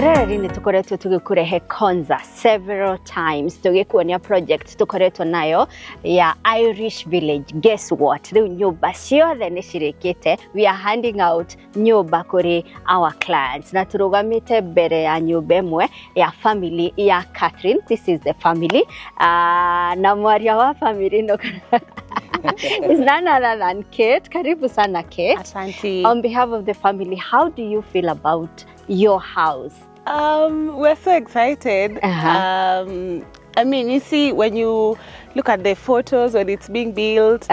Mwĩroreri, nĩ tũkoretwo tũgĩkũrehe Konza several times, tũgĩkuonia project tũkoretwo nayo ya Irish Village. Guess what, rĩu nyũmba ciothe nĩ cirĩkĩte. We are handing out nyũmba kũrĩ our clients, na tũrũgamĩte mbere ya nyũmba ĩmwe ya family ya Catherine. This is the family, na mwaria wa family no is none other than Kate. Karibu sana, Kate. Asante. On behalf of the family, how do you feel about your house? We're so excited. I mean, you see, when you look at the photos when it's being built,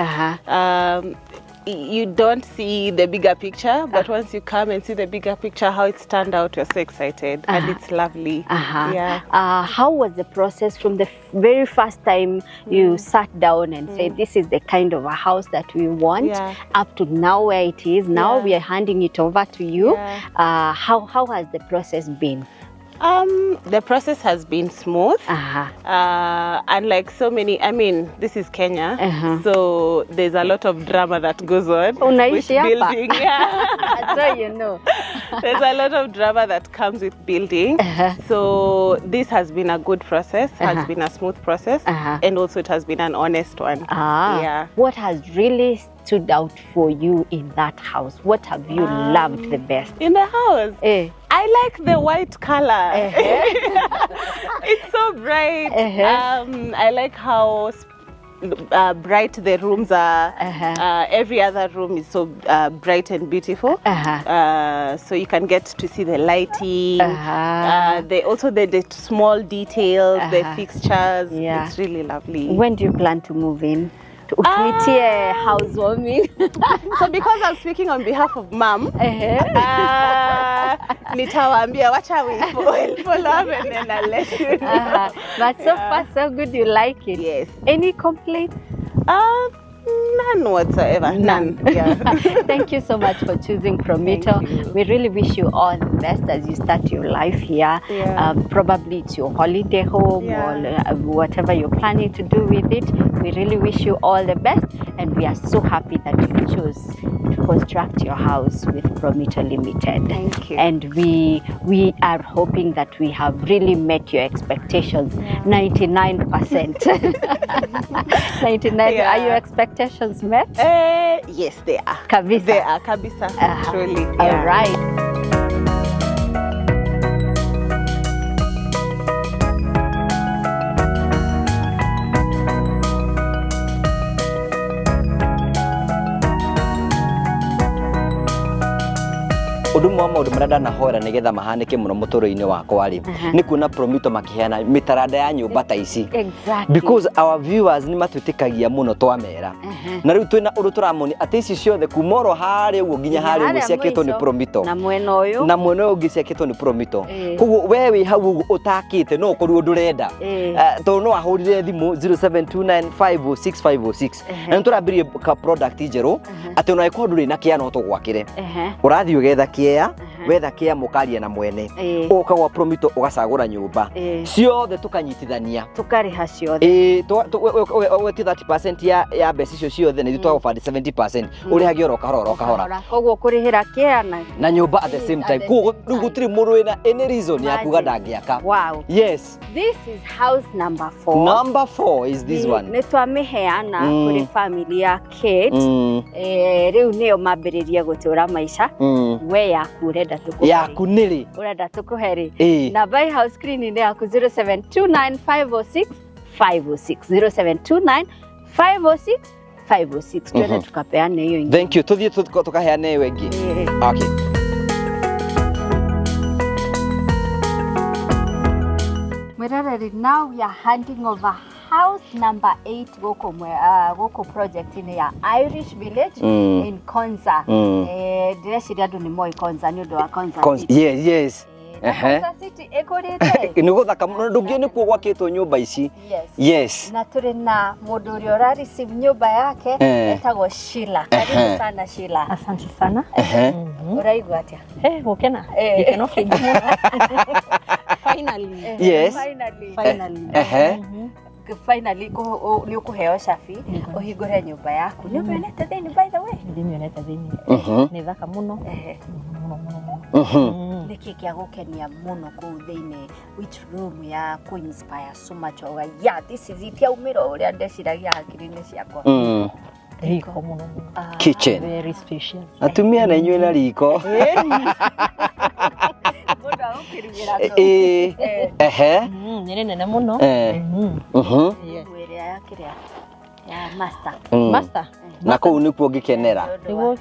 you don't see the bigger picture. But once you come and see the bigger picture, how it's turned out, we're so excited, and it's lovely. Yeah. How was the process from the very first time you sat down and said, "This is the kind of a house that we want," up to now where it is? Now we are handing it over to you. How has the process been? The process has been smooth. Unlike so many, I mean, this is Kenya, so there's a lot of drama that goes on with Unaishi hapa? Building. Yeah. So you know. There's a lot of drama that comes with building. So this has been a good process, has been a smooth process, and also it has been an honest one. Yeah. What has really stood out for you in that house? What have you loved the best? In the house, Eh. I like the white color. It's so bright. I like how bright the rooms are. Every other room is so bright and beautiful. So you can get to see the lighting. Also the small details, the fixtures. It's really lovely. When do you plan to move in? Utuitie housewarming. So because I'm speaking on behalf of Mom, nitawaambia, wacha we follow up and then I'll let you know. But so far so good, you like it? Yes. Any complaint? None whatsoever. None. Yeah. Thank you so much for choosing Promito. Thank you. We really wish you all the best as you start your life here. Probably it's your holiday home or whatever you're planning to do with it. We really wish you all the best, and we are so happy that you chose to construct your house with Promito Limited. Thank you. And we are hoping that we have really met your expectations. 99%. 99. Are your expectations met? Yes, they are. Kabisa. They are kabisa. Truly. All right. Ũndũ ũmwe wa maũndũ marĩa ndanahoera nĩgetha mahanĩke mũno mũtũrĩre-inĩ wakwa rĩ, nĩ kuona Promito makĩheana mĩtaranda ya nyũmba ta ici, because our viewers nĩ matwĩtĩkagia mũno twamera, na rĩu twĩna ũndũ tũramonia atĩ ici ciothe kuma oro harĩa ũguo nginya harĩa ũguo Harĩa ciakĩtwo nĩ mũico. Promito. Na mwena ũyũ. Na mwena ũyũ ũngĩ ciakĩtwo nĩ Promito. Koguo we wĩ hau ũguo ũtakĩte no ũkorirwo ndũrenda. Tondũ no ahũrire thimũ 0729506506, na nĩ tũrambirie ka product njerũ atĩ ona ĩkorwo ndũrĩ na kĩa no tũgwakĩre. Ũrathiĩ ũgetha kĩea, wetha kĩa mũkaria na mwene, ũka gwa Promito ũgacagũra nyũmba ciothe tũkanyitithania. Tũkarĩha ciothe. Ĩĩ, wetie 30% ya mbeca icio ciothe na ithuĩ twagũbandi 70%, ũrĩhagia oro kahora oro kahora. Koguo kũrĩhĩra kĩa na Na nyũmba at the same At time. the Koguo same rĩu time. gũtirĩ mũndũ wĩna any reason ya kuga Imagine. ndangĩaka. Yes. This is house number 4. Number 4 is this one. Nĩ twamĩheana kũrĩ family ya Kate. Rĩu nĩyo mambĩrĩrie gũtũra maica. We yaku ũrenda tũkũhe rĩ? Yaku nĩ rĩ? Ũrenda tũkũhe rĩ? Ĩĩ. Namba ĩ house screen-inĩ yaku, 0729506506, 0729506506. Twende tukapeane hiyo ingine. Thank you. Tũthiĩ tũkaheane ĩyo ĩngĩ. Okay. Mwĩroreri, now we are handing over house number 8 gũkũ gũkũ project-inĩ ya Irish Village in Konza. Ndĩreciria andũ nĩ moĩ Konza nĩ ũndũ wa Konza City. Yes. Na Konza City ĩkũrĩte. Nĩ gũthaka mũno, ndũngĩũĩ nĩkuo gwakĩtwo nyũmba ici. Yes. Na tũrĩ na mũndũ ũrĩa ũra receive nyũmba yake, etagwo Sheila. Karibu sana, Sheila. Asante sana. Ũraigua atĩa? Eh, gũkena. Gĩkeno kĩingĩ mũno. Finally. Yes. Finally. Finally. Finally nĩ ũkũheo cabi ũhingũre nyũmba yaku. Nĩ ũmĩonete thĩinĩ, by the way? Ndimĩonete thĩinĩ. Nĩ thaka mũno. Mũno mũno mũno. Nĩkĩ kĩa gũkenia mũno kũu thĩinĩ? Which room ya kũ inspire so much wauga, "Yeah, this is it, yaumĩra ũrĩa ndeciragia hakiri-inĩ ciakwa"? Riko mũno mũno. Kitchen. Very spacious. Atumia na inyuĩ na riko. Mũndũ agũkĩrugĩra kũu. Ĩĩ. Ehe. Nĩ nene mũno. Yes. Nguo ĩrĩa ya kĩrĩa ya master. Master. Na kũu nĩkuo ngĩkenera. Nĩ ũndũ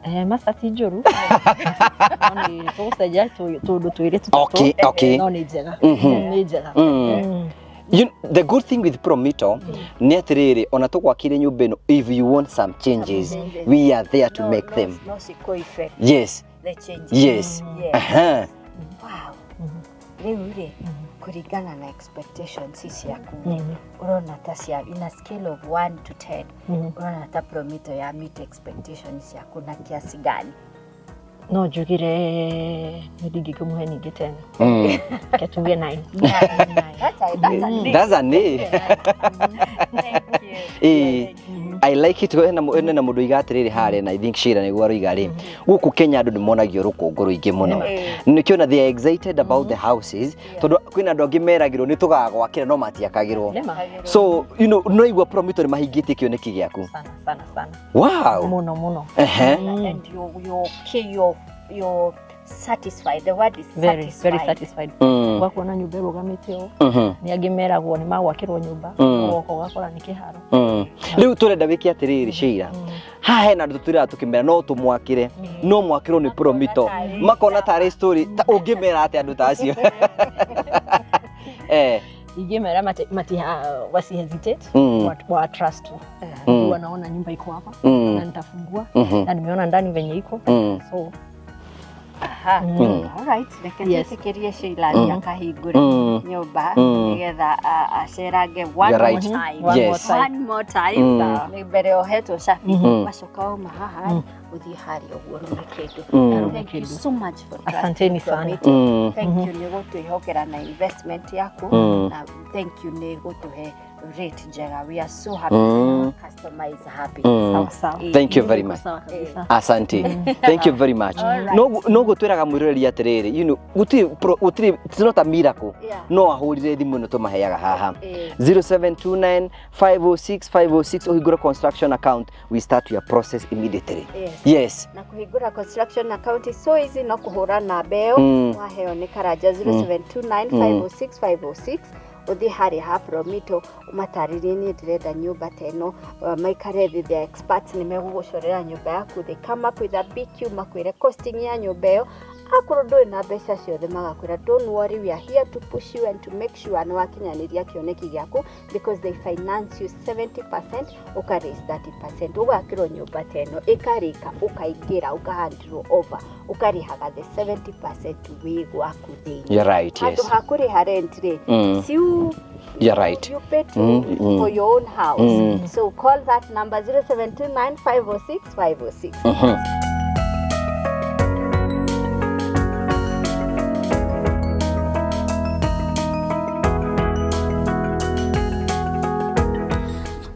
Nĩguo. Master ti njũru, no nĩ tũgũcenjia tũndũ twĩrĩ tũtatũ. No nĩ njega. Nĩ njega. You, the good thing with Promito nĩ atĩrĩrĩ, ona tũgwakire nyũmba ĩno, if you want some changes, changes, we are there to no, make no, them. No cikũ effect the changes. Aha. Wow. Rĩu rĩ, kũringana na expectations ciaku rĩ, ũrona ta cia in a scale of 1 to 10, ũrona ta Promito ya meet expectations ciaku na kiasi gani? No njugire nĩ ndingĩkĩmũhe ningĩ 10. Reke tuge 9. That's a That's an A. Thank you. Ĩĩ. I like it. Hena mũndũ oiga atĩrĩrĩ harĩa, na I think Sheila nĩguo aroiga rĩ, gũkũ Kenya andũ nĩ monagio rũkũngũ rũingĩ mũno. Nĩkĩona they are excited about the houses, tondũ kwĩna andũ angĩ meragĩrwo nĩ tũgagwakĩra no matiakagĩrwo. Nĩma. So no igua Promito nĩ mahingĩtie kĩoneki gĩaku. Sana sana sana. Mũno mũno. And you're okay, you're satisfied. The word is Very satisfied. Very satisfied. Ũgakuona nyũmba ĩrũgamĩte ũũ. Nĩ angĩ meragwo nĩ magwakĩrwo nyũmba, ũgoka ũgakora nĩ kĩharo. Rĩu tũrenda wĩke atĩrĩrĩ, Sheila, haha hena andũ tũtwĩraga tũkĩmera no tũmwakĩre, no mwakĩrwo nĩ Promito, makona tarĩ story. Ta ũngĩmera atĩa andũ ta acio? Ingĩmera mati wasi hesitate, wa trust tu. Wanaona nyumba iko hapa na nitafungua na nimeona ndani venye iko, so Aha. All right. Reke twĩtĩkĩrie Sheila athiĩ akahingũre nyũmba nĩgetha acerange one You're more right. time. One more time. One more time. Nĩ mbere ohetwo cabi, wacoka wauma haha ũthiĩ harĩa ũguo ũrume kĩndũ. And thank you so much for trusting Asanteni sana. Promito. Thank you nĩ gũtwĩhokera na investment yaku, na thank you nĩ gũtũhe rate njega. We are so happy when our customer is happy. Sawa sawa. Thank you very much. Sawa kabisa. Asante, thank you very much. No gũtwĩraga mwĩroreri atĩrĩrĩ, gũtirĩ, it's not a miracle. No ahũrire thimũ ĩno tũmaheaga haha, 0729 506 506, ũhingũre construction account, we start your process immediately. Yes. Na kũhingũra construction account is so easy, no kũhũra namba ĩyo waheo nĩ Karanja, 0729 506 506, ũthiĩ harĩa ha Promito ũmatarĩrie, "Niĩ ndĩrenda nyũmba ta ĩno." Maikare thĩ, the experts nĩ megũgũcorera nyũmba yaku. They come up with a BQ, makwĩre costing ya nyũmba ĩyo. Akorwo ndũrĩ na mbeca ciothe, magakwĩra, "Don't worry, we are here to push you and to make sure nĩ wakinyanĩria kĩoneki gĩaku," because they finance you 70%, ũka raise 30%, ũgakĩrwo nyũmba ta ĩno ĩkarĩka, ũkaingĩra, ũkahandirwo over, ũkarĩhaga the 70% wĩ gwaku thĩinĩ. You're right. Handũ ha kũrĩha rent rĩ, si you, You're right. you pay to, for your own house. So call that number, 0729 506 506.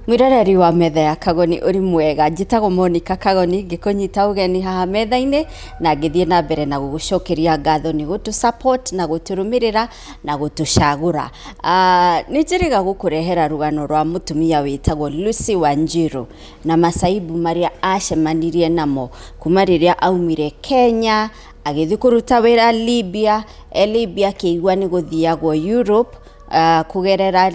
Mwiroreri wa metha ya Kagoni, ũrĩ mwega? Njĩtagwo Monica Kagoni, ngĩkũnyita ũgeni haha metha-inĩ na ngĩthiĩ na mbere na gũgũcokeria ngatho nĩ gũtũ support na gũtũrũmĩrĩra na gũtũcagũra. Nĩ njĩrĩga gũkũrehera rũgano rwa mũtumia wĩtagwo Lucy Wanjiru na masaibu marĩa acemanirie namo kuma rĩrĩa aumire Kenya agĩthiĩ kũruta wĩra Libya. E Libya akĩigua nĩ gũthiagwo Europe kũgerera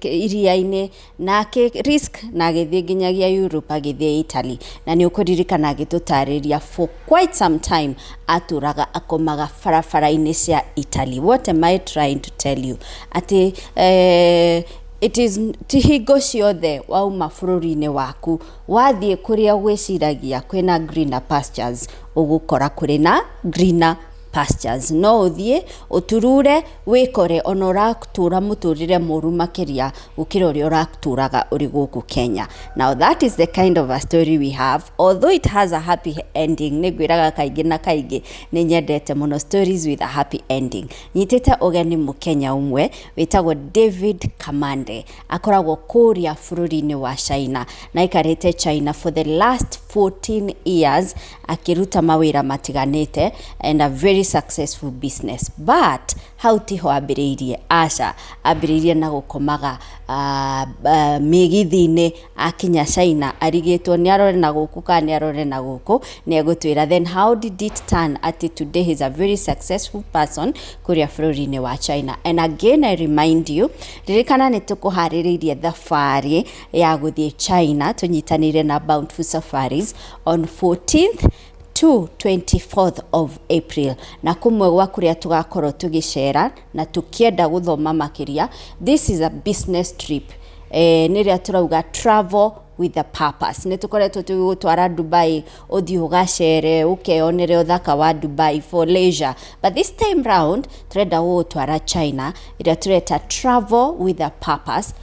iria-inĩ, na akĩ risk na agĩthiĩ nginyagia Europe, agĩthiĩ Italy. Na nĩ ũkũririkana agĩtũtarĩria for quite some time atũraga akomaga barabara-inĩ cia Italy. What am I trying to tell you? Atĩ it is ti hingo ciothe wauma bũrũri-inĩ waku wathiĩ kũrĩa gwĩciragia kwĩna greener pastures ũgũkora kũrĩ na greener Pastures. No ũthiĩ ũturure wĩkore ona ũratũra mũtũrĩre mũru makĩria gũkĩra ũrĩa ũratũraga ũrĩ gũkũ Kenya. Now that is the kind of a story we have. Although it has a happy ending, nĩ ngwĩraga kaingĩ na kaingĩ nĩ nyendete mũno stories with a happy ending. Nyitĩte ũgeni mũkenya ũmwe wĩtagwo David Kamande, akoragwo kũrĩa bũrũri-inĩ wa China na aikarĩte China for the last 14 years akĩruta mawĩra matiganĩte and a very successful business. But hau tiho ambĩrĩirie, aca, ambĩrĩirie na gũkomaga mĩgithi-inĩ akinya China arigĩtwo nĩ arore na gũkũ kana nĩ arore na gũkũ. Nĩ egũtwĩra then how did it turn atĩ today he's a very successful person kũrĩa bũrũri-inĩ wa China. And again I remind you, ririkana nĩ tũkũharĩrĩirie thabarĩ ya gũthiĩ China tũnyitanĩire na Bountiful Safaris on 14th to 24th of April, na kũmwe gwa kũrĩa tũgakorwo tũgĩcera na tũkĩenda gũthoma makĩria. This is a business trip, nĩrĩa tũrauga travel with a purpose. Nĩ tũkoretwo tũgĩgũtwara Dubai ũthiĩ ũgacere ũkeyonere ũthaka wa Dubai for leisure, but this time round tũrenda gũgũtwara China ĩrĩa tũreta travel with a purpose.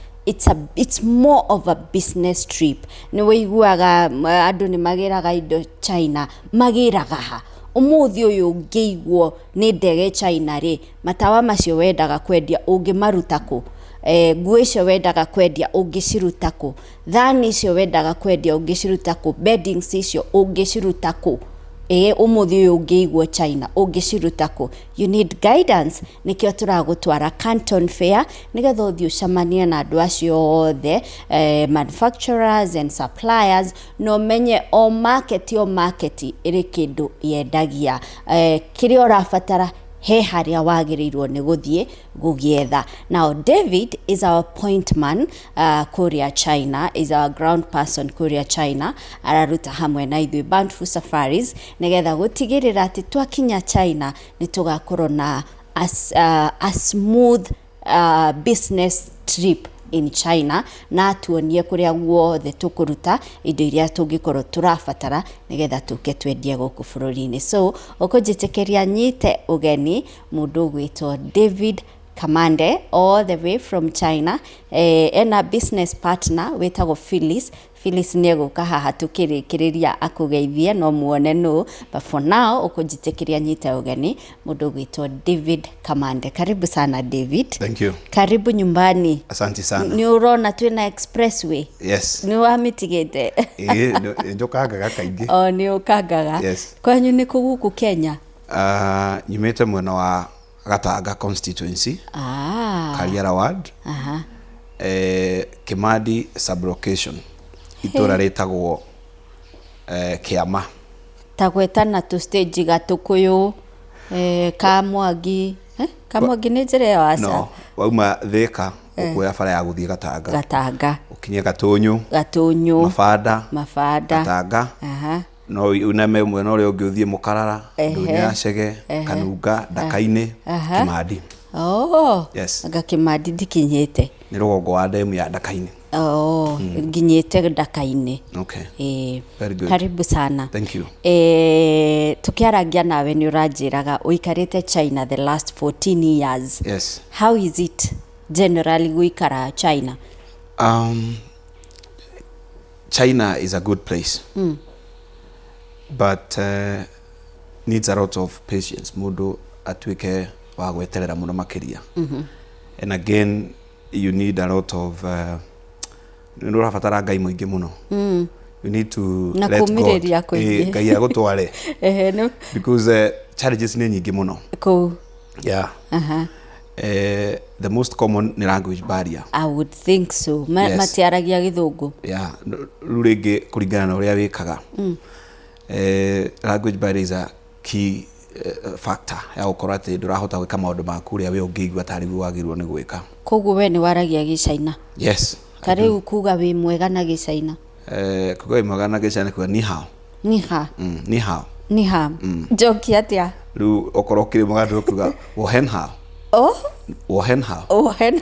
It's more of a business trip. Nĩ wĩiguaga andũ nĩ magĩraga indo China, magĩraga ha? Ũmũthĩ ũyũ ũngĩiguo nĩ ndege China rĩ, matawa macio wendaga kwendia ũngĩmaruta kũ? Nguo icio wendaga kwendia ũngĩciruta kũ? Thani icio wendaga kwendia ũngĩciruta kũ? Beddings icio ũngĩciruta kũ? Ĩĩ, ũmũthĩ ũyũ ũngĩiguo China ũngĩciruta kũ? You need guidance. Nĩkĩo tũragũtwara Canton Fair nĩgetha ũthiĩ ũcemanie na andũ acio othe, manufacturers and suppliers, na ũmenye o market o market ĩrĩ kĩndũ yendagia, kĩrĩa ũrabatara he harĩa wagĩrĩirwo nĩ gũthiĩ gũgĩetha. Now David is our point man kũrĩa China, is our ground person kũrĩa China, araruta hamwe na ithuĩ Bountiful Safaris nĩgetha gũtigĩrĩra atĩ twakinya China nĩ tũgakorwo na a smooth business trip in China, na atuonie kũrĩa guothe tũkũruta indo iria tũngĩkorwo tũrabatara nĩgetha tũke twendie gũkũ bũrũri-inĩ. So ũkũnjĩtĩkĩria nyite ũgeni mũndũ ũgwĩtwo David Kamande all the way from China, ena business partner wĩtagwo Phyllis. Phyllis nĩ egũka haha tũkĩrĩkĩrĩria akũgeithie no muone nũ, but for now ũkũnjĩtĩkĩria nyite ũgeni mũndũ ũgwĩtwo David Kamande. Karibu sana, David. Thank you. Karibu nyumbani. Asante sana. Nĩ ũrona twĩna expressway? Yes. Nĩ wamĩtigĩte? Ĩĩ, njũkangaga kaingĩ. O nĩ ũkangaga? Yes. Kwanyu nĩ kũ gũkũ Kenya? Nyumĩte mwena wa Gatanga constituency, Kariara ward, Kimandi sublocation, itũra rĩtagwo Kĩama. Ta gwetana tũ stage Gatũkũyũ, Kamwangi, Kamwangi nĩ njĩra ĩyo aca? No, wauma Thĩka ũkuoya bara ya gũthiĩ Gatanga. Gatanga. Ũkinye Gatũnyũ. Gatũnyũ. Mabanda. Mabanda. Gatanga. No uneme mwena ũrĩa ũngĩ ũthiĩ Mũkarara, Ndũnyũ ya Chege, Kanunga, Ndaka-inĩ, Kĩmandi. Oh. Yes. Anga Kĩmandi ndikinyĩte. Nĩ rũgongo wa ndemu ya Ndaka-inĩ. Oh, nginyĩte Ndaka-inĩ. Okay. Very good. Karibu sana. Thank you. Tukiarangia nawe nĩ ũranjĩraga ũikarĩte China the last 14 years. Yes. How is it generally gũikara China? China is a good place. But needs a lot of patience. Mũndũ atuĩke wa gweterera mũno makĩria. And again, you need a lot of nĩ ũrabatara Ngai mũingĩ mũno. You need to Na let God. kũmĩrĩria kũingĩ. Ngai agũtware. Ehe, nĩ Because challenges nĩ nyingĩ mũno. Kũu. Yeah. The most common nĩ language barrier. I would think so. Yes. Matiaragia gĩthũngũ. Yeah, rĩu rĩngĩ kũringana na ũrĩa wĩkaga. Language barrier is a key factor ya gũkorwo atĩ ndũrahota gwĩka maũndũ maku ũrĩa we ũngĩigua tarĩ guo wagĩrĩirwo nĩ gwĩka. Koguo we nĩ waragia gĩcaina? Yes. Ta rĩu kuga wĩ mwega na gĩcaina? Kuga wĩ mwega na gĩcaina kuga ni hao. Ni ha. Ni hao. Ni ha. Njoki atĩa? Rĩu okorwo ũkĩrĩ mwega ndũkuga wo hen hao. Oh? Wo hen hao. Wo hen.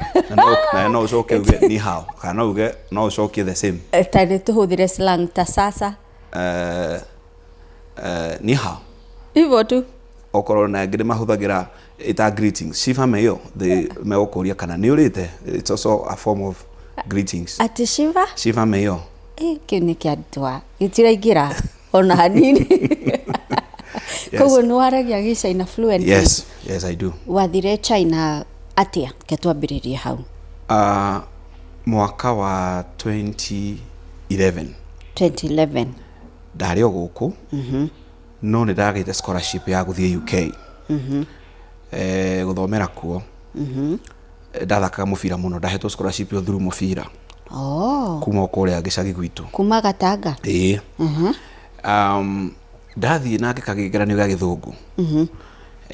Na no ũcoke uge ni hao. Kana no uge no ũcokie the same. Ta nĩ tũhũthĩre slang ta sasa. Ni hao. Hivyo tu. Okorwo na angĩ nĩ mahũthagĩra ita greetings, shiva meyo, they megũkũria kana nĩ ũrĩte. It's also a form of greetings. Atĩ shiva? Shiva meyo. Kĩu nĩ kĩandwa gĩtiraingĩra ona hanini. Koguo nĩ waragia gĩcaina fluently? Yes, I do. Wathire China atĩa? Ke twambĩrĩrie hau. Mwaka wa 2011. 2011. Ndarĩ o gũkũ, no nĩ ndagĩte scholarship ya gũthiĩ UK gũthomera kuo. Ndathakaga mũbira mũno, ndahetwo scholarship yo through mũbira. Kuma o kũrĩa gĩcagi gwitũ. Kuma Gatanga? Ĩĩ. Ndathiĩ na ngĩka kĩgeranio gĩa gĩthũngũ,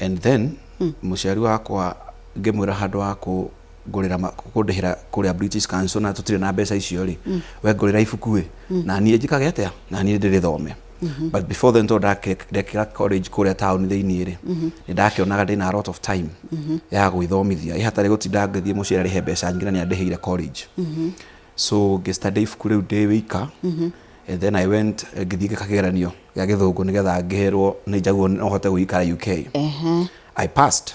and then mũciari wakwa ngĩmwĩra handũ ha kũngũrĩra kũndĩhĩra kũrĩa British Council na tũtirĩ na mbeca icio rĩ, we ngũrĩra ibuku ĩ na niĩ njĩkage atĩa, na niĩ ndĩrĩthome. But before then, tondũ ndekĩra college kũrĩa town thĩiniĩ rĩ, nĩ ndakĩonaga ndĩna a lot of time ya gwĩthomithia ĩ hatarĩ gũtinda ngĩthiĩ mũciari arĩhe mbeca nyingĩ, na nĩ andĩhĩire college. So ngĩstudy ibuku rĩu ndĩ wika, and then I went, ngĩthiĩ ngĩka kĩgeranio gĩa gĩthũngũ nĩgetha ngĩherwo nĩ njaguo no hote gũikara UK. I passed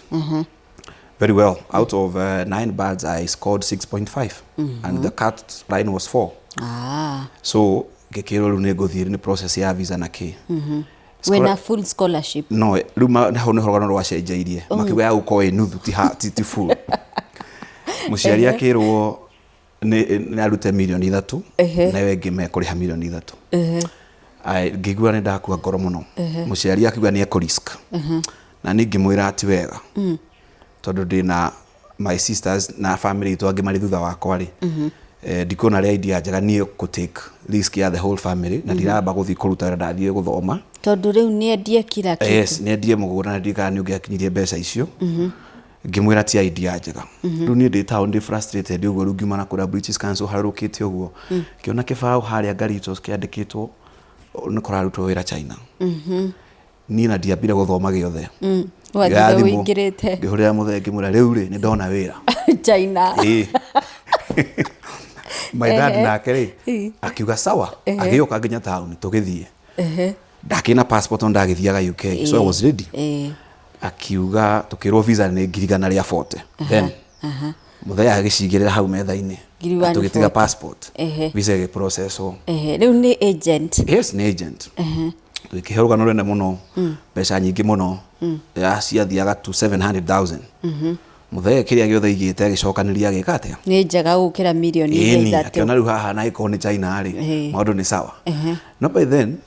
very well. Out of nine bands, I scored 6.5, and the cut line was 4. So ngĩkĩrwo rĩu nĩ ngũthiĩ, nĩ process ya visa na kĩ. Wĩna full scholarship? No, rĩu hau nĩho rũgano rwacenjeirie. Makiuga ya gũkorwo ĩ nuthu, ti full. Mũciari akĩrwo nĩ arute mirioni 3, nayo ĩngĩ mekũrĩha mirioni 3. Ai, ngĩigua nĩ ndakua ngoro mũno. Mũciari akiuga nĩ ekũ risk, na niĩ ngĩmwĩra ti wega, tondũ ndĩna my sisters na family itũ angĩ marĩ thutha wakwa rĩ, ndikuona rĩ idea njega niĩ kũ take risk ya the whole family, na ndiramba gũthiĩ kũruta wĩra, ndathiĩ gũthoma. Tondũ rĩu nĩ endie kila kitu. Yes, nĩ endie mũgũnda, na ndirikana nĩ ũngĩakinyirie mbeca icio. Ngĩmwĩra ti idea njega. Rĩu niĩ ndĩ town, ndĩ frustrated ũguo. Rĩu ngiuma na kũrĩa British Council harũrũkĩte ũguo, ngĩona kĩbaũ harĩa Garitos kĩandĩkĩtwo nĩ kũrarutwo wĩra China. Niĩ na ndiambire gũthoma gĩothe. Wathire Ngĩoya thimũ, ũingĩrĩte. Ngĩhũrĩra mũthee, ngĩmwĩra rĩu rĩ nĩ ndona wĩra China. Ĩĩ. My dad nake rĩ akiuga sawa, agĩũka nginya taũni tũgĩthiĩ. Ndakĩna passport no ndagĩthiaga UK, so I was ready. Akiuga tũkĩrwo visa nĩ 140,000. Then mũthee agĩcigĩrĩra hau metha-inĩ. 140,000. Tũgĩtiga passport, visa ĩgĩprocesswo. Rĩu nĩ agent? Yes, nĩ agent. Tũgĩkĩhe rũgano rũnene mũno, mbeca nyingĩ mũno ya ciathiaga to 700,000. Mũthee kĩrĩa gĩothe aigĩte agĩcokanĩria, agĩka atĩa? Nĩ njega gũkĩra mirioni Ĩni 3. Akĩona rĩu haha na ĩkorwo nĩ China rĩ, maũndũ nĩ sawa. No by then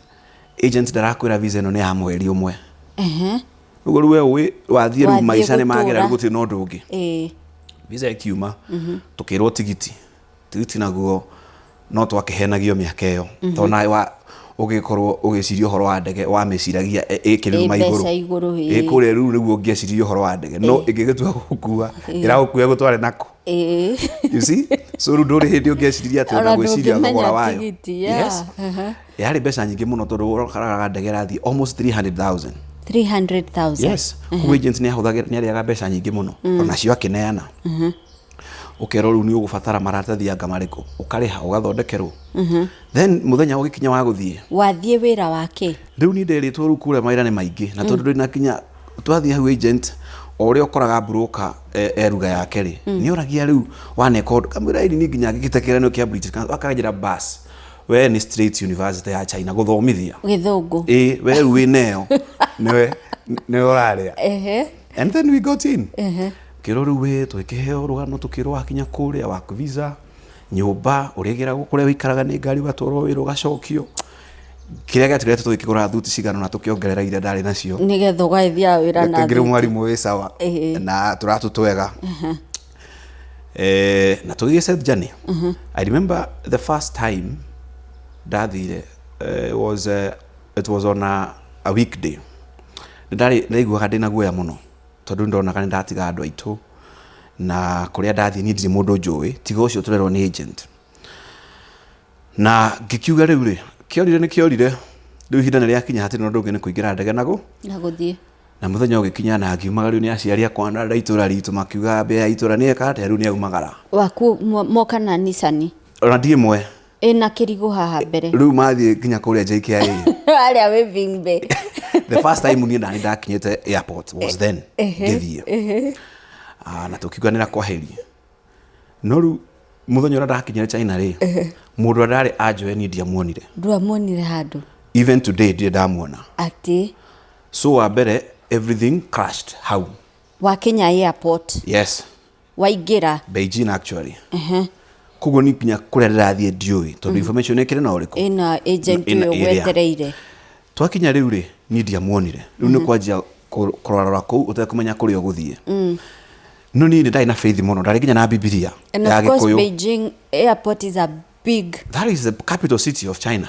agent ndarakwĩra visa ĩno nĩ ya mweri ũmwe. Ũguo rĩu we ũĩ wathiĩ rĩu Wathiĩ maica nĩ magera, gũtũra. rĩu gũtirĩ na ũndũ ũngĩ. Visa ĩkiuma, tũkĩrwo tigiti. Tigiti naguo no twakĩhenagio mĩaka ĩyo, tondũ nawe wa ũgĩkorwo ũgĩciria ũhoro wa ndege wamĩciragia ĩkĩruma Ĩ igũrũ. Mbeca igũrũ, ĩ. Ĩ kũrĩa rĩu nĩguo ũngĩeciria ũhoro wa ndege, no ĩngĩgĩtua gũkua ĩragũkua ĩgũtware nako. You see, so rĩu ndũrĩ hĩndĩ ũngĩeciria atĩ Ona ona gwĩciria ndũngĩmenya thogora wayo. tigiti, yeah. Yes, yarĩ mbeca nyingĩ mũno, tondũ ũroraga ndege ĩrathiĩ almost 300,000. 300,000. Yes, koguo agent nĩ ahũthagĩra, nĩ arĩaga mbeca nyingĩ mũno, onacio akĩneana. Ũkerwo rĩu nĩ ũgũbatara maratathi anga marĩkũ, ũkarĩha, ũgathondekerwo. Then mũthenya ũgĩkinya wa gũthiĩ. Wathiĩ wĩra wa kĩ? Rĩu niĩ nderĩtwo rĩu kũrĩa mawĩra nĩ maingĩ, na tondũ ndũrĩ kinya twathiĩ hau, agent o ũrĩa ũkoraga broker eruga yake rĩ, nĩ oragia rĩu waneka ũndũ, kamwĩra ĩni niĩ nginya ngĩkĩte kĩgeranio kĩa British Council, akanjĩra bas, we nĩ straight university ya China gũthomithia. Gĩthũngũ. Ĩ we rĩu wĩneo nĩwe ũrarĩa. And then we got in, kĩrwo rĩu wĩ tũgĩkĩheo rũgano, tũkĩrwo wakinya kũrĩa waku visa, nyũmba ũrĩgĩragwo kũrĩa ũikaraga nĩ ngari, ũgatwarwo wĩra, ũgacokio. Kĩrĩa gĩatigarĩte tũgĩkĩgũra thuti cigana na tũkĩongerera iria ndarĩ nacio. Nĩgetha ũgagĩthiaga wĩra na ngĩrĩ thuti. Mwarimũ wĩ sawa na tũratũ twega, na tũgĩgĩ set journey. I remember the first time ndathire, was it was on a weekday. Nĩ ndaiguaga ndĩna guoya mũno, tondũ ndonaga nĩ ndatiga andũ aitũ, na kũrĩa ndathiĩ niĩ ndirĩ mũndũ njũĩ tiga ũcio tũrerwo nĩ agent. Na ngĩkiuga rĩu rĩ, kĩorire nĩ kĩorire, rĩu ihinda nĩ rĩakinya, hatirĩ na ũndũ ũngĩ, nĩ kũingĩra ndege nago Na gũthiĩ. Na mũthenya ũgĩkinya na ngiumaga. Rĩu nĩ aciari akwa na andũ a itũra ritũ makiuga mbĩa ya itũra nĩ eka atĩa, rĩu nĩ aumagara. Waku moka na Nissan? Ona ndi ĩmwe. Ĩna kĩrigũ haha mbere. Rĩu mathiĩ nginya kũrĩa JKIA. Harĩa waving bay. The first time niĩ nani ndakinyĩte airport was then ngĩthiĩ. Ah, na tũkiuganĩra kwaheri. No rĩu mũthenya ũrĩa ndakinyire China rĩ, mũndũ ũrĩa ndarĩ anjoe niĩ ndiamuonire. Ndwamuonire handũ? Even today ndirĩ ndamuona. Atĩ? So wa mbere everything crashed hau. Wakinya airport? Yes. Waingĩra? Beijing actually. Koguo niĩ nginya kũrĩa ndĩrathiĩ ndiũĩ tondũ information ĩkĩrĩ na ũrĩkũ? Ĩna agent ũyũ gwetereire. Twakinya rĩu rĩ, niĩ ndiamuonire. Rĩu nĩ kwanjia kũrorarora kũu ũtekũmenya kũrĩa ũgũthiĩ. No niĩ nĩ ndarĩ na faith mũno, ndarĩ nginya na Bibilia And ya of course Gĩkũyũ. Beijing airport is a big. That is the capital city of China.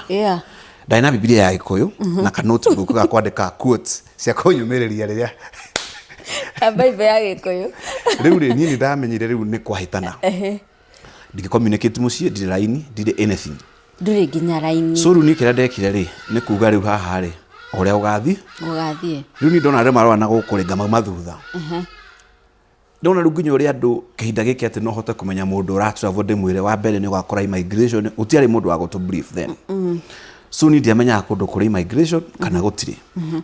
Ndarĩ na Bibilia ya Gĩkũyũ na ka notebook ga kwandĩka quotes cia kũnyũmĩrĩria rĩrĩa Bible ya Gĩkũyũ. Rĩu rĩ, niĩ nĩ ndamenyire rĩu nĩ kwahĩtana. Ndingĩ communicate mũciĩ, ndirĩ raini, ndirĩ anything. Ndũrĩ nginya raini. So rĩu niĩ kĩrĩa ndekire rĩ, nĩ kuga rĩu haha rĩ, o ũrĩa ũgathiĩ. Ũgathiĩ. Rĩu niĩ ndona arĩa marora na gũkũ rĩ, ngamauma thutha. Ndona rĩu nginya ũrĩa andũ kĩhinda gĩkĩ atĩ no hote kũmenya mũndũ ũra travel ndĩmwĩre wa mbere nĩ ũgakora immigration, gũtiarĩ mũndũ wa gũtũ brief then. So niĩ ndiamenyaga kũndũ kũrĩ immigration kana gũtirĩ.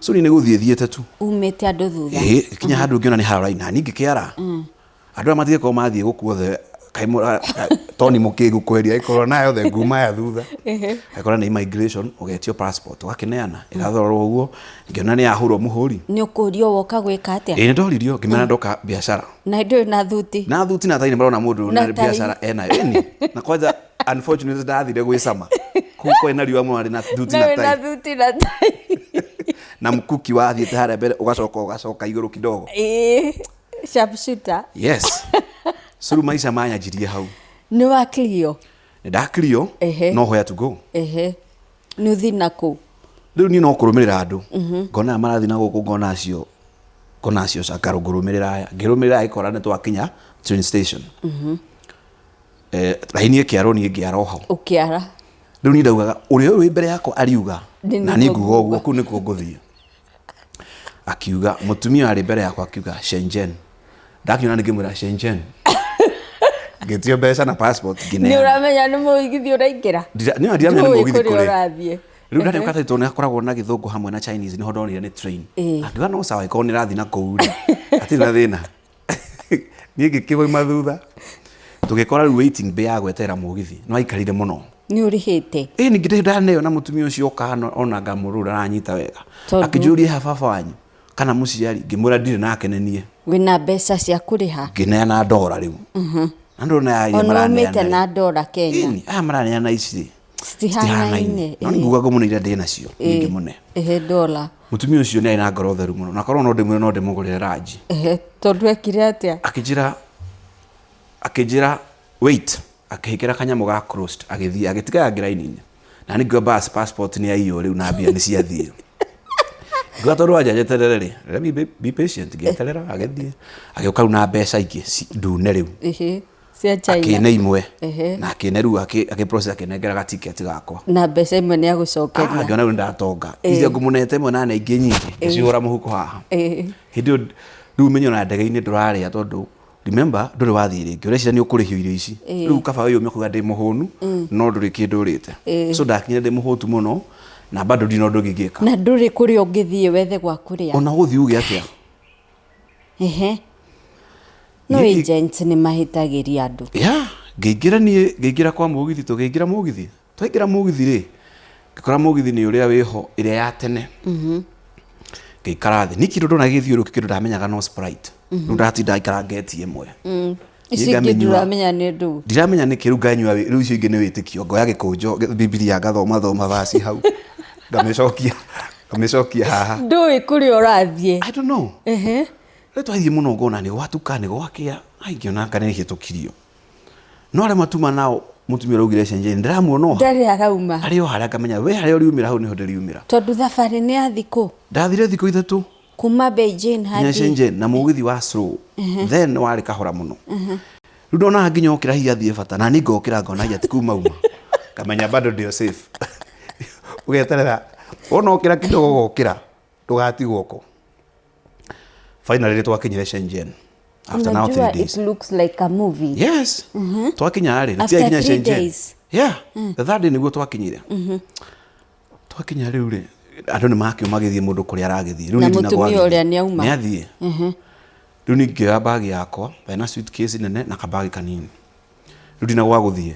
So niĩ nĩ gũthiĩ thiĩte tu. Umĩte andũ thutha. Ĩĩ, kinya handũ ngĩona nĩ harora na niĩ ngĩkĩara. Andũ aya matigĩkorwo mathiĩ gũkuothe toni mũkĩgu kweria ĩkorwo nayo the nguma ya thutha. Agĩkora nĩ immigration ũgetio passport ũgakĩneana ĩgathororwo ũguo ngĩona nĩ yahũrwo mũhũri. Nĩ ũkũrio woka gwĩka atĩa? Ĩĩ nĩ ndoririo ngĩmera ndoka biacara. Na ndũrĩ na thuti. Na thuti na tai nĩ marona mũndũ na biacara enayo. Ĩni. Na kwanja unfortunately ndathire gwĩcama. Kũu kwarĩ na riũa mũno arĩ na thuti na tai. Na thuti na tai. Na mkuki wathiĩte harĩa mbere ũgacoka ũgacoka igũrũ kidogo. Ĩĩ. Sharpshooter. Yes. So rĩu maica manyanjirie hau. Nĩ wa clear. Nĩ ndakrio no where to go. Ehe. Nĩ ũthiĩ na kũ? Rĩu niĩ no kũrũmĩrĩra andũ. Ngona aya marathiĩ na gũkũ ngona acio ngona acio caka ngũrũmĩrĩra aya. Ngĩrũmĩrĩra aya ngĩkora nĩ twakinya train station. Raini ĩkĩarwo niĩ ngĩara o hau. Ũkĩara. Rĩu niĩ ndaugaga ũrĩa ũyũ wĩ mbere yakwa ariuga na niĩ nguga ũguo kũu nĩkuo ngũthiĩ. Akiuga mũtumia arĩ mbere yakwa akiuga Shenzhen. Ndakiona nĩ ngĩmwĩra Shenzhen. Ngĩtio mbeca na passport ngĩneana. Nĩ ũramenya nĩ mũgithi ũraingĩra? Nĩ ndiramenya nĩ mũgithi kũrĩ. Rĩu ndarĩ ũkata tondũ nĩ akoragwo na gĩthũngũ hamwe na Chinese nĩho ndonire nĩ train. Akiuga no sawa ĩkorwo nĩ ĩrathiĩ na kũu rĩ. Hatirĩ na thĩna. Niĩ ngĩkĩmoima thutha. Tũgĩkora rĩu waiting bay ya gweterera mũgithi. Nĩ waikarire mũno. Nĩ ũrĩhĩte? Ĩĩ ningĩ ndaneo na mũtumia ũcio oka ona ngamũrũra aranyita wega. Akĩnjũria ha baba wanyu kana mũciari ngĩmwĩra ndirĩ nake nĩ niĩ. Wĩna mbeca cia kũrĩha? Ngĩneana ndora rĩu. Na ndona aya iria maraneana. Ona umĩte na ndora Kenya. Ĩni, aya maraneana ici rĩ. Citihanaine. No nĩ nguga ngũmũne iria ndĩ nacio niĩ ngĩmũne. Ehe ndora. Mũtumia ũcio nĩ arĩ na ngoro theru mũno na korwo no ndĩmwĩre no ndĩmũgũrĩre ranji. Ehe, tondũ ekire atĩa? Akĩnjĩra akĩnjĩra wait akĩhĩkĩra kanyamũ ga closed agĩthiĩ agĩtiga yangĩ raini-inĩ na niĩ ngĩuga bas passport nĩ yaiywo rĩu na mbia nĩ ciathiĩ. Ngĩuga tondũ wanja njeterere rĩ, let me be patient ngĩeterera agĩthiĩ agĩũka rĩu na mbeca ingĩ ndune rĩu. Ehe, cia China. Akĩne imwe na akĩne rĩu akĩ process akĩnengera ga ticket gakwa. Na mbeca imwe nĩ agũcokeria. Ah, ngĩona rĩu nĩndatonga. Icio ngũmũnete ĩmwe na ingĩ nyingĩ ngĩcihũra mũhuko haha. Hĩndĩ ĩyo rĩu ũmenye ona ndege-inĩ ndũrarĩa tondũ remember ndũrĩ wathiĩ rĩngĩ ũreciria nĩ ũkũrĩhio irio ici rĩu kaba wĩyũmie kuga ndĩ mũhũnu no ndũrĩ kĩndũ ũrĩte. So ndakinyire ndĩ mũhũtu mũno na bado ndirĩ na ũndũ ũngĩ ingĩka. Na ndũrĩ kũrĩa ũngĩthiĩ wethe gwa kũrĩa. Ona gũthiĩ uge atĩa. Ehe. No agents nĩ mahĩtagĩria andũ. Yeah, ngĩingĩra niĩ ngĩingĩra kwa mũgithi tũkĩingĩra mũgithi. Twaingĩra mũgithi rĩ, ngĩkora mũgithi nĩ ũrĩa wĩho ĩrĩa ya tene. Ngĩikara thĩ. Niĩ kĩndũ ndona gĩgĩthiũrũrũka kĩndũ ndamenyaga no Sprite. Rĩu ndatinda ngaikara ngetia ĩmwe. Icio ingĩ ndũramenya nĩ ndũ. Ndiramenya nĩkĩ rĩu nganyua rĩu icio ingĩ nĩ wĩtĩkio. Ngoya gĩkũnjo Bibilia ngathoma thoma verse hau. Ngamĩcokia ngamĩcokia haha. Ndũĩ kũrĩa ũrathiĩ. I don't know. Ehe. Rĩu twathiĩ mũno ngona nĩ gwatuka nĩ gwakĩa. Ai ngĩona anga nĩ hĩtũkirio. No arĩa matuma nao mũtumia ũraugire Shenzhen ndĩramuona o. Ndarĩ arauma. Arĩ o harĩa ngamenya we harĩa ũriumĩra hau nĩho ndĩriumĩra. Tondũ thabarĩ nĩ ya thikũ? Ndathire thikũ ithatũ. Kuma Beijing Nginya hadi Shenzhen na mũgithi wa slow. Then warĩ kahora mũno. Rĩu ndonaga nginya okĩra hihi athiĩ bata na niĩ ngokĩra ngona hihi ati kuma uma. Ngamenya bado ndĩ safe. Ũgeterera wona okĩra kidogo ũgokĩra ndũgatigwo kũ. Finally twakinyire Shenzhen. After now 3 days. It looks like a movie. Yes. Twakinya rĩ, After tũtiakinya 3 Shenzhen. days. Yeah. The third day nĩguo twakinyire. Twakinya rĩu rĩ, Andũ nĩ makiuma magĩthiĩ mũndũ kũrĩa aragĩthiĩ. Rĩu Na niĩ ndina mũtumia gwa ũrĩa gĩthiĩ. nĩauma? Nĩ athiĩ. Rĩu niĩ ngĩoya bagi yakwa, ndarĩ na suitcase nene na kabagi kanini. Rĩu ndina gwa gũthiĩ.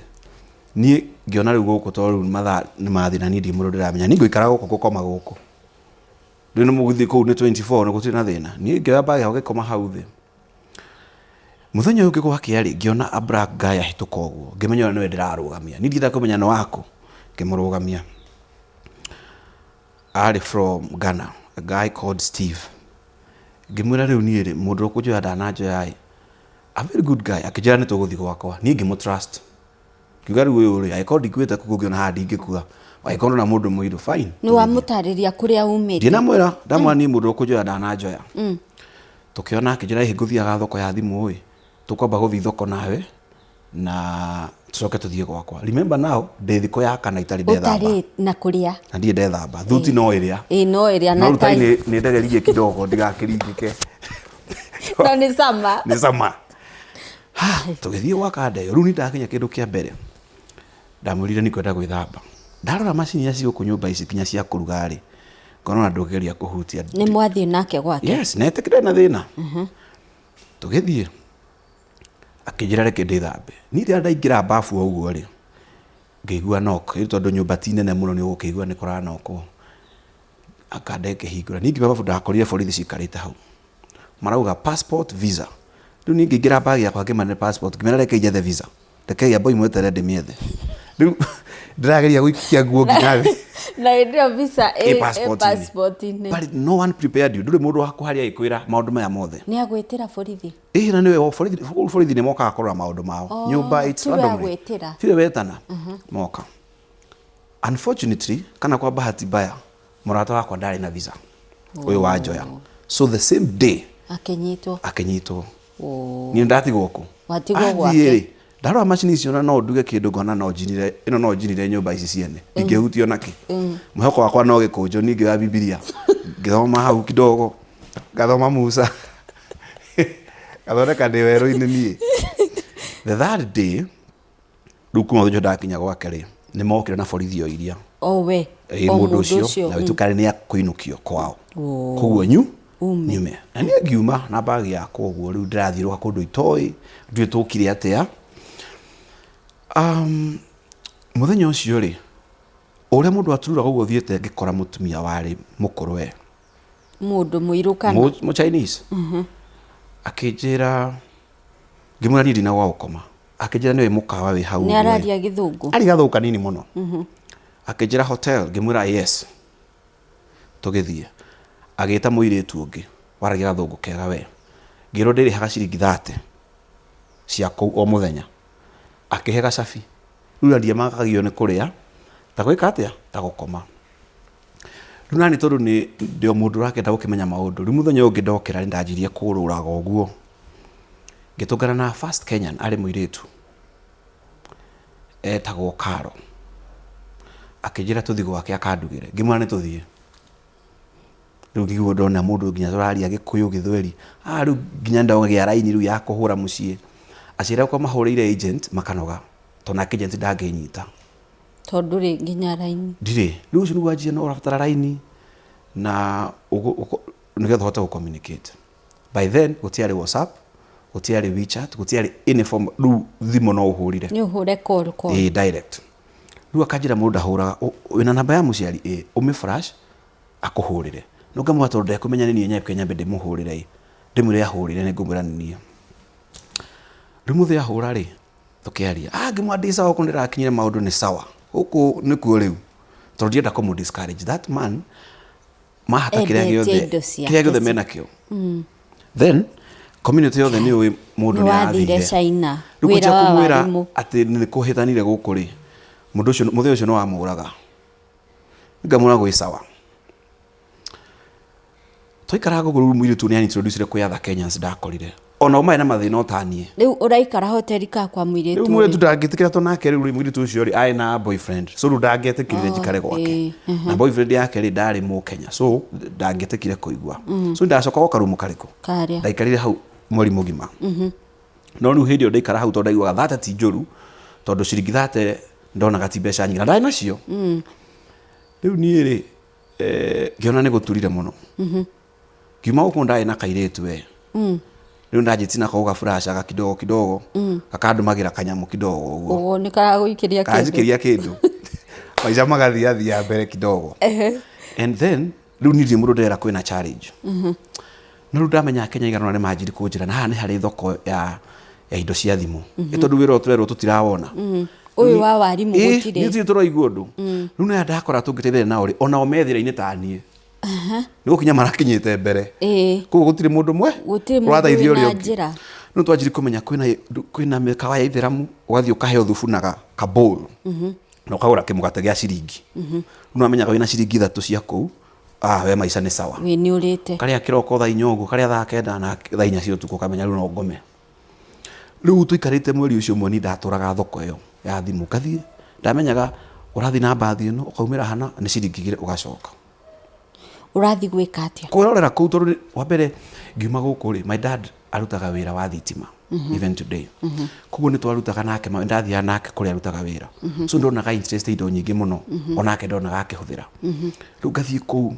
Niĩ ngĩona rĩu gũkũ tondũ rĩu mathaa nĩ mathiĩ na niĩ ndirĩ mũndũ ndĩramenya. Niĩ ngũikara gũkũ ngũkoma gũkũ. Rĩu nĩ mũgũthiĩ kũu nĩ 24 na gũtirĩ na thĩna. Niĩ ngĩoya bagi yakwa ngĩkoma hau thĩ. Mũthenya ũyũ ũngĩ gwakĩa rĩ, ngĩona a black guy ahĩtũka ũguo. Ngĩmenya ũrĩa nĩwe ndĩrarũgamia. Niĩ ndiendaga kũmenya nĩ wakũ. Ngĩmũrũgamia. Arĩ from Ghana, a guy called Steve. Ngĩmwĩra rĩu niĩ rĩ, mũndũ ũkũnjoya ndananjoya ĩ. A very good guy. Akĩnjĩra nĩ tũgũthiĩ gwakwa. Niĩ ngĩmũ trust. Ngiuga rĩu ũyũ rĩ, angĩkorwo ndikuĩte kũu kũngĩ ona haha ndingĩkua. Angĩkorwo ndona mũndũ mũirũ, fine. Nĩ wamũtarĩria kũrĩa umĩte? Ndinamwĩra, ndamwĩra niĩ mũndũ ũkũnjoya ndananjoya. Tũkĩona akĩnjĩra ĩ ngũthiaga thoko ya thimũ ĩ, tũkwamba gũthiĩ thoko nawe na tũcoke tũthiĩ gwakwa. Remember now, ndĩ thikũ ya kana itarĩ ndethamba. Ũtarĩ na kũrĩa. Na ndirĩ ndethamba. Thuti no ĩrĩa. Ĩ no ĩrĩa No na rĩu tai tai. nĩ ndegerie kidogo ndigakĩringĩke. Na nĩ sama. Nĩ sama. Ha, tũgĩthiĩ gwa kanda ĩyo. Rĩu niĩ ndakinya kĩndũ kĩa mbere. Ndamwĩrire nĩ ngwenda gwĩthamba. Ndarora macini iria ciĩ gũkũ nyũmba ici nginya cia kũruga rĩ, ngona ona ndũngĩgeria kũhutia. Nĩ mwathiĩ nake gwake? Yes, na etĩkĩre na thĩna. Tũgĩthiĩ, akĩnjĩra reke ndĩthambe. Niĩ rĩrĩa ndaingĩra bafu o ũguo rĩ, ngĩigua knock. Rĩu tondũ nyũmba ti nene mũno nĩ ũgũkĩigua nĩ kũranokwo. Akanda ĩkĩhingũra. Niĩ ngiuma bafu ndakorire borithi cikarĩte hau. Marauga passport, visa. Rĩu niĩ ngĩingĩra bag yakwa ngĩmane passport, ngĩmera reke njethe visa. Rekei amboi mweterere ndĩmĩethe. Rĩu ndĩrageria gũikia nguo nginya thĩ. Na hĩndĩ ĩyo visa Ĩ ĩ passport-inĩ. passport-inĩ. But no one prepared you. Ndũrĩ mũndũ wa kũharia agĩkwĩra maũndũ maya mothe. Nĩ agwĩtĩra borithi? Ĩĩ na nĩwe borithi borithi nĩ mokaga kũrora maũndũ mao. Oh, Nyũmba it's tiwe randomly. agwĩtĩra. Tiwe wetana. Moka. Unfortunately, kana kwa bahati mbaya, mũrata wakwa ndarĩ na visa. Ũyũ wa njoya. So the same day Akĩnyitwo. akĩnyitwo. Oh. Niĩ ndatigwo kũ? Watigwo Athiĩ gwake. rĩ, ndarora macini icio na no nduge kĩndũ ngona no njinire ĩno no njinire nyũmba ici ciene ingĩhutio nakĩ. Mwĩhoko wakwa no gĩkũnjo niĩ ngĩoya Bibilia ngĩthoma hau kidogo ngathoma Musa ngathondeka ndĩ werũ-inĩ niĩ. The third day rĩu kuma mũthenya ũcio ndakinya gwake rĩ nĩ mokire na borithi o iria O we. Ĩ, O mũndũ ũcio na wĩtuĩka nĩ akũinũkio kwao Oh. koguo nyu Ume. nyume na niĩ ngiuma na bagi yakwa ũguo rĩu ndĩrathiũrũka kũndũ itoĩ ndiũĩ tũkire atĩa. Mũthenya ũcio rĩ ũrĩa mũndũ atururaga ũguo thiĩte ngĩkora mũtumia warĩ mũkũrũ we Mũndũ mũirũ kana? Mũ Chinese. Akĩnjĩra ngĩmwĩra niĩ ndina gwa gũkoma. Akĩnjĩra nĩwe mũkawa wĩ hau Nĩ ũguo ĩ. araria gĩthũngũ? Aria gathũngũ kanini mũno. Akĩnjĩra hotel ngĩmwĩra yes. Tũgĩthiĩ. Agĩta mũirĩtu ũngĩ waragia gathũngũ kega we. Ngĩrwo ndĩrĩhaga ciringi 30 cia kũu o mũthenya. Akĩhe gacabi. Rĩu ndiamakagio nĩ kũrĩa ta gwĩka atĩa ta gũkoma. Rĩu nani tondũ nĩ ndĩ o mũndũ ũrakĩenda gũkĩmenya maũndũ. Rĩu mũthenya ũyũ ũngĩ ndokĩra nĩ ndanjirie kũrũraga ũguo. Ngĩtũngana na first Kenyan arĩ mũirĩtu. Etagwo Karo. Akĩnjĩra tũthiĩ gwake akandugĩre. Ngĩmwĩra nĩ tũthiĩ. Rĩu ngĩigua ndona mũndũ nginya tũraria Gĩkũyũ Gĩthweri. Ah rĩu nginya ndagĩa raini rĩu ya kũhũra mũciĩ. Aciari akwa mahũrĩire agent makanoga. Tondũ nake agent ndangĩnyita. Tondũ rĩ nginya raini. Ndirĩ. Rĩu ũcio nĩguo anjia no ũrabatara raini na nĩgetha ũhote gũ communicate. By then gũtiarĩ WhatsApp, gũtiarĩ WeChat, gũtiarĩ any form rĩu thimũ no ũhũrire. Nĩ ũhũre call call. Ĩĩ direct. Rĩu akanjĩra mũndũ ndahũraga, wĩna namba ya mũciari ĩĩ, ũmĩ flash akũhũrĩre. No ngamwĩra tondũ ndekũmenya nĩ niĩ nyambe nyambe ndĩmũhũrĩre ĩ, ndĩmwĩre ahũrĩre nĩ ngũmwĩra nĩ niĩ. Rĩu mũthee ahũra rĩ, tũkĩaria. Ah ngĩmwĩra ndĩ sawa gũkũ ndĩrakinyire maũndũ nĩ sawa. Gũkũ nĩkuo rĩu. Tondũ ndienda kũmũ discourage. That man mahata kĩrĩa Endetie gĩothe indo ciake kĩrĩa gĩothe menakĩo. Then community yothe nĩ ũĩ mũndũ Nĩ nĩ wathire arathire. China Rĩu wĩra kwanjia wa kũmwĩra warimũ. atĩ nĩ kũhĩtanire gũkũ rĩ, mũndũ ũcio mũthee ũcio nĩ wamũraga. Ngamwĩra gwĩ sawa. Twaikaraga ũguo rĩu mũirĩtu nĩ introduce kwĩ other Kenyans ndakorire. Ona o marĩ na mathĩna o ta niĩ. Rĩu ũraikara hoteli ka kwa mũirĩtu Rĩu mũirĩtu ndangĩtĩkĩra to nake rĩu mũirĩtu ũcio rĩ arĩ na boyfriend. So rĩu ndangĩetĩkĩrire njikare gwake. Na boyfriend yake rĩ ndarĩ mũkenya. So ndangĩetĩkire kũigua. So ndacoka gwa karumu karĩkũ? Karĩa. Ndaikarire hau mweri mũgima. No rĩu hĩndĩ ĩyo ndaikara hau tondũ ndaiguaga 30 ti njũru tondũ ciringi 30 ndonaga ti mbeca nyingĩ na ndarĩ nacio. Rĩu niĩ rĩ Ngĩona nĩ gũturire mũno. Ngiuma gũkũ ndarĩ na kairĩtu we. Rĩu ndanjĩtie nako gaburacaga kidogo kidogo, gakandũmagĩra kanyamũ kidogo ũguo. Ũguo nĩ karagũikĩria kĩndũ. Kanjikĩria kĩndũ. Maica magathiathia mbere kidogo. And then rĩu niĩ ndirĩ mũndũ ndĩrera kwĩna challenge. No rĩu ndamenya Kenya igana ũna nĩ manjiri kũnjĩra na haha nĩ harĩ thoko ya indo cia thimũ. Ĩ tondũ wĩra ũyũ tũrerwo tũtirawona. Ũyũ wa warimũ gũtirĩ. Niĩ tũtirĩ tũraigua ũndũ. Rĩu nĩ ndakora tũngĩteithania nao rĩ, onao me thĩna-inĩ ta niĩ. Nĩ gũkinya marakinyĩte mbere. Koguo gũtirĩ mũndũ ũmwe Gũtirĩ mũndũ ũrateithia wĩna ũrĩa ũngĩ. njĩra. Rĩu twanjiri kũmenya kwĩna mĩkawa ya ithĩramu, ũgathiĩ ũkaheo thubu na ka bowl. Na ũkagũra kĩmũgate gĩa ciringi. Rĩu nĩwamenyaga wĩna ciringi 3 cia kũu, we maica nĩ sawa. Wĩ nĩ ũrĩte. Karĩa kĩroko thaa 4 ũguo, karĩa thaa 9 na thaa 4 cia ũtukũ ũkamenya rĩu no ngome. Rĩu tũikarĩte mweri ũcio ũmwe niĩ ndatũraga thoko ĩyo ya thimũ. Ngathiĩ, ndamenyaga ũrathiĩ na mbathi ĩno, ũkaumĩra hana, nĩ ciringi 2 ũgacoka. Ũrathiĩ gwĩka atĩa? Kwĩrorera kũu tondũ wa mbere ngiuma gũkũ rĩ, my dad arutaga wĩra wa thitima even today. Koguo nĩ twarutaga nake, ndathiaga nake kũrĩa arutaga wĩra. So ndonaga interest indo nyingĩ mũno, onake ndonaga akĩhũthĩra. Rĩu ngathiĩ kũu,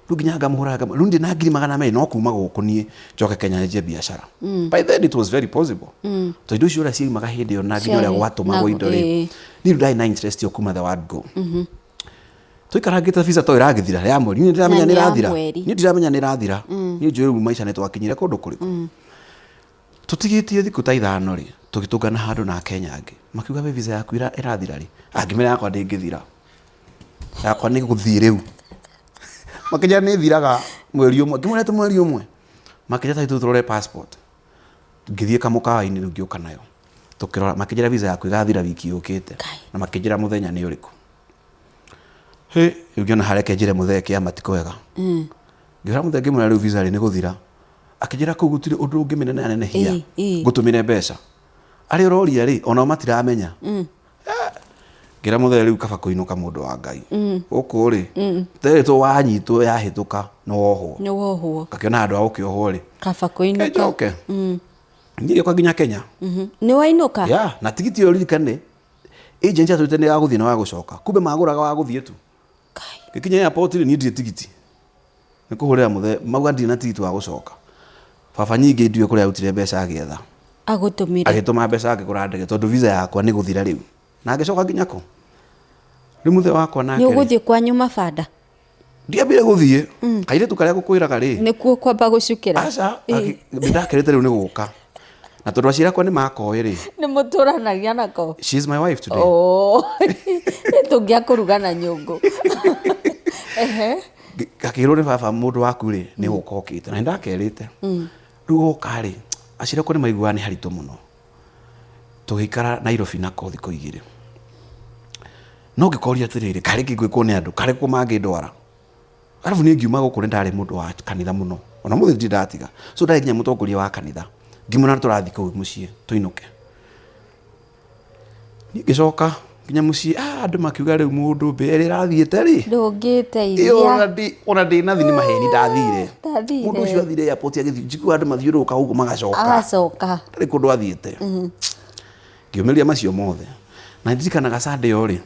rĩu nginya ngamũhũra, rĩu ndĩ na ngiri 200 no kuma gũkũ niĩ njoke Kenya nyanjie biacara. By then it was very possible. Tondũ indo icio ũrĩa ciaumaga hĩndĩ ĩyo na nginya ũrĩa gwatũmagwo indo rĩ, niĩ rĩu ndarĩ na interest ĩyo kuma the word go. Tũikarangĩte visa to ĩragĩthira ya mweri, niĩ ndiramenya nĩ ĩrathira. Niĩ ndiramenya nĩ ĩrathira. Niĩ njũĩ rĩu maica nĩ twakinyire kũndũ kũrĩkũ. Tũtigĩtie thikũ ta 5 rĩ, tũgĩtũngana handũ na Kenya angĩ. Makiuga we visa yaku ĩrathira rĩ. Angĩmera yakwa ndĩngĩthira. Yakwa nĩ gũthiĩ rĩu. Makĩnjĩra nĩ ĩthiraga mweri ũmwe. Ngĩmwĩra atĩ mweri ũmwe. Makĩnjĩra ta tũrore passport. Ngĩthiĩ kamũkawa-inĩ rĩu ngĩũka nayo. Tũkĩrora, makĩnjĩra visa yaku ĩgathira wiki yũkĩte. Na makĩnjĩra mũthenya nĩ ũrĩkũ. Hĩ, rĩu ngĩona hareke njĩre mũthee kĩama ti kwega. Ngĩhũra mũthee ngĩmwĩra rĩu visa rĩ nĩ gũthira. Akĩnjĩra kũu gũtirĩ ũndũ ũngĩ mĩnene anenehia. Ngũtũmĩre mbeca. Arĩa ũroria rĩ, onao matiramenya. Ngĩra mũthee rĩu kaba kũinũka mũndũ wa Ngai. Gũkũ rĩ, terĩtwo wanyitwo yahĩtũka nĩ wohwo. Nĩ wohwo. Ngakĩona handũ ha gũkĩohwo rĩ. Kaba kũinũka. Njoke. Niĩ ngĩũka nginya Kenya. Nĩ wainũka? Yeah, na tigiti ĩyo ririkane, agent atwĩrĩte nĩ ya gũthiĩ na wa gũcoka. Kumbe magũraga wa gũthiĩ tu. Ngĩkinya airport rĩ, niĩ ndirĩ tigiti. Nĩ kũhũrĩra mũthee, mauga ndirĩ na tigiti wa gũcoka. Baba nyingĩ ndiũĩ kũrĩa arutire mbeca agĩetha. Agũtũmire. Agĩtũma mbeca akĩgũra ndege tondũ visa yakwa nĩ gũthira rĩu. Na ngĩcoka nginya kũ? Rĩu mũthee wakwa nake Nĩ rĩ. ũgũthiĩ kwanyu mabanda? Ndiambire gũthiĩ. Kairĩtu karĩa ngũkwĩraga rĩ. Nĩkuo kwamba gũcukĩra. Aca, nĩndakĩrĩte rĩu nĩ gũka. Na tondũ aciari akwa nĩ makoĩ rĩ. Nĩ mũtũranagia nako? She is my wife today. Oh. Tũngĩakũruga na nyũngũ. Ngakĩrwo nĩ baba mũndũ waku rĩ, nĩ gũka okĩte. Na nĩndakerĩte. Rĩu goka rĩ, aciari akwa nĩ maiguaga nĩ haritũ mũno. Tũgĩikara Nairobi nako thikũ 2. No ngĩkoria atĩrĩrĩ, karĩ kĩ ngwĩkwo nĩ andũ, karĩ kũ mangĩndwara. Arabu niĩ ngiuma gũkũ nĩ ndarĩ mũndũ wa kanitha mũno. Ona mũthĩ ndirĩ ndatiga. So ndarĩ nginya mũtongoria wa kanitha. Ngĩmwĩra tũrathiĩ kũu mũciĩ, tũinũke. Niĩ ngĩcoka nginya mũciĩ, andũ makiuga rĩu mũndũ mbere ĩrathiĩte rĩ. Ndũngĩteithia. Ĩyo ona ndĩnathi nĩ maheni ndathire. Ndathire. Mũndũ ũcio athire airport agĩthiĩ, njiguaga andũ mathiũrũrũka ũguo magacoka. Agacoka. Ndarĩ kũndũ athiĩte. Ngĩũmĩrĩria macio mothe. Na ndirikanaga Sunday ĩyo rĩ,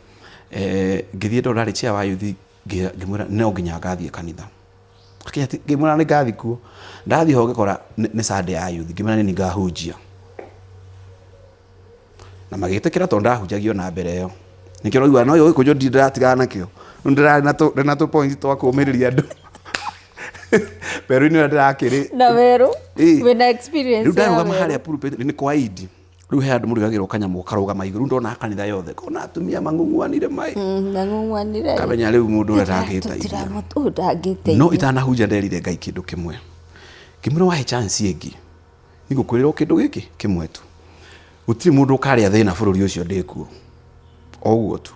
ngĩthiĩ ndona ndarĩ chair wa youth, ngĩmwĩra no nginya ngathiĩ kanitha. Ngĩmwĩra nĩ ngathiĩ kuo. Ndathiĩ ho ngĩkora nĩ Sunday ya youth, ngĩmwĩra nĩ ngahunjia. Na magĩtĩkĩra tondũ ndahunjagia ona mbere ĩyo. Nĩkĩo ũraigua no Gĩkũyũ ndirĩ ndĩratigana nakĩo. Rĩu ndĩrarĩ na tũ point twa kũũmĩrĩria andũ. Werũ-inĩ ũrĩa ndĩrakĩrĩ. Na werũ? Wĩna experience Rĩu ndarũgama ya werũ. harĩa pulpit nĩ kwa Idi. Rĩu he andũ mũrugagĩrwo kanyamũ karũgama igũrũ, rĩu ndona kanitha yothe. Ngona atumia mang'ung'uanire mai. Mang'ung'uanire. Kamenya rĩu mũndũ ũrĩa ndangĩteithia. Ũyũ ndangĩteithia. No itanahunjia nderire Ngai kĩndũ kĩmwe. Ngĩmwĩra wahe chance ĩngĩ. Nĩngũkwĩrĩra o kĩndũ gĩkĩ kĩmwe tu. Gũtirĩ mũndũ ũkarĩa thĩna bũrũri ũcio ndĩkuo. O ũguo tu.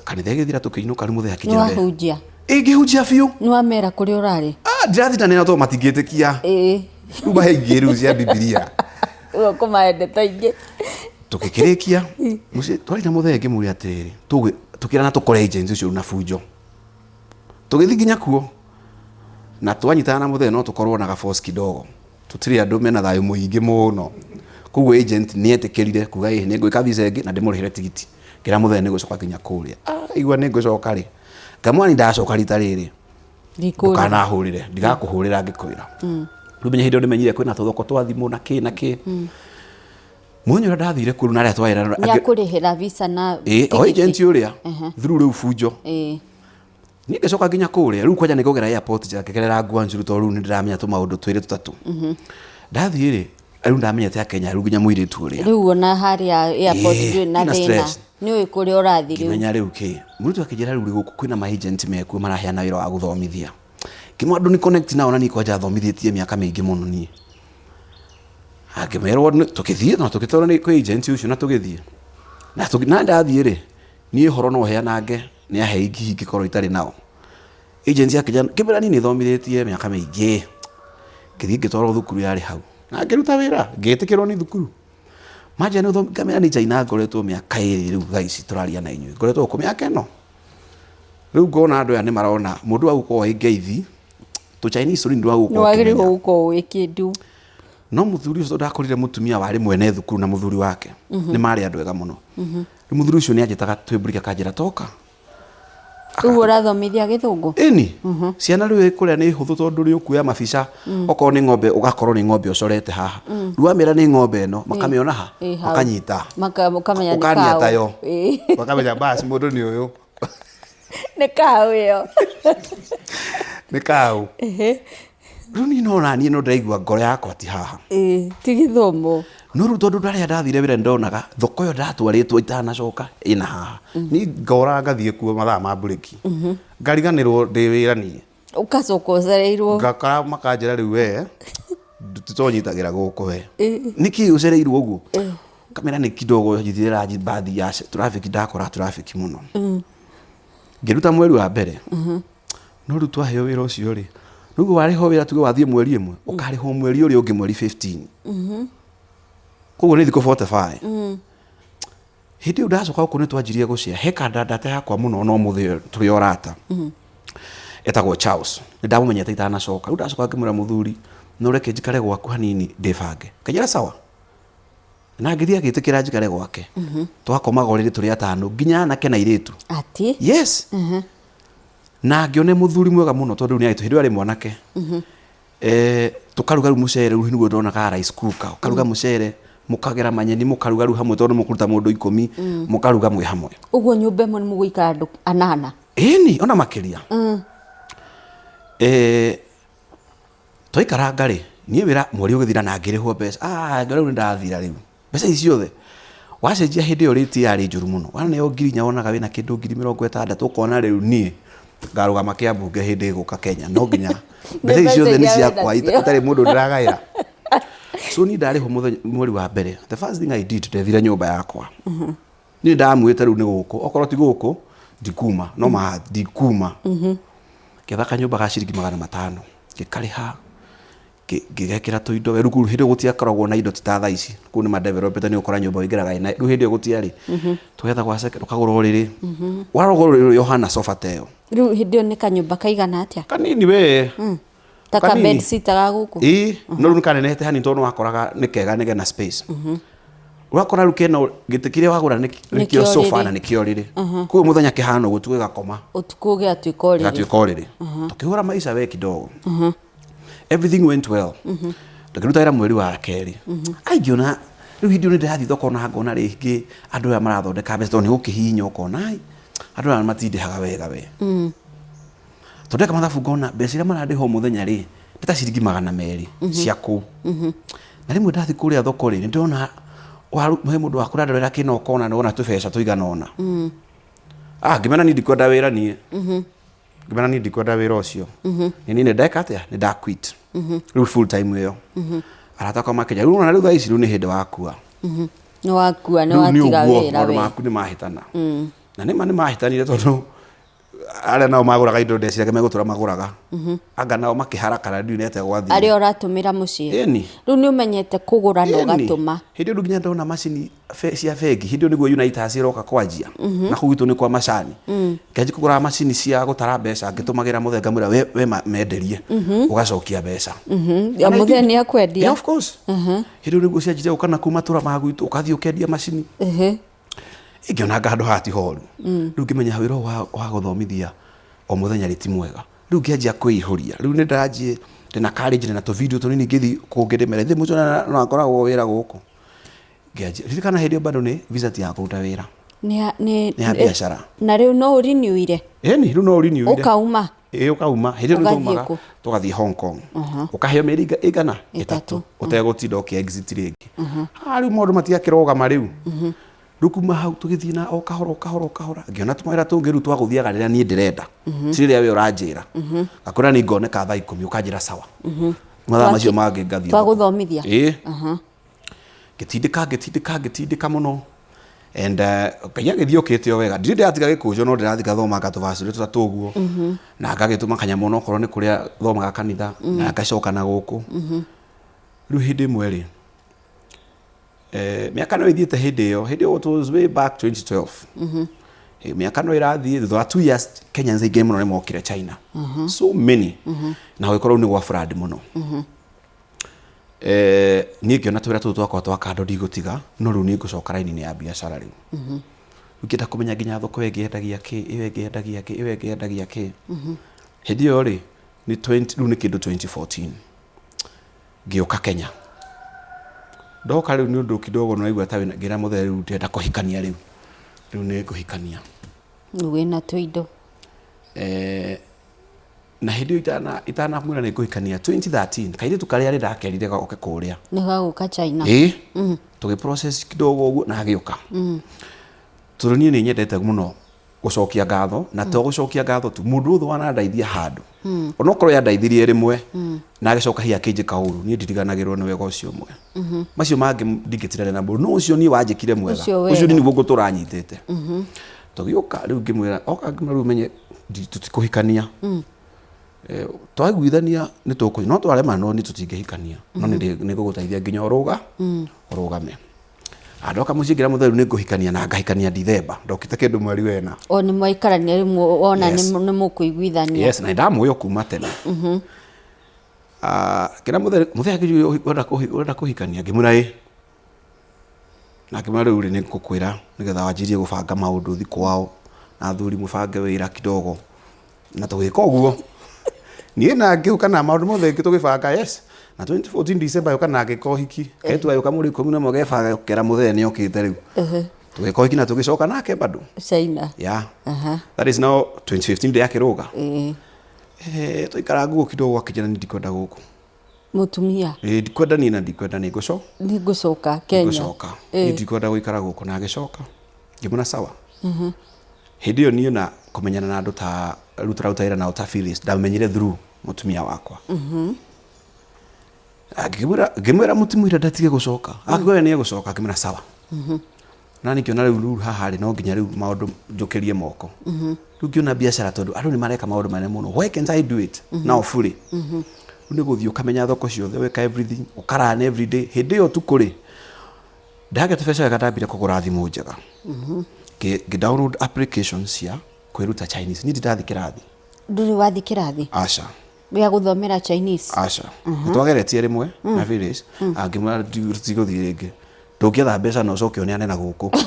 Kanitha ĩgĩthira tũkĩinũka rĩu mũthenya akĩnjĩra. Nĩwahunjia? Ĩ, ngĩhunjia biũ. Nĩwamera kũrĩa ũrarĩ? Ndĩrathindanĩra tondũ matingĩtĩkia. Rĩu mahe ingĩ rĩu cia Bibilia. Rĩu ũkũmahe ndeto ingĩ. Tũgĩkĩrĩkia, mũciĩ twarĩ na mũthee ngĩmũria atĩrĩrĩ, tũkĩrana tũkore agent ũcio na bunjo. Tũgĩthiĩ nginya kuo. Na twanyitana na mũthee no tũkorwo na gaboss kidogo. Tũtirĩ andũ mena thayũ mũingĩ mũno. Koguo agent nĩetĩkĩrire kuga ĩ nĩngwĩka visa ĩngĩ na ndĩmũrĩhĩre tigiti. Ngĩra mũthee nĩngũcoka nginya kũrĩa. Igua nĩngũcoka rĩ. Ngamwani ndacoka rita rĩrĩ ndukanahũrĩre, ndigakũhũrĩra ngĩkwĩra. Rĩu menya hĩndĩ ĩyo nĩmenyire kwĩna tũthoko twa thimũ na kĩ na kĩ. Mũthenya ũrĩa ndathire kũu na arĩa twaĩra nĩ akũrĩhĩra visa na ĩ o agent ũrĩa through rĩu bunjo. Niĩ ngĩcoka nginya kũrĩa rĩu kwanja nĩ kũgera airport njĩra ngĩgerera Guangzhou tondũ rĩu nĩ ndĩramenya tũmaũndũ twĩrĩ tũtatũ. Ndathiĩ rĩ, rĩu ndamenyete Akenya rĩu nginya mũirĩtu ũrĩa. Rĩu ona harĩa airport ndũrĩ na ndina thĩna. stress. Nĩ ũĩ kũrĩa ũrathiĩ rĩu. Ngĩmenya rĩu kĩ mũirĩtu akĩnjĩra rĩu gũkũ kwĩna ma agent mekuo maraheana wĩra wa gũthomithia. Ngĩmwĩra andũ ni connect nao na niĩ kwanja thomithĩtie mĩaka mĩingĩ mũno niĩ. Angĩmerwo tũkĩthiĩ na tũgĩtwarwo nĩ kwĩ agent ũcio na tũgĩthiĩ. Na na ndathiĩ rĩ, niĩ ũhoro no heanange nĩ ahei ngihi ingĩkorwo itarĩ nao. Agent akĩnjĩra ngĩmwĩra niĩ nĩ thomithĩtie mĩaka mĩingĩ. Ngĩthiĩ ngĩtwarwo thukuru yarĩ hau na ngĩruta wĩra ngĩtĩkĩrwo nĩ thukuru. Manjĩra nĩ ũthomi ngamera nĩ China ngoretwo mĩaka ĩrĩ rĩu thaa ici tũraria na inyuĩ ngoretwo gũkũ mĩaka ĩno. Rĩu ngona andũ aya nĩ marona mũndũ wa gũkorwo ĩ ngeithi tũ Chinese tũnini twa Nĩ gũkorwo wagĩrĩirwo ũkĩmenya. gũkorwo ũĩ kĩndũ. No mũthuri ũcio ndakorire mũtumia warĩ mwene thukuru na mũthuri wake nĩ marĩ andũ ega mũno. Rĩu mũthuri ũcio nĩ anjĩtaga twĩ break akanjĩra toka. Rĩu ũrathomithia gĩthũngũ? Ĩni, ciana rĩu kũrĩa nĩ hũthũ tondũ nĩ ũkuoya mabica okorwo nĩ ng'ombe ũgakorwo nĩ ng'ombe ũcorete haha. Rĩu wamĩra nĩ ng'ombe ĩno makamĩona ha Ĩ, hau. makanyita. Ũkamenya nĩ Ũkania cow. tayo. Ĩ. Makamenya basi mũndũ nĩ ũyũ. Nĩ cow ĩyo. Nĩ cow. Rĩu niĩ no naniĩ no ndĩraigua ngoro yakwa ti haha. Ĩ, ti gĩthomo. No rĩu tondũ ndarĩa ndathire wĩra nĩndonaga thoko ĩyo ndatwarĩtwo itanacoka ĩna haha. Niĩ ngora ngathiĩ kuo mathaa ma mburĩki. Ngariganĩrwo ndĩ wĩra niĩ. Ũgacoka ũcereirwo. Ngakora makanjĩra rĩu we tũtonyitagĩra gũkũ we. Nĩkĩ ũcereirwo ũguo? Kamera nĩ kidogo njithire mbathi ya traffic ndakora traffic mũno. Ngĩruta mweri wa mbere. No rĩu twaheo wĩra ũcio rĩ, rĩu warĩhwo wĩra tuge wathiĩ mweri ĩmwe, ũkarĩhwo mweri ũrĩa ũngĩ mweri 15. Koguo nĩ thikũ 45. Hĩndĩ ĩyo ndacoka gũkũ nĩ twanjirie gũcea he kandandata yakwa mũno no mũthĩ tũrĩ o arata. Etagwo Charles. Nĩ ndamũmenyete itanacoka. Rĩu ndacoka ngĩmwĩra mũthuri, no reke njikare gwaku hanini ndĩbange. Akĩnjĩra sawa. Na ngĩthiĩ agĩtĩkĩra njikare gwake. Twakomaga ũrĩrĩ tũrĩ atano nginya anake na airĩtu. Atĩ? Yes. Na ngĩona mũthuri mwega mũno tondũ rĩu nĩ hĩndĩ ĩyo arĩ mwanake. Tũkaruga rĩu mũcere rĩu nĩguo ndonaga rice cooker. Ũkaruga mũcere, mũkagera manyeni mũkaruga rĩu hamwe tondũ mũkũruta mũndũ 10, mũkaruga mwĩ hamwe. Ũguo nyũmba ĩmwe nĩ mũgũikara andũ anana? Ĩni, ona makĩria. Twaikaranga rĩ, niĩ wĩra mweri ũgĩthira na ngĩrĩhwo mbeca. Rĩu nĩ ndathira rĩu. Mbeca ici ciothe. Wacenjia hĩndĩ ĩyo rĩti yarĩ njũru mũno. Waneo 4,000 wonaga wĩna kĩndũ 60,000 ũkona rĩu niĩ ngarũgama Kĩambunge hĩndĩ ĩgũka Kenya. No nginya mbeca ici ciothe nĩ ciakwa itarĩ mũndũ ndĩragaĩra. So niĩ ndarĩhwo mũthenya mweri wa mbere. The first thing I did ndethire nyũmba yakwa. Niĩ ndamuĩte rĩu nĩ gũkũ. Okorwo ti gũkũ ndikuma, no ma ndikuma. Ngĩetha kanyũmba ga ciringi 500 ngĩkarĩha ngĩgekĩra tũindo we rĩu kũu hĩndĩ ĩyo gũtiakoragwo na indo ti ta thaa ici kũu nĩ madevelopete nĩ ũkora nyũmba ũingĩraga ĩna rĩu hĩndĩ ĩyo gũtiarĩ. Tũgetha gwa second ũkagũra ũrĩrĩ. Warũga ũrĩrĩ ũrĩa ũhana sofa ta ĩyo. Rĩu hĩndĩ ĩyo nĩ kanyũmba kaigana atĩa? Kanini we. Ta ka bed sitter ga gũkũ? Ĩĩ, no rĩu nĩ kanenehete hanini tondũ nĩ wakoraga nĩ kega nĩ kena space. Ũgakora rĩu kena gĩtĩ kĩrĩa wagũra nĩkĩo sofa na nĩkĩo ũrĩrĩ. Koguo mũthenya kĩhana ũguo ũtukũ gĩgakoma. Ũtukũ gĩgatuĩka ũrĩrĩ. Gĩgatuĩka ũrĩrĩ. Tũkĩhũra maica we kidogo. Everything went well. Ngĩruta wĩra mweri wa kerĩ. Ai ngĩona rĩu hĩndĩ ĩyo nĩ ndĩrathiĩ thoko na ngona rĩngĩ andũ aya marathondeka mbeca tondũ nĩ gũkĩhihinya ũkona ai andũ aya matindĩhaga wega we. Tondũ ndeka mathabu ngona mbeca iria marandĩha o mũthenya rĩ nĩ ta ciringi 200 cia kũu. Na rĩmwe ndathiĩ kũrĩa thoko rĩ nĩ ndĩrona he mũndũ wa kũrandorera kĩna ũkona nĩ wona tũbeca tũigana ũna. Ngĩmena niĩ ndikwenda wĩra niĩ. Ngĩmena niĩ ndikwenda wĩra ũcio. Nĩ niĩ nĩ ndeka atĩa? Nĩ nda quit. Rĩu full time ĩyo. Arata akwa makĩnjĩra rĩu ũrona rĩu thaa ici rĩu nĩ hĩndĩ wakua. Nĩ wakua, nĩ watiga wĩra maũndũ we. maku nĩ mahĩtana. Na nĩ ma nĩ mahĩtanire tondũ arĩa nao magũraga indo ndeciragia megũtũra magũraga. Anga nao makĩhara kana ndiũĩ nĩ atĩa gwathire. Arĩa ũratũmĩra mũciĩ. Ĩni. Rĩu nĩ ũmenyete kũgũra na ũgatũma. Hĩndĩ ĩyo nginya ndona macini cia bengi, hĩndĩ ĩyo nĩguo Unitas ĩroka kwanjia. Na kũu gwitũ nĩ kwa macani. Ngĩanjia kũgũra macini cia gũtara mbeca ngĩtũmagĩra mũthee ngamwĩra we menderie. Ũgacokia mbeca. Ya mũthee nĩ akwendia. Yeah, of course. Hĩndĩ ĩyo nĩguo cianjirie gũka na kũu matũra ma gwitũ ũkathiĩ ũkendia macini. Ingĩona anga handũ haha ti horu. Rĩu ngĩmenya wĩra ũyũ wa gũthomithia O mũthenya rĩ ti mwega. Rĩu ngĩanjia kwĩihũria. Rĩu nĩ ndĩranjie ndĩna courage ndĩna tũ video tũnini ngĩthiĩ kũngĩ ndĩmere ithe mũcio no akoragwo wĩra gũkũ. Ngĩanjia ririkana hĩndĩ ĩyo bado nĩ visa ti ya kũruta wĩra. Nĩ nĩ ya biacara. Na rĩu no ũriniuire? Ĩni rĩu no ũriniuire. Ũkauma? Ĩĩ ũkauma. Hĩndĩ ĩyo nĩ twaumaga tũgathiĩ Hong Kong. Ũkaheo mĩeri ĩigana? Ĩtatũ. Ũtegũtinda ũkĩ exit rĩngĩ. Ah rĩu maũndũ matiakĩrũgama rĩu. Rĩu kuma hau tũgĩthiĩ na o kahora o kahora o kahora ngĩona tũmawĩra tũngĩ rĩu twagũthiaga rĩrĩa niĩ ndĩrenda. Ti rĩrĩa we ũranjĩra. Ngakwĩra nĩ ngoneka thaa ikũmi ũkanjĩra sawa. Mathaa macio mangĩ ngathiĩ. Twagũthomithia? Ĩĩ. Ngĩtindĩka ngĩtindĩka ngĩtindĩka mũno and Ngai agĩthiĩ okĩte o wega. Ndirĩ ndĩratiga gĩkũnjo no ndĩrathiĩ ngathomanga tũvaci tũrĩa tũtatũ ũguo. Na ngagĩtũma kanyamũ onokorwo nĩ kũrĩa thomaga kanitha na ngacoka na gũkũ. Rĩu hĩndĩ ĩmwe rĩ, mĩaka no ĩthiĩte hĩndĩ ĩyo, hĩndĩ ĩyo it was way back 2012. Mĩaka no ĩrathiĩ, thutha wa 2 years Kenyans aingĩ mũno nĩ mokire China. So many. Na gũgĩkorwo rĩu nĩ gwa flood mũno. Niĩ ngĩona tũwĩra tũtũ twakwa twa kando ndigũtiga, no rĩu nĩ ngũcoka raini-inĩ ya biacara rĩu. Rĩu ngĩenda kũmenya nginya thoko ĩyo ĩngĩ yendagia kĩ, ĩyo ĩngĩ yendagia kĩ, ĩyo ĩngĩ yendagia kĩ. Hĩndĩ ĩyo rĩ, nĩ 20 rĩu nĩ kĩndũ 2014. Ngĩũka Kenya. Ndoka rĩu nĩ ũndũ kidogo nĩ waigua ta wĩna, ngĩra mũthee rĩu ndĩrenda kũhikania rĩu. Rĩu nĩ ngũhikania. Rĩu wĩna tũindo. Na hĩndĩ ĩyo itanamwĩra nĩ ngũhikania 2013, kairĩtu karĩa rĩ ndakerire goke kũrĩa. Nĩ gagũka China. Ĩĩ. Tũgĩ process kidogo ũguo na agĩũka. Tondũ niĩ nĩ nyendete mũno gũcokia ngatho na to gũcokia ngatho tu, mũndũ wothe wanandeithia handũ onokorwo yandeithirie rĩmwe na agĩcoka hihi akĩnjĩka ũru, niĩ ndiriganagĩrwo nĩ wega ũcio ũmwe. Macio mangĩ ndingĩtirania na mũndũ, no ũcio niĩ wanjĩkire mwega, Ũcio ũcio nĩguo ngũtũra nyitĩte. Tũgĩũka rĩu ngĩmwĩra, oka ngĩmwĩra rĩu menye tũtikũhikania. Twaiguithania nĩ tũkũ, no twaremanwo nĩ tũtingĩhikania, no nĩ ngũgũteithia nginya ũrũgame. Ndoka mũciĩ ngĩra mũthee rĩu nĩ ngũhikania na ngahikania Dithemba, ndokĩte kĩndũ mweri wena. O nĩ mwaikarania rĩu wona nĩ mũkũiguithania. Yes, na nĩndamũĩ o kuma tene. Ngĩra mũthee, mũthee akĩnjũria ũrenda kũhikania, ngĩmwĩra ĩ. Na ngĩmwĩra rĩu rĩ nĩ ngũkwĩra nĩgetha wanjĩrĩrie gũbanga maũndũ ũthiĩ kwao na athuri mũbange wĩra kidogo. Na tũgĩka ũguo. Niĩ na ngĩũka na maũndũ mothe tũgĩbanga yes. Na 2014 December yũka na ngĩka ũhiki. Kairĩtu gagĩũka mweri 11 gebanga kera mũthee nĩ okĩte rĩu. Tũgĩka ũhiki na tũgĩcoka nake bado. China. Yeah. That is now 2015 ndĩ akĩrũga. Twaikara nguo kidogo akĩnjĩra niĩ ndikwenda gũkũ. Mũtumia. Ĩĩ ndikwenda niĩ na ndikwenda nĩ ngũcoka. Nĩ ngũcoka Kenya. Ngũcoka. Niĩ ndikwenda gũikara gũkũ na agĩcoka. Ngĩmwĩra sawa. Hĩndĩ ĩyo niĩ na kũmenyana na andũ ta rĩu tũraruta wĩra nao ta Phyllis ndamenyire through mũtumia wakwa. Ngĩmwĩra mũtimwĩre ndatige gũcoka. Akiuga we nĩ egũcoka ngĩmwĩra sawa. Na niĩ ngĩona rĩu rĩu haha rĩ no nginya rĩu maũndũ njũkĩrie moko. Rĩu ngĩona biacara tondũ andũ nĩ mareka maũndũ manene mũno. Why can't I do it now fully? Rĩu nĩ gũthiĩ ũkamenya thoko ciothe weka everything, ũka run every day. Hĩndĩ ĩyo ũtukũ rĩ, ndagĩa tũbeca wega ndambire kũgũra thimũ njega. Ngĩ download applications cia kwĩruta Chinese. Niĩ ndindathiĩ kĩrathi. Ndũrĩ wathiĩ kĩrathi? Aca. Gĩa gũthomera Chinese? Aca. Nĩ twageretie rĩmwe na Phyllis, ngĩmwĩra tũtigũthiĩ rĩngĩ. Ndũngĩetha mbeca na ũcoke ũneane na gũkũ.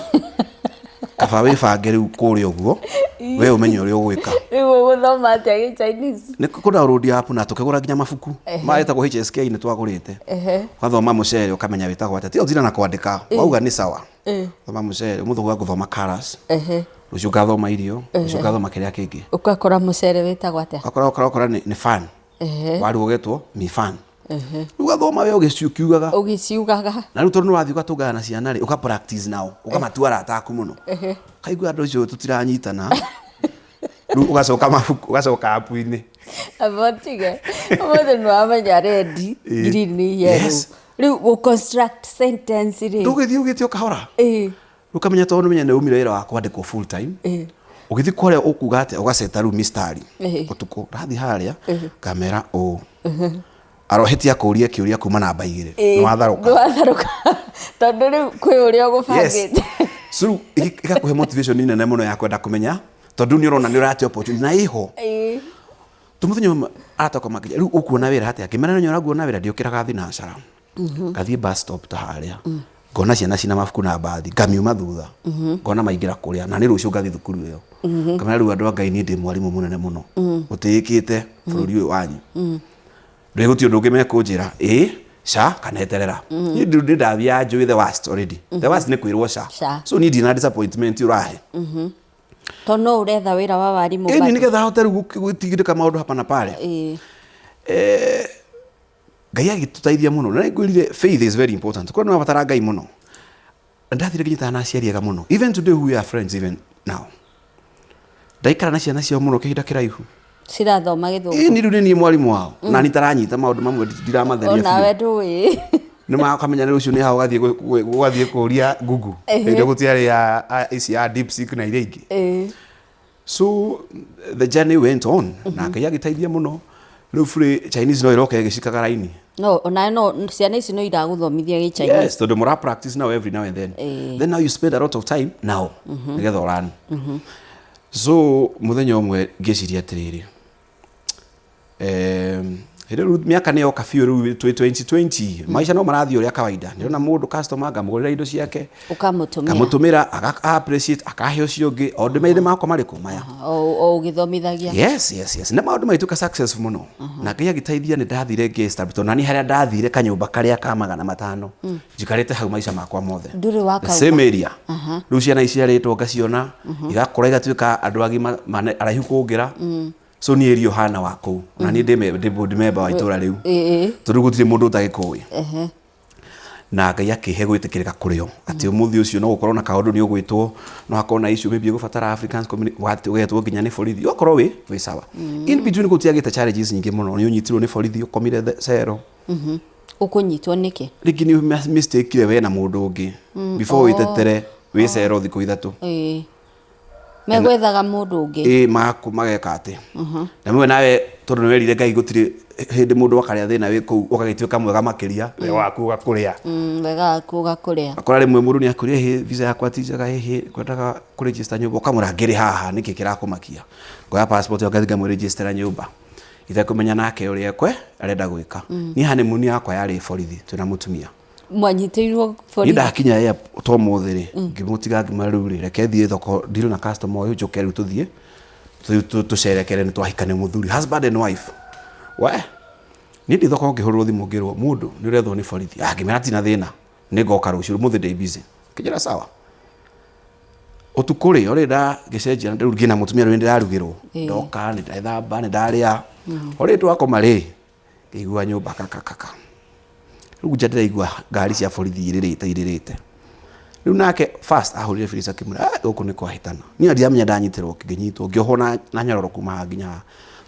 Kaba wĩbange rĩu kũrĩa ũguo, we ũmenye ũrĩa ũgwĩka. Rĩu ũgũthoma atĩa gĩ Chinese? Nĩ kũ download app na tũkĩgũra nginya mabuku. Etagwo HSK nĩ twagũrĩte. Ũgathoma mũcere ũkamenya wĩtagwo atĩa. Tiga gũtinda na kwandĩka, wauga nĩ sawa. Thoma mũcere, ũmũthĩ ũgũka gũthoma colours. Rũciũ ngathoma irio, rũciũ ngathoma kĩrĩa kĩngĩ. Ũgakora mũcere wĩtagwo atĩa? Ũgakora nĩ fan. Waru ũgetwo mi fan. Rĩu ũgathoma we ũgĩciugaga. Ũgĩciugaga. Na rĩu tondũ nĩ wathiĩ ũgatũngana na ciana rĩ, ũka practice nao, ũkamatua arata aku mũno. Kaigua andũ acio tũtiranyitana. Rĩu ũgacoka mabuku, ũgacoka app-inĩ. Amba ũtige. Ũmũthĩ nĩ wamenya red, green nĩ yellow. Rĩu gũ construct sentence rĩ. Ndũgĩthiĩ ũgĩte o kahora. Ũkamenya tondũ nĩ ũmenya nĩ umire wĩra wa kwandĩkwo full time. Ũgĩthiĩ kwarĩa ũkuga atĩa, ũgaceta rĩu mistari. Ũtukũ ndathiĩ harĩa ngamera ũũ. Arohĩtia akũrie kĩũria kuma namba igĩrĩ. Nĩ watharũka. Nĩ watharũka. Tondũ rĩu kwĩ ũrĩa ũgũbangĩte. So rĩu ĩgakũhe motivation nene mũno ya kwenda kũmenya tondũ nĩ ũrona nĩ ũrate opportunity na ĩho. Tũmũthenya ũmwe aratoka makĩria rĩu ũkuona wĩra atĩa? Ngĩmera nĩ ũraguona wĩra ndiũkĩraga thinacara. Ngathiĩ bus stop ta harĩa. Ngona ciana cina mabuku na mbathi, ngamiuma thutha, ngona maingĩra kũrĩa, na nĩ rũciũ ngathiĩ thukuru ĩyo. Ngamera rĩu andũ a Ngai, niĩ ndĩ mwarimũ mũnene mũno ũtĩĩkĩte bũrũri ũyũ wanyu. Ndũĩ gũtirĩ ũndũ ũngĩ mekũnjĩra, ĩ ca kana eterera. Niĩ ndĩ ndathiaga njũĩ the worst already. The worst nĩ kwĩrwo ca. Ca. So niĩ ndirĩ na disappointment ũrahe. To no ũretha wĩra wa warimũ Ĩni bado? Nĩgetha hote rĩu gũtigithĩka maũndũ hapa na pale. Ngai agĩtũteithia mũno, na nĩngwĩrire faith is very important. Korwo nĩ wabatara Ngai mũno. Ndathire nginyitana na aciari ega mũno, even today we are friends, even now ndaikara na ciana ciao mũno kĩhinda kĩraihu. Cirathoma gĩthũngũ? Ĩĩ, niĩ rĩu nĩ niĩ mwarimũ wao na niĩ taranyita maũndũ mamwe ndiramatharia. Onawe biũ. Ndũĩ. Nĩ makamenya nĩ rũciũ nĩ hau ũgathiĩ ũgathiĩ kũria Google hĩndĩ ĩyo gũtiarĩ ya ici ya DeepSeek na iria ingĩ. So the journey went on na Ngai agĩteithia mũno. Rĩu burĩ Chinese no ĩroka ĩgĩcikaga raini. No onawe, no ciana ici no iragũthomithia gĩ Chinese? Yes, tondũ mũra practice now every now and then. Then now you spend a lot of time now nĩgetha ũrani. So mũthenya ũmwe ngĩciria atĩrĩrĩ, hĩndĩ rĩu mĩaka nĩ yoka biũ, rĩu twĩ 2020, maica no marathiĩ ũrĩa kawaida. Ndĩrona mũndũ customer, ngamũgũrĩra indo ciake. Ũkamũtũmĩra. Ngamũtũmĩra, aka appreciate, akahe ũcio ũngĩ, o ndĩmeire makwa marĩkũ maya. O ũgĩthomithagia. Yes, nĩ maũndũ maituĩka successful mũno na Ngai agĩteithia. Nĩ ndathire ngĩ establish, tondũ nani harĩa ndathire kanyũmba karĩa ka 500, njikarĩte hau maica makwa mothe. Ndũrĩ The wakauma? Same area. Rĩu ciana iciarĩtwo ngaciona igakũra igatuĩka andũ agima araihu kũngĩra. So niĩ area hana wa kũu na niĩ ndĩ board member wa itũra rĩu, tondũ gũtirĩ mũndũ ũtagĩkũĩ. Na Ngai akĩhe gwĩtĩkĩrĩka kũrĩ o atĩ ũmũthĩ ũcio no gũkorwo na kaũndũ nĩ ũgwĩtwo, no hakorwo na issue maybe ũgũbatara Africans community, ũgetwo nginya nĩ borithi, ũgakorwo wĩ sawa. In between gũtiagĩte challenges nyingĩ mũno. Nĩ ũnyitirwo nĩ borithi, ũkomire cero. Ũkũnyitwo nĩkĩ? Rĩngĩ nĩ mistake we na mũndũ ũngĩ before wĩtetere wĩ cero thikũ 3. Megwethaga mũndũ ũngĩ. Ĩ maku mageka atĩ na mwe nawe, tondũ nĩ werire Ngai gũtirĩ hĩndĩ mũndũ akarĩa thĩna wĩ kũu ũgagĩtuĩka mwega makĩria, wega waku ũgakũrĩa. Wega waku ũgakũrĩa. Akora rĩmwe mũndũ nĩ akwĩrire, "Hĩ, visa yakwa ti njega, hĩ kwendaga kũregister nyũmba." Ũkamwĩra, "Ngĩrĩ haha, nĩkĩ kĩrakũmakia?" Ngoya passport yakwa ngathiĩ ngamũregistera nyũmba itekũmenya nake ũrĩa ekwe arenda gwĩka. Niĩ honeymoon yakwa yarĩ borithi twĩna mũtumia. Mwanyitĩirwo Niĩ borithi? Ndakinya airport ũmũthĩ rĩ, ngĩmũtiga, ngĩmwĩra, "Rĩu rĩ, reke thiĩ thoko deal na customer ũyũ, njũke rĩu tũthiĩ tũcerekere." Nĩ twahikania mũthuri, husband and wife. We niĩ ndĩ thoko ngĩhũrĩrwo thimũ ngĩrwo mũndũ nĩ ũrethwo nĩ borithi. Ah, ngĩmera tina thĩna, nĩ ngoka rũciũ, ũmũthĩ ndĩ busy. Kĩnjĩra sawa. Ũtukũ rĩ, orĩ ndagĩcenjia rĩu ngĩna mũtumia, rĩu nĩ ndĩrarugĩrwo. Ndoka nĩ ndethamba, nĩ ndarĩa, orĩ twakoma rĩ, ngĩigua nyũmba kakakaka. Rĩu nja ndĩraigua ngari cia borithi irĩrĩte irĩrĩte. Rĩu nake first ahũrire Felix akĩmwĩra, "Ah, gũkũ nĩ kwahĩtana." Niĩ ndiramenya ndanyitĩrwo, ngĩnyitwo ngĩohwo na nyororo kuma haha nginya haha,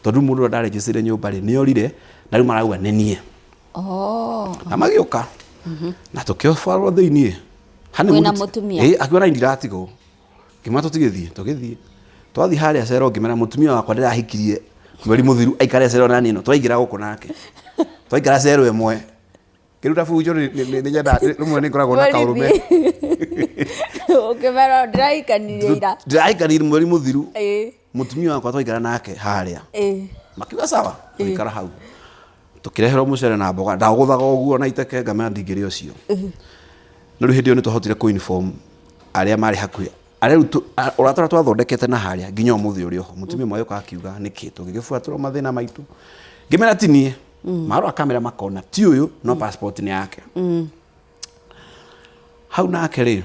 tondũ rĩu mũndũ ũrĩa ndarĩnjĩcĩire nyũmba rĩ, nĩ orire na rĩu marauga nĩ niĩ. Na magĩũka na tũkĩobarwo thĩiniĩ. Mwĩna mũtumia? Ĩ, akiuga nani ndiratigwo. Ngĩmwĩra tũtigĩthiĩ, tũgĩthiĩ. Twathiĩ harĩa cero ngĩmera mũtumia wakwa ndĩrahikirie mweri mũthiru aikare cero nani ĩno, twaingĩra gũkũ nake twaikara cero ĩmwe ngĩruta bunjo. Nĩ nyendaga rĩmwe nĩ ngoragwo na kaũrũme. Ũkĩmera ndĩrahikanirie ira. Ndĩrahikanirie mweri mũthiru, mũtumia wakwa twaikara nake harĩa. Makiuga sawa, tũgĩikara hau, tũkĩreherwo mũcere na mboga, ndagũthaga ũguo na iteke, ngamera ndingĩrĩa ũcio. No rĩu hĩndĩ ĩyo nĩ twahotire kũ inform arĩa marĩ hakuhĩ, arĩa rĩu ũrata ũrĩa twathondekete na harĩa nginya ũmũthĩ ũrĩ oho. Mũtumia ũmwe agĩũka akiuga nĩkĩ tũgĩgĩbuatĩrwo mathĩna maitũ. Ngĩmera ti niĩ. Marora kamera makona ti ũyũ, no passport nĩ yake. Hau nake rĩ,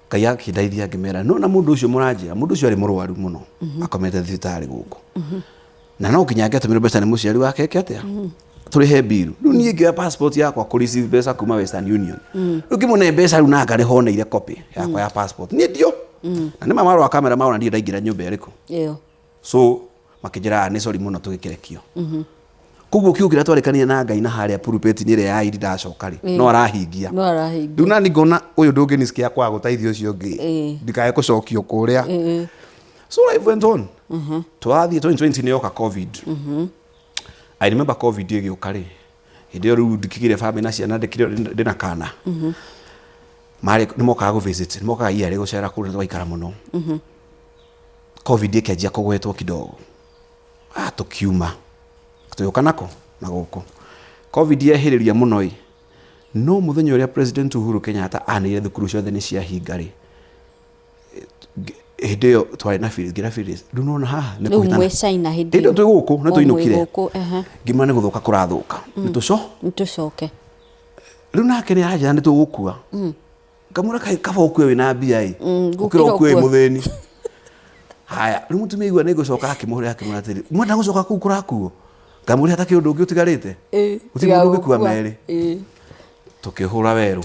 Ngai akĩndeithia, ngĩmera no na mũndũ ũcio mũranjĩra, mũndũ ũcio arĩ mũrwaru mũno, akomete thibitarĩ gũkũ, na no nginya angĩatũmĩrwo mbeca nĩ mũciari wake eke atĩa, tũrĩhe mbiru. Rĩu niĩ ngĩoya passport yakwa kũ receive mbeca kuma Western Union, rĩu ngĩmũne mbeca rĩu na ngarĩ honeire copy yakwa ya passport niĩ ndio na nĩ marora kamera marona ndirĩ ndaingĩra nyũmba ĩrĩkũ. Ĩyo. So makĩnjĩra, "Ah, nĩ sorry mũno." Tũgĩkĩrekio. Koguo kiugo kĩrĩa twarĩkanire na Ngai na harĩa pulpit-inĩ ĩrĩa ya iri ndacoka rĩ, no arahingia. No arahingia. Rĩu nani ngona ũyũ ndũngĩnisikia kwaga gũteithia ũcio ũngĩ, ndikae gũcokio kũrĩa. So life went on. Twathiĩ 2020 nĩ yoka COVID. I remember COVID ĩgĩũka rĩ, hĩndĩ ĩyo rĩu ndikĩgĩre bamĩrĩ na ciana, ndĩkĩrĩ ndĩna kana marĩ nĩ mokaga gũ visit, nĩ mokaga yearly gũcera kũu na tũgaikara mũno. COVID ĩkĩanjia kũgwetwo kidogo, ah, tũkiuma tũgĩũka nako na gũkũ. COVID yehĩrĩria mũno ĩ, No mũthenya ũrĩa President Uhuru Kenyatta anĩrĩire thukuru ciothe nĩ ciahinga rĩ, hĩndĩ ĩyo twarĩ na Phyllis, ngĩra Phyllis, rĩu nĩwona haha nĩ Rĩu kũhĩtana. mwĩ China hĩndĩ Hĩndĩ ĩyo ĩyo. twĩ gũkũ nĩ O mwĩ twainũkire. gũkũ, ehe. Ngĩmwĩra nĩ gũthũka kũrathũka, nĩ tũco Nĩ tũcoke. Rĩu nake nĩ aranjĩra nĩ tũgũkua. Ngamwĩra kaĩ kaba ũkue wĩna mbia ĩ gũkĩra gũkĩra ũkue wĩ ũkue. Mũthĩni. Haya, rĩu mũtumia igua nĩ ngũcoka, akĩmũhũrĩra, akĩmwĩra atĩrĩ, mwenda gũcoka kũu kũrakuo? Ngamwĩra hatakĩrĩ ũndũ ũngĩ ũtigarĩte, gũtirĩ mũndũ ũngĩkua merĩ. Tũkĩhũra werũ.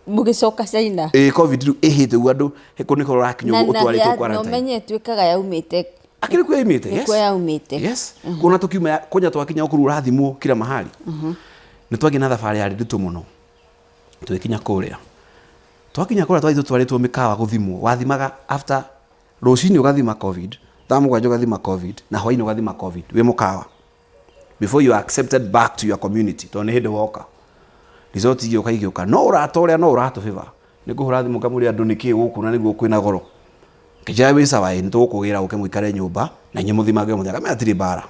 Mũgĩcoka China. Ĩ, COVID rĩu ĩhĩte ũguo, andũ kũ nĩko ũrakinya Na ũguo na ũtwarĩtwo na quarantine. ũmenye ĩtuĩkaga yaumĩte. Akĩrĩ kuo yaumĩte, yes. Nĩkuo yaumĩte. Yes, kuona tukiuma kwanja twakinya kũu ũrathimwo kila mahali. Nĩ twagiĩ na thabarĩ yarĩ nditũ mũno. Tũgĩkinya kũrĩa, twakinya kũrĩa twathiĩ tũtwarĩtwo mĩkawa gũthimwo. Wathimaga after rũcinĩ ũgathima COVID, thaa 7 ũgathima COVID, na hwainĩ ũgathima COVID wĩ mũkawa before you are accepted back to your community, tondũ nĩ hĩndĩ woka. Result igĩũka igĩũka, no ũrata ũrĩa no ũratũbĩba nĩ ngũhũra thimũ ngamũria andũ nĩkĩ gũkũ na nĩguo kwĩna goro. Kĩnjĩra wĩ sawa, ĩ nĩ tũgũkũgĩra ũke mũikare nyũmba na inyuĩ mũthimage o mũthenya. Ngamwĩra hatirĩ mbara.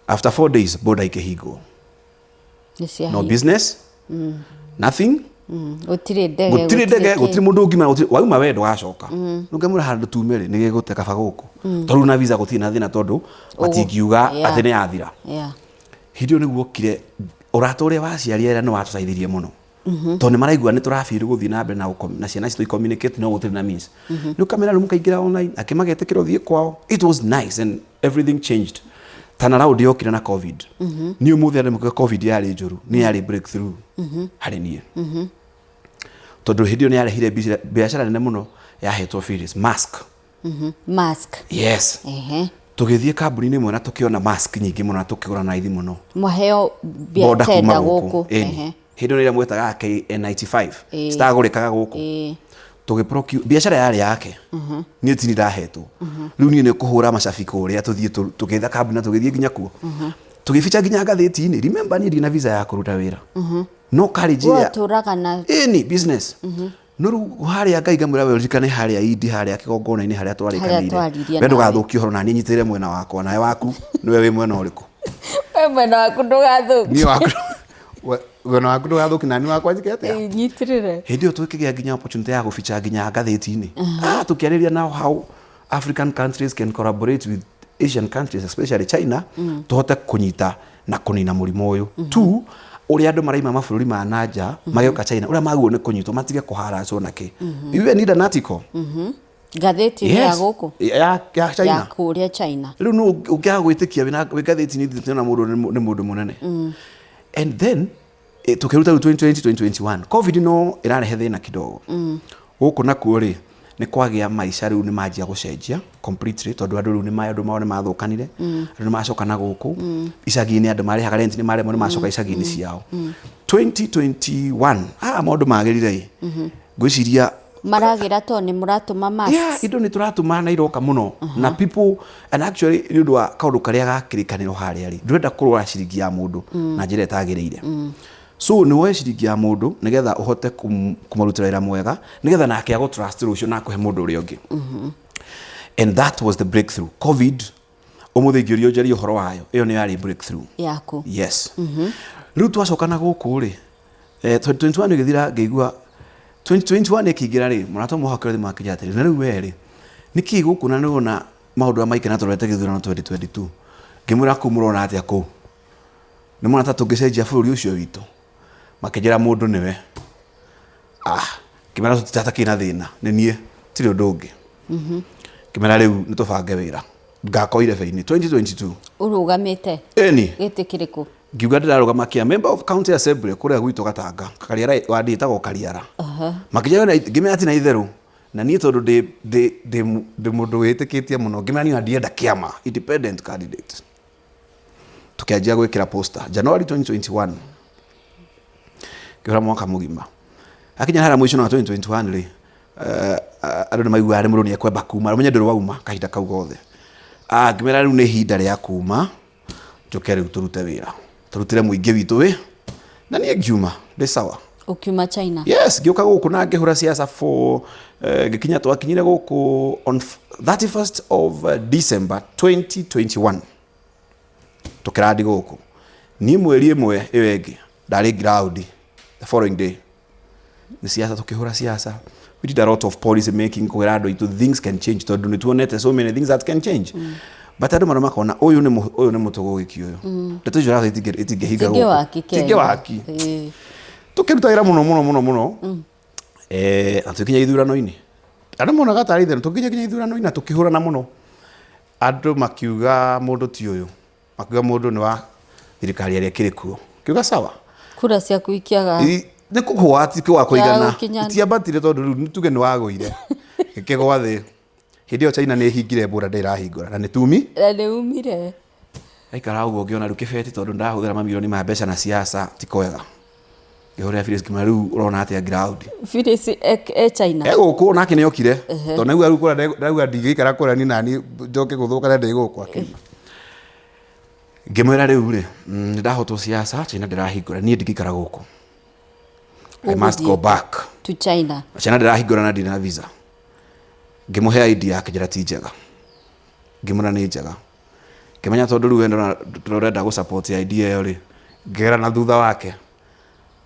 After 4 days border ikĩhingwo. Nĩ No business, nothing. Gũtirĩ ndege. Gũtirĩ ndege. Kĩ. Gũtirĩ mũndũ ũngima, gũtirĩ wauma we ndũgacoka. Rĩu ngamwĩra handũ tume rĩ, nĩ gĩgũte kaba gũkũ, tondũ na visa gũtirĩ na thĩna, tondũ matingiuga atĩ nĩ yathira. Hĩndĩ ĩyo nĩguo okire ũrata ũrĩa wa aciari arĩa nĩ watũteithirie mũno, tondũ nĩ maraigua nĩ tũrabĩrwo gũthiĩ na mbere na ciana citũ i-communicate, no gũtirĩ na means. Rĩu kamera rĩu mũkaingĩra online, akĩ magetĩkĩra ũthiĩ kwao. It was nice and everything changed. Turnaround yokire na COVID. Niĩ ũmũthĩ andũ makiuga COVID yarĩ njũru, nĩ yarĩ breakthrough harĩ niĩ, tondũ hĩndĩ ĩyo nĩ yarehire biacara nene mũno yahetwo Phyllis, mask. Mask. Yes. Tũgĩthiĩ kambuni-inĩ ĩmwe na tũkĩona mask nyingĩ mũno na tũkĩgũra na raithi mũno. Mwaheo Boda kuma tenda gũkũ. gũkũ. Ĩni. Hĩndĩ ĩyo ĩrĩa mwetaga KN95 citagũrĩkaga gũkũ. Tũgĩ biacara yarĩ yake, niĩ tini ndahetwo. Rĩu niĩ nĩ kũhũra macabi kũrĩa, tũthiĩ tũgĩetha kambuni na tũgĩthiĩ nginya kuo, tũgĩbica nginya ngathĩti-inĩ. Remember, niĩ ndirĩ na visa ya kũruta wĩra, no courage We ĩrĩa ũtũraga na ĩni business. No rĩu harĩa Ngai ngamwĩra we ũririkane harĩa indi harĩa kĩgongona-inĩ harĩa twarĩkanĩire. Twaririe We nawe. Ndũgathũkie ũhoro na niĩ nyitĩrĩre mwena wakwa, nawe waku nĩwe wĩ mwena ũrĩkũ? We mwena waku ndũgathũkie. Niĩ waku mwena waku ndũgathũkie na niĩ wakwa njĩke atĩa? Nyitĩrĩre. Hĩndĩ ĩyo tũkĩgĩa nginya opportunity ya gũbica nginya ngathĩti-inĩ. Tũkĩarĩria now how African countries can collaborate with Asian countries, especially China, tũhote kũnyita na kũnina mũrimũ ũyũ. Two, ũrĩa andũ maraima mabũrũri ma nanja magĩũka China, ũrĩa magwo nĩ kũnyitwo, matige kũharacwo na kĩ. You even need an article. Ngathĩti-inĩ ya gũkũ? Ya China. Ya kũrĩa China. Rĩu no ũngĩaga gwĩtĩkia wĩna wĩ ngathĩti-inĩ na mũndũ nĩ mũndũ mũnene. And then tũkĩruta rĩu 2020, 2021 COVID no ĩrarehe thĩna kidogo gũkũ nakuo rĩ, nĩ kwagĩa maica rĩu nĩ manjia gũcenjia completely, tondũ andũ rĩu nĩ andũ mao nĩ mathũkanire, andũ nĩ macoka na gũkũ icagi-inĩ, andũ marĩhaga rent nĩ maremwo, nĩ macoka icagi-inĩ ciao. 2021 maũndũ magĩrire ĩ, ngwĩciria. Maragĩra tondũ nĩ mũratũma masks. Yeah, indo nĩ tũratũma na iroka mũno na people, and actually nĩ ũndũ wa kaũndũ karĩa gakĩrĩkanĩro harĩa rĩ, ndũrenda kũrora ciringi ya mũndũ na njĩra ĩtagĩrĩire. So nĩ woe ciringi ya mũndũ nĩgetha ũhote kũmarutĩra wĩra mwega, nĩgetha nake agũ trust rũciũ na akũhe mũndũ ũrĩa ũngĩ. And that was the breakthrough. COVID, ũmũthĩ ingĩũrio njarie ũhoro wayo, ĩyo nĩ yarĩ breakthrough yaku. Yes. Rĩu twacoka na gũkũ rĩ, 2021 ĩgĩthira, ngĩigua 2021 ĩkĩingĩra rĩ, mũrata ũmwe wakwa thimũ akĩnjĩra atĩrĩ, na rĩu we rĩ, nĩkĩ gũkũ na nĩwona maũndũ aya maikara tũrorete gĩthurano 2022? Ngĩmwĩra kũu mũrona atĩa, kũu nĩ mona ta tũngĩcenjia bũrũri ũcio witũ? Makĩnjĩra mũndũ nĩwe. Ngĩmera tũtitakĩrĩ na thĩna, nĩ niĩ, tirĩ ũndũ ũngĩ. Ngĩmera rĩu nĩ tũbange wĩra ngakorwo irebe-inĩ 2022. Ũrũgamĩte Ĩni. gĩtĩ kĩrĩkũ? Ngiuga ndĩrarũgama kĩa member of county assembly kũrĩa gwitũ Gatanga, Kariara, wadi ĩtagwo Kariara. Makĩnjĩra ngĩmera ti na itherũ na niĩ, tondũ ndĩ mũndũ wĩtĩkĩtie mũno. Ngĩmera niĩ ona ndienda kĩama, independent candidate. Tũkĩanjia gwĩkĩra poster January 2021, ngĩhũra mwaka mũgima. Akinya harĩa mũico wa 2021 rĩ, andũ nĩ maiguaga nĩ mũndũ nĩ ekwamba kuma, ũmenye ndũrĩ wauma kahinda kau gothe. Ngĩmera rĩu nĩ ihinda rĩa kuma, njũke rĩu tũrute wĩra, tũrutĩre mũingĩ witũ wĩ na niĩ ngiuma ndĩ sawa. Ũkiuma China? Yes, ngĩũka gũkũ na ngĩhũra siasa for ngĩkinya, twakinyire gũkũ on 31st of December 2021, tũkĩrandi gũkũ. Niĩ mweri ĩmwe ĩyo ĩngĩ ndarĩ ground. The following day nĩ siasa, tũkĩhũra siasa. We did a lot of policy making kwĩra andũ aitũ things can change, tondũ nĩ tuonete so many things that can change. But andũ marĩa makona ũyũ nĩ ũyũ nĩ mũtũgũgĩki ũyũ, ndeto icio ũraca itingĩhinga gũkũ. Waki Kenya. Waki. Tũkĩruta wĩra mũno mũno mũno mũno, na tũkinya ithurano-inĩ, andũ monaga tarĩ itherũ. Tũkinya nginya ithurano-inĩ na tũkĩhũrana mũno, andũ makiuga mũndũ ti ũyũ, makiuga mũndũ nĩ wa thirikari ĩrĩa ĩkĩrĩ kuo. Kiuga sawa. Kura ciaku ikiaga. Nĩ kũgwa, ti kũgwa kũigana, itiambatire, tondũ rĩu nĩ tuge nĩ wagũire, gĩkĩgwa thĩ. Hĩndĩ ĩyo China nĩ ĩhingire border, ndĩrahingũra na nĩ tumi. Na nĩ umire. Aikara ũguo, ngĩona rĩu kĩbeti, tondũ ndahũthĩra mamirioni ma mbeca na siasa ti kwega. Ngĩhũrĩra Phyllis, ngĩmwĩra, "Rĩu ũrona atĩa ground?" Phyllis e China? E gũkũ nake nĩ okire, tondũ naigua rĩu kũrĩa ndauga ndingĩikara kũrĩa ni nani njoke gũthũka na ndĩ gũkũ. Akiuma. Ngĩmwĩra, "Rĩu rĩ, nĩ ndahotwo siasa, China ndĩrahingũra, niĩ ndingĩikara gũkũ, I must go back to China." China ndĩrahingũra na ndina visa. Ngĩmũhe idea, akĩnjĩra ti njega. Ngĩmwĩra nĩ njega. Ngĩmenya tondũ rĩu we ndũrenda gũ support idea ĩyo rĩ, ngĩgera na thutha wake,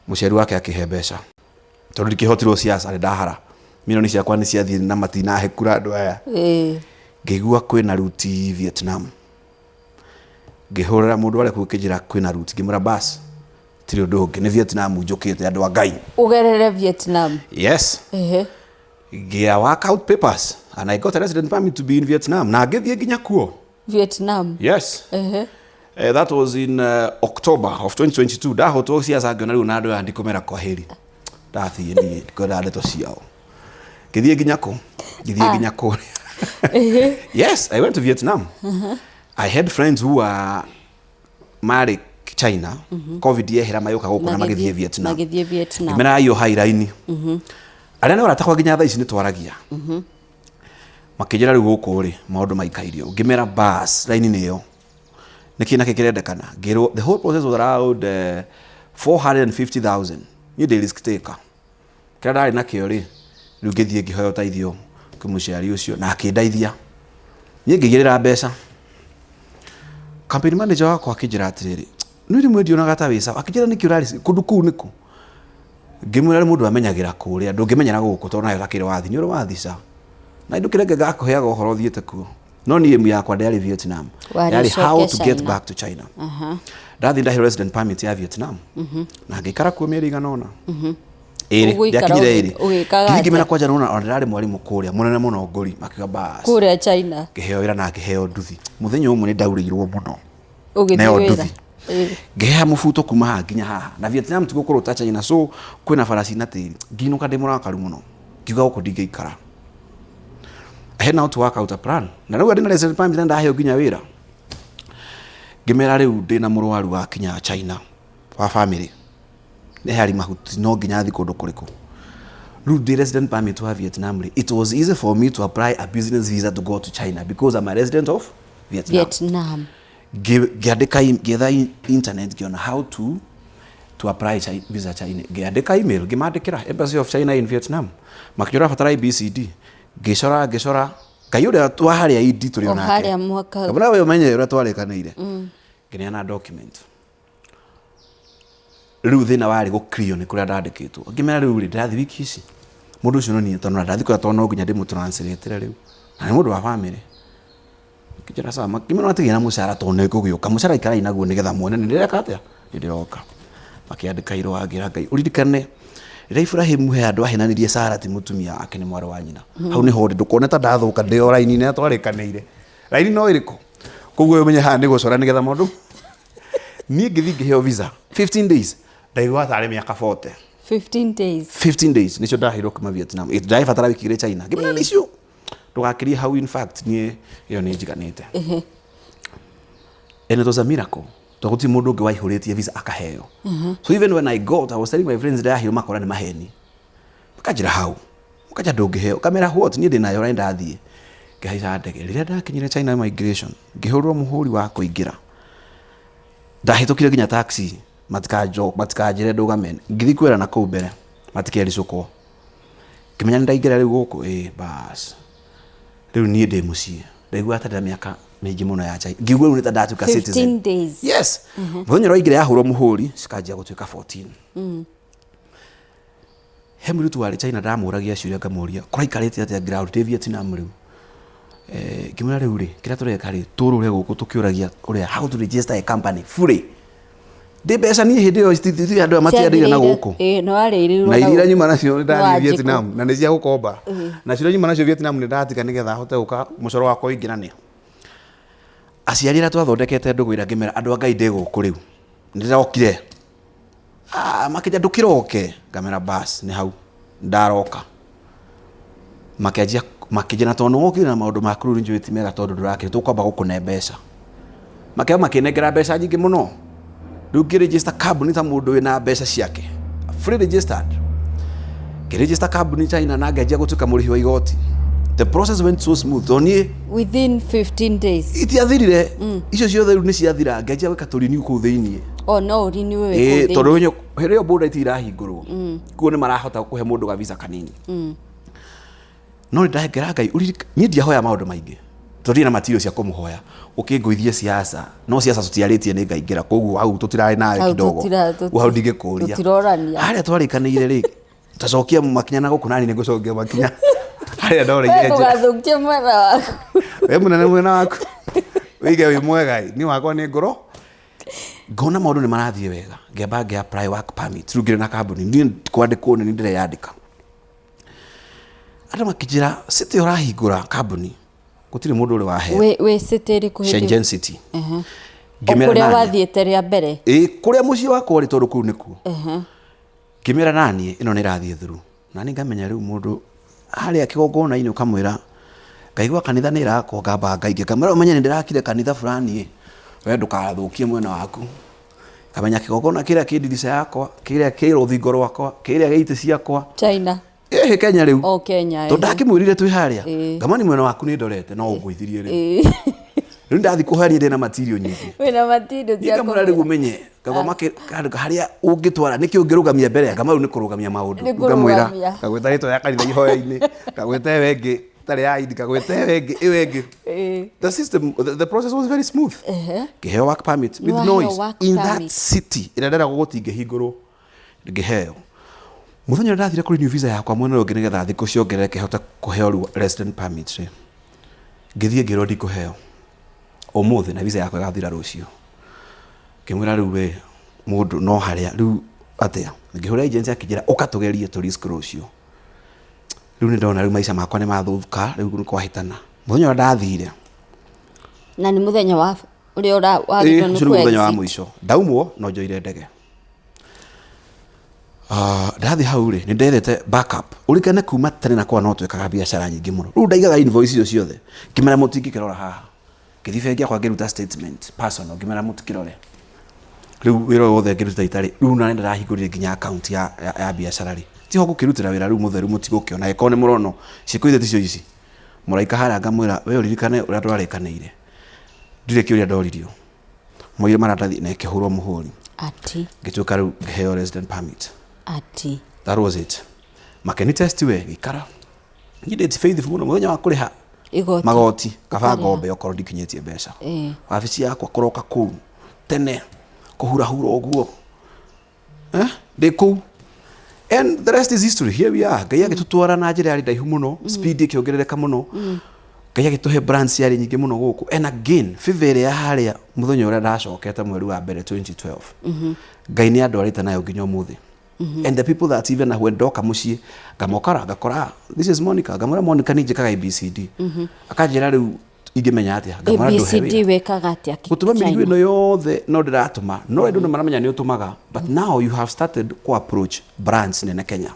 mũciari wake akĩhe mbeca, tondũ ndikĩhotirwo siasa, nĩ ndahara milioni ciakwa nĩ ciathiĩ na matinahe kura andũ aya. Ngĩigua kwĩna route Vietnam. Ngĩhũrĩra mũndũ warĩ kũu, akĩnjĩra kwĩna route. Ngĩmwĩra, "Bas, tirĩ ũndũ ũngĩ, nĩ Vietnam njũkĩte, andũ a Ngai." Ũgerere Vietnam. Yes. Ngĩa work out papers and I got a resident permit to be in Vietnam, na ngĩthiĩ nginya kuo. Vietnam. Yes. That was in October of 2022. Ndahotwo siasa, ngĩona rĩu na andũ aya ndikũmera kwaheri, ndathiĩ niĩ ndikwenda ndeto ciao. Ngĩthiĩ nginya kũ, ngĩthiĩ nginya kũrĩa. Yes, I went to Vietnam. I had friends who are marĩ China. Covid yehera, mayũka gũkũ na magĩthiĩ Vietnam. Magĩthiĩ Vietnam. Ngĩmera aiyũ hai raini arĩa nĩ aratakwa nginya thaa ici nĩ twaragia. Makĩnjĩra rĩu gũkũ rĩ maũndũ maikairio. Ngĩmera bas, raini nĩyo, nĩkĩ nakĩ kĩrendekana? Ngĩrwo the whole process was around 450,000. Niĩ ndĩ risk taker, kĩrĩa ndarĩ nakĩo rĩ, rĩu ngĩthiĩ ngĩhoya ũteithio kwĩ mũciari ũcio na akĩndeithia. Niĩ ngĩigĩrĩra mbeca. Campaign manager wakwa akĩnjĩra atĩrĩrĩ, "Nĩ rĩmwe ndionaga ta wĩ sawa." Akĩnjĩra, "Nĩkĩ ũrarĩ kũndũ kũu nĩkũ?" Ngĩmwĩra, "Nĩ mũndũ amenyagĩra kũrĩa, ndũngĩmenyera gũkũ, tondũ nawe ũtakĩrĩ wathi, nĩ ũrĩ wathi ca na ndũkĩrenge ngakũheaga ũhoro ũthiĩte kuo." No niĩ aim yakwa ndĩarĩ Vietnam. Warĩ Yarĩ how ũcoke to get China. back to China. Ndathiĩ ndaheo resident permit ya Vietnam na ngĩikara kuo mĩeri igana ũna, ĩrĩ. Ũgũikara Ndiakinyire ĩrĩ. ũgĩkaga Ngĩthiĩ ngĩmera atĩa? kwanja nona ona ndĩrarĩ mwarimũ kũrĩa mũnene mũno ngũri, makiuga bas. Kũrĩa China. Ngĩheo wĩra na ngĩheo nduthi. Mũthenya ũmwe nĩ ndaurĩirwo mũno. Ũgĩthiĩ Nayo wĩra. nduthi ngĩheha mũbuto kuma haha nginya haha, na Vietnam ti gũkorwo ta China, so kwĩna bara cina tĩri. Nginũka ndĩ mũrakaru mũno, ngiuga gũkũ ndingĩikara. I had now to work out a plan, na rĩu ndĩna resident permit na ndaheo nginya wĩra. Ngĩmera rĩu ndĩna mũrwaru wa kinya China wa family, nĩ harĩ mahuti, no nginya thiĩ kũndũ kũrĩkũ. Rĩu ndĩ resident permit wa Vietnam rĩ, it was easy for me to apply a business visa to go to China because I'm a resident of Vietnam. Vietnam. Ngĩandĩka, ngĩetha internet, ngĩona how to apply visa China. Ngĩandĩka email, ngĩmandĩkĩra Embassy of China in Vietnam, makĩnjũra batara ABCD. Ngĩcora, ngĩcora Ngai ũrĩa wa harĩa indi tũrĩ O onake harĩa mwaka. Kamũra we ũmenye ũrĩa twarĩkanĩire. Ngĩneana document. Rĩu thĩna warĩ gũ clear nĩ kũrĩa ndandĩkĩtwo. Ngĩmera rĩu rĩ, ndĩrathiĩ wiki ici, mũndũ ũcio no niĩ, tondũ ndathiĩ kũrĩa, tondũ no nginya ndĩmũtranslate rĩu na nĩ mũndũ wa family. Makĩnjĩra sawa, makĩmera matigĩa na mũcara, tondũ nĩ ngũgĩũka, mũcara ikarai naguo nĩgetha muone nĩ ndĩreka atĩa, nĩ ndĩroka. Makĩandĩka irũa. Ngĩra Ngai, ũririkane rĩrĩa Ibrahimu he andũ ahenanirie Sara ti mũtumia wake, nĩ mwarĩ wa nyina. Hau nĩho ndĩ, ndũkone ta ndathũka, ndĩ o raini ĩrĩa twarĩkanĩire. Raini no ĩrĩkũ? Koguo ũmenye haha nĩ gũcora nĩgetha maũndũ. Niĩ ngĩthiĩ ngĩheo visa 15 days, ndaigua tarĩ mĩaka 40. 15 days. 15 days nĩcio ndaheirwo kuma Vietnam. Ndagĩbatara wiki igĩrĩ China. Ngĩmenya nĩcio ndũgakĩrie hau, in fact niĩ ĩyo nĩ njiganĩte. And it was a miracle, tondũ gũtirĩ mũndũ ũngĩ waihũrĩtie visa akaheo. So even when I got, I was telling my friends ndaheo, makora nĩ maheni, makanjĩra hau makanja ndũngĩheo. Kamera what, niĩ ndĩnayo na ndathiĩ ngĩhaica ndege. Rĩrĩa ndakinyire China immigration, ngĩhũrwo mũhũri wa kũingĩra, ndahĩtũkire nginya taxi, matikanjo matikanjĩre ndũgame. Ngĩthiĩ kwĩra na kũu mbere matikericũkwo. Ngĩmenya nĩ ndaingĩra rĩu gũkũ, ĩ bas, rĩu niĩ ndĩ mũciĩ. Ndaigua ta ndĩna mĩaka mĩingĩ mũno ya China, ngĩigua rĩu nĩ ta ndatuĩka 15 citizen. days. Yes, mũthenya ũrĩa waingĩra yahũrwo mũhũri cikanjia gũtuĩka 14. He mũirĩtu warĩ China ndamũragia ciũria ngamũria kũraikarĩte atĩa ground ndĩ Vietnam rĩu. Ngĩmwĩra rĩu rĩ kĩrĩa tũreka rĩ tũrũre gũkũ tũkĩũragia ũrĩa how to register a company fully. Ndĩ mbeca niĩ hĩndĩ ĩyo andũ aya matiandĩire na gũkũ. Na iria nyuma nacio nĩ ndathiĩ Vietnam na nĩ cia gũkomba. Na ciria nyuma nacio Vietnam nĩ ndatiga nĩgetha hote gũka mũcoro wakwa ũingĩrane. Aciari arĩa twathondekete ndũgũ ira ngĩmera andũ a Ngai ndĩ gũkũ rĩu. Nĩ ndĩrokire. Ah, makĩnja ndũkĩroke. Ngamera bas nĩ hau ndaroka. Makĩanjia makĩnjia na tondũ wokire na maũndũ maku rĩu nĩnjũĩ ti mega tondũ ndũrakĩrĩ tũkwamba gũkũne mbeca. Makĩamba makĩnengera mbeca nyingĩ mũno. Rĩu ngĩ register kambuni ta mũndũ wĩna mbeca ciake. Fully registered. Ngĩ register kambuni China na ngĩanjia gũtuĩka mũrĩhi wa igoti. The process went so smooth tondũ niĩ Within 15 days. Itiathirire. Icio ciothe rĩu nĩ ciathira ngĩanjia gwĩka tũ renew kũu thĩiniĩ. Oh, no renew wĩ kũu thĩinĩ. Tondũ hĩndĩ ĩyo border itirahingũrwo. Koguo nĩ marahota kũhe mũndũ ga visa kanini. No nĩ ndahengera Ngai niĩ ndiahoya maũndũ maingĩ tondũ ndirĩ na material cia kũmũhoya. Ũkĩngũithie siasa no siasa tũtiarĩtie nĩ ngaingĩra koguo hau tũtirarĩ nawe kidogo. Hau ndingĩkũria. Tũtirorania. Harĩa twarĩkanĩire rĩ tacokia makinya na gũkũ nani nĩ ngũcokia makinya harĩa ndoreire njĩra. Ndũgathũkie mwena waku. We mũnene mwena waku wĩige wĩ mwega ĩ niĩ wakwa nĩ ngoro ngona maũndũ nĩ marathiĩ wega ngĩamba ngĩ apply work permit rĩu ngĩrĩ na kambuni niĩ kwandĩkwo nĩ ndĩreyandĩka. Andũ makĩnjĩra city ũrahingũra kambuni gũtirĩ mũndũ ũrĩ waheo. Wĩ city ĩrĩkũ hĩndĩ ĩyo? Shenzhen City. Ngĩmera kũrĩa wathiĩte rĩa mbere? Ĩĩ kũrĩa mũciĩ wakwa ũrĩ tondũ kũu nĩkuo. Ngĩmera naniĩ ĩno nĩ ĩrathiĩ through. Na niĩ ngamenya rĩu mũndũ harĩa kĩgongona-inĩ ũkamwĩra ngaigua kanitha nĩ ĩrakwo ngamba ngaingĩ ngamwĩra ũmenye nĩ ndĩrakire kanitha fulani ĩ we ndũkathũkie mwena waku. Ngamenya kĩgongona kĩrĩa kĩ ndirica yakwa kĩrĩa kĩ rũthingo rwakwa kĩrĩa gĩ itĩ ciakwa. China. Ĩhĩ Kenya rĩu. O Kenya. Tondũ ndakĩmwĩrire twĩ harĩa. Ngamani mwena waku nĩ ndorete no ũngũithirie rĩu. Rĩu ndathiĩ kũhoya niĩ ndĩna material nyingĩ. Wĩna material cia ngamwĩra rĩu ũmenye ngagwa harĩa ũngĩtwara nĩkĩ ũngĩrũgamia mbere ngama rĩu nĩ kũrũgamia maũndũ. Ngamwĩra ngagwĩta rĩtwa rĩa kanitha ihoya-inĩ ngagwĩta ĩyo ĩngĩ ĩtarĩ ya indi ngagwĩta ĩyo ĩngĩ ĩyo ĩngĩ. The system the process was very smooth. Ngĩheo work permit with noise in that city ĩrĩa nderagwo gũtingĩhingũrwo ngĩheo. Mũthenya ũrĩa ndathire kũ renew visa yakwa mwena ũyũ ũngĩ nĩgetha thikũ ciongerereke hote kũheo rĩu resident permit rĩ, ngĩthiĩ ngĩrwo ndikũheo ũmũthĩ na visa yakwa ĩgathira rũciũ. Ngĩmwĩra rĩu we mũndũ no harĩa rĩu atĩa? Ngĩhũra agency akĩnjĩra ũka tũgerie tũ risk rũciũ. Rĩu nĩ ndona rĩu maica makwa nĩ mathũka rĩu nĩ kwahĩtana. Mũthenya ũrĩa ndathire. Na nĩ mũthenya wa ũrĩa wagĩrĩirwo nĩ ũcio nĩ mũthenya wa mũico. Ndaumwo no njoire ndege. Ndathiĩ hau rĩ nĩ ndethete backup. Ũririkane kuma tene na kwa no twekaga biacara nyingĩ mũno. Rĩu ndaigaga invoice icio ciothe. Ngĩmera mũtingĩkĩrora haha. Ngĩthiĩ bengi yakwa ngĩruta statement personal ngĩmera mũtikĩrore. Rĩu wĩra ũyũ wothe ngĩruta itarĩ rĩu na nĩndĩrahingũrire nginya account ya biacara rĩ. Tiho ngũkĩrutĩra wĩra rĩu mũtheru mũtigũkĩona angĩkorwo nĩ mũrono ciĩko ithe ticio ici. Mũraika harĩa ngamwĩra we ũririkane ũrĩa twarĩkanĩire. Ndirĩ kĩũria ndoririo. Moire maratathi na ĩkĩhũrwo mũhũri. Ati. Ngĩtuĩka rĩu ngĩheo resident permit. Ati. That was it. Makĩni test we ngĩikara. Niĩ ndĩ faithful mũno mũthenya wa kũrĩha Igoti. Magoti kaba ngombe okorwo ndikinyĩtie mbeca. Wabici yakwa kũroka kũu tene kũhurahura ũguo. Ndĩ kũu. And the rest is history. Here we are. Ngai agĩtũtwara na njĩra yarĩ ndaihu mũno, speed ĩkĩongerereka mũno. Ngai agĩtũhe branch yarĩ nyingĩ mũno gũkũ. And again, favor ĩrĩa ya harĩa mũthenya ũrĩa ndacokete mweri wa mbere 2012. Ngai nĩ andwarĩte nayo nginya ũmũthĩ. And the people that even when ndoka mũciĩ ngamokora ngakora this is Monica ngamwĩra Monica niĩ njĩkaga ABCD. Akanjĩra rĩu ingĩmenya atĩa ngamwĩra ndũhe ABCD wĩra. Wĩkaga atĩa Gũtũma mĩrigo China? Ĩno yothe no ndĩratũma no andũ nĩ maramenya nĩ ũtũmaga but now you have started ku approach brands nene Kenya.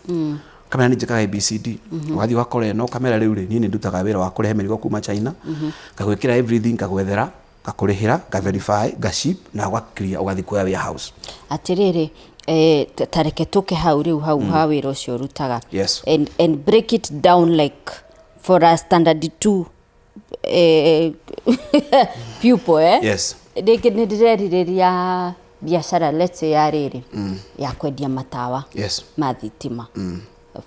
Kamera nĩ njĩkaga ABCD ũgathiĩ ũgakora ĩno kamera rĩu rĩ niĩ nĩ ndutaga wĩra wa kũrehe mĩrigo kuma China ngagwĩkĩra everything ngagwethera ngakũrĩhĩra nga verify nga ship na ũga clear ũgathiĩ kuoya warehouse. Atĩrĩrĩ, ta reke tũke hau rĩu hau ha wĩra ũcio ũrutaga. Yes. And break it down like for a standard 2 pupil, eh? Yes. Rĩngĩ nĩ ndĩrerirĩria biacara, let's say ya rĩrĩ ya kwendia matawa ma thitima,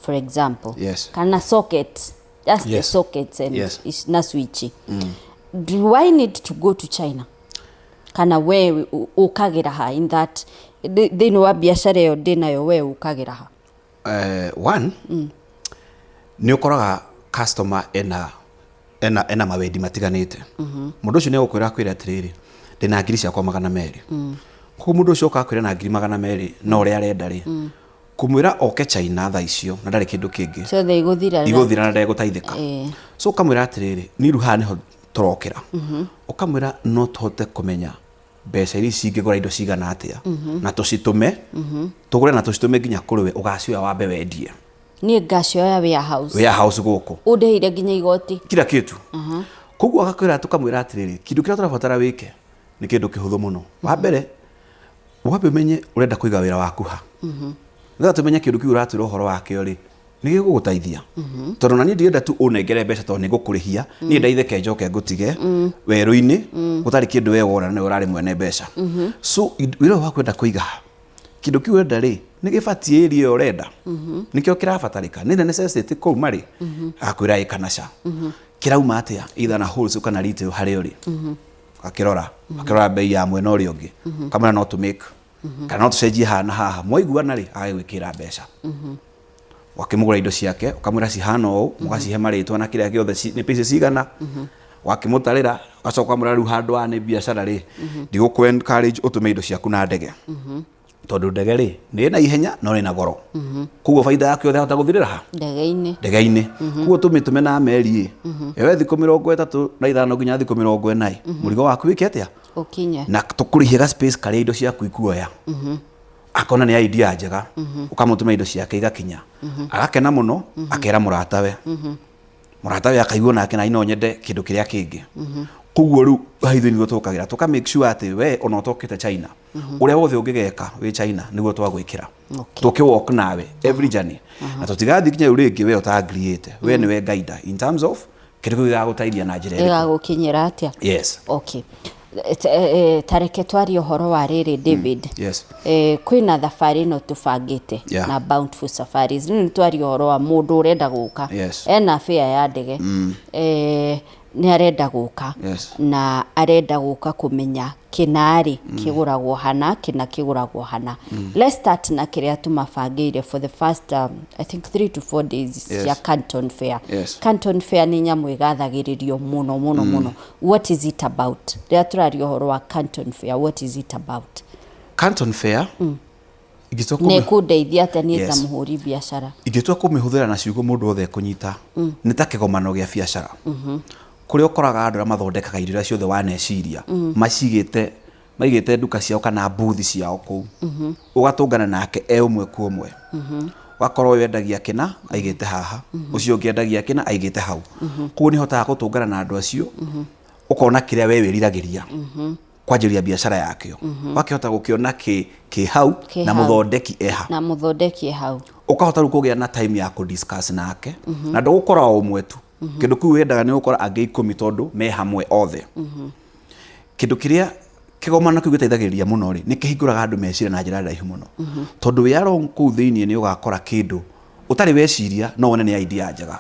for example, kana socket, just the sockets and na switch. Do I need to go to China kana we ũkagĩra ha in that thĩinĩ wa biacara ĩyo ndĩnayo we ũkagĩra ha? One, nĩ ũkoraga customer ena mawendi matiganĩte. Mũndũ ũcio nĩ egũkwĩra, akwĩre atĩrĩrĩ, ndĩna ngiri ciakwa 200. Koguo mũndũ ũcio oka akwĩra na ngiri 200 no ũrĩa arenda rĩ, kũmwĩra oke China thaa icio na ndarĩ kĩndũ kĩngĩ ciothe igũthira. Igũthira na ndegũteithĩka. So ũkamwĩra atĩrĩrĩ, niĩ rĩu haha nĩho tũrokĩra. Ũkamwĩra no tũhote kũmenya mbeca iria cingĩgũra indo cigana atĩa na tũcitũme, tũgũre na tũcitũme nginya kũrĩ we, ũgacioya wambe wendie. Niĩ ngacioya warehouse. Warehouse gũkũ. Ũndĩhire nginya igoti. Kila kitu. Koguo agakwĩra, tũkamwĩra atĩrĩrĩ, kĩndũ kĩrĩa tũrabatara wĩke nĩ kĩndũ kĩhũthũ mũno. Wa mbere, wambe ũmenye ũrenda kũiga wĩra waku ha, nĩgetha tũmenye kĩndũ kĩu ũratwĩra ũhoro wakĩo rĩ, nĩ gĩgũgũteithia, tondũ na niĩ ndirenda tu ũnengere mbeca tondũ nĩ ngũkũrĩhia, niĩ ndeithĩke njoke ngũtige werũ-inĩ gũtarĩ kĩndũ we wona na nĩwe ũrarĩ mwene mbeca. So wĩra ũyũ wa kwenda kũiga ha kĩndũ kĩu ũrenda rĩ, nĩ gĩbatiĩ area ĩyo ũrenda, nĩkĩo kĩrabatarĩka, nĩ necessity kũu marĩ, agakwĩra ĩ kana ca. Kĩrauma atĩa, either na wholesale kana retail harĩa ũrĩ. Akĩrora bei ya mwena ũrĩa ũngĩ, ũkamwĩra no tũ make kana no tũcenjie haha na haha. Mwaiguana rĩ, agagwĩkĩra mbeca, wakĩmũgũra indo ciake, ũkamwĩra cihana ũũ, mũgacihe marĩtwa na kĩrĩa gĩothe, nĩ pieces cigana, wakĩmũtarĩra, ũgacoka ũkamwĩra rĩu handũ haha nĩ biacara rĩ, ndigũkũ encourage ũtũme indo ciaku na ndege, tondũ ndege rĩ, nĩ na ihenya no nĩ na goro, koguo baida yaku yothe yahota gũthirĩra ha? Ndege-inĩ. Ndege-inĩ. Koguo tũmĩtũme na meri ĩ, yoe thikũ 35 nginya thikũ 40 ĩ, mũrigo waku wĩke atĩa? Ũkinye. Na tũkũrĩhie ga space karĩa indo ciaku ikuoya. Akona nĩ idea njega, ũkamũtũma indo ciake igakinya, agakena mũno, akera mũratawe, mũratawe akaigua nake na no nyende kĩndũ kĩrĩa kĩngĩ. Koguo rĩu haha ithuĩ nĩguo tũkagĩra tũka make sure atĩ we ona ũtokĩte China, ũrĩa wothe ũngĩgeka wĩ China nĩguo twagwĩkĩra. Tũkĩ walk nawe every journey na tũtigathiĩ nginya rĩu rĩngĩ we ũta-agreeĩte. We nĩwe guider in terms of kĩndũ kĩu gĩgagũteithia na njĩra ĩrĩkũ. Ĩgagũkinyĩra atĩa? Yes. Okay. Tareke twarie ũhoro wa rĩrĩ, David. Yes. Kwĩna thabarĩ ĩno tũbangĩte na Bountiful Safaris. Rĩu nĩ twarie ũhoro wa mũndũ ũrenda gũka. Ena fare ya ndege. Nĩ arenda gũka. Na arenda gũka kũmenya kĩnarĩ kĩgũragwo hana, kĩna kĩgũragwo hana. Let's start na kĩrĩa tũmabangĩire for the first I think 3 to 4 days cia Canton Fair. Canton Fair nĩ nyamũ ĩgathagĩrĩrio mũno mũno mũno. What is it about? Rĩrĩa tũraria ũhoro wa Canton Fair, what is it about? Canton Fair ingĩtua nĩ kũndeithia atĩa niĩ ta mũhũri biacara? Ingĩtua kũmĩhũthĩra na ciugo mũndũ wothe ekũnyita, nĩ ta kĩgomano gĩa biacara kũrĩa ũkoraga andũ arĩa mathondekaga irio iria ciothe waneciria macigĩte, maigĩte nduka ciao kana booth ciao kũu, ũgatũngana nake e ũmwe kwa ũmwe, ũgakorwo ũyũ endagia kĩna aigĩte haha, ũcio ũngĩ endagia kĩna aigĩte hau. Koguo nĩ hotaga gũtũngana na andũ acio, ũkona kĩrĩa we wĩriragĩria kwanjĩrĩria biacara yakĩo, ũgakĩhota gũkĩona kĩ hau kĩ na hau. Mũthondeki eha. Na mũthondeki e hau. Ũkahota rĩu kũgĩa na time ya kũ-discuss nake, na ndũgũkora o ũmwe tu kĩndũ kĩu wendaga, nĩ ũgũkora angĩ 10 tondũ me hamwe othe. Kĩndũ kĩrĩa kĩgomano kĩu gĩteithagĩrĩria mũno rĩ, nĩ kĩhingũraga andũ meciria na njĩra ndaihu mũno, tondũ wĩ along kũu thĩiniĩ nĩ ũgakora kĩndũ ũtarĩ weciria no wone nĩ idea njega,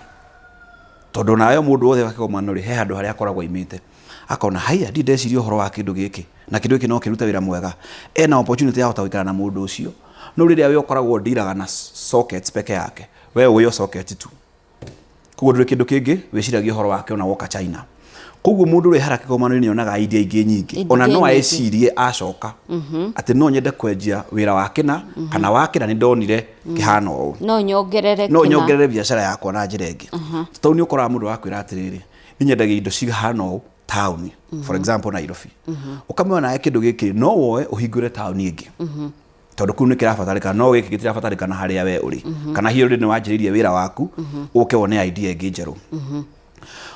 tondũ nawe mũndũ wothe wa kĩgomano rĩ, he handũ harĩa akoragwo aimĩte akona haiya, ndirĩ ndeciria ũhoro wa kĩndũ gĩkĩ, na kĩndũ gĩkĩ no kĩrute wĩra mwega. Ena opportunity ya hota gũikara na mũndũ ũcio. No rĩrĩa we ũkoragwo ndiraga na sockets peke yake, we ũĩ o socket tu, koguo ndũrĩ kĩndũ kĩngĩ wĩciragia ũhoro wake ona woka China. Koguo mũndũ ũrĩa hara kĩgomano-inĩ nĩ onaga idea ingĩ nyingĩ, ona no Ingĩ nyingĩ. Ecirie acoka atĩ no nyende kwenjia wĩra wa kĩna kana wa kĩna, nĩ ndonire kĩhana ũũ, no nyongerere no kĩna. Nyongerere biacara yakwa na njĩra ĩngĩ. Tondũ nĩ ũkoraga mũndũ wakwĩra atĩrĩrĩ, niĩ nyendagia indo cihana ũũ taũni, for example Nairobi. Ũkamwĩra nawe kĩndũ gĩkĩ no woe ũhingũre taũni ĩngĩ, tondũ kũu nĩ kĩrabatarĩkana, no gĩkĩ gĩtirabatarĩkana harĩa we ũrĩ, kana hihi ũrĩ nĩ wanjĩrĩirie wĩra waku, ũke wone idea ĩngĩ njerũ.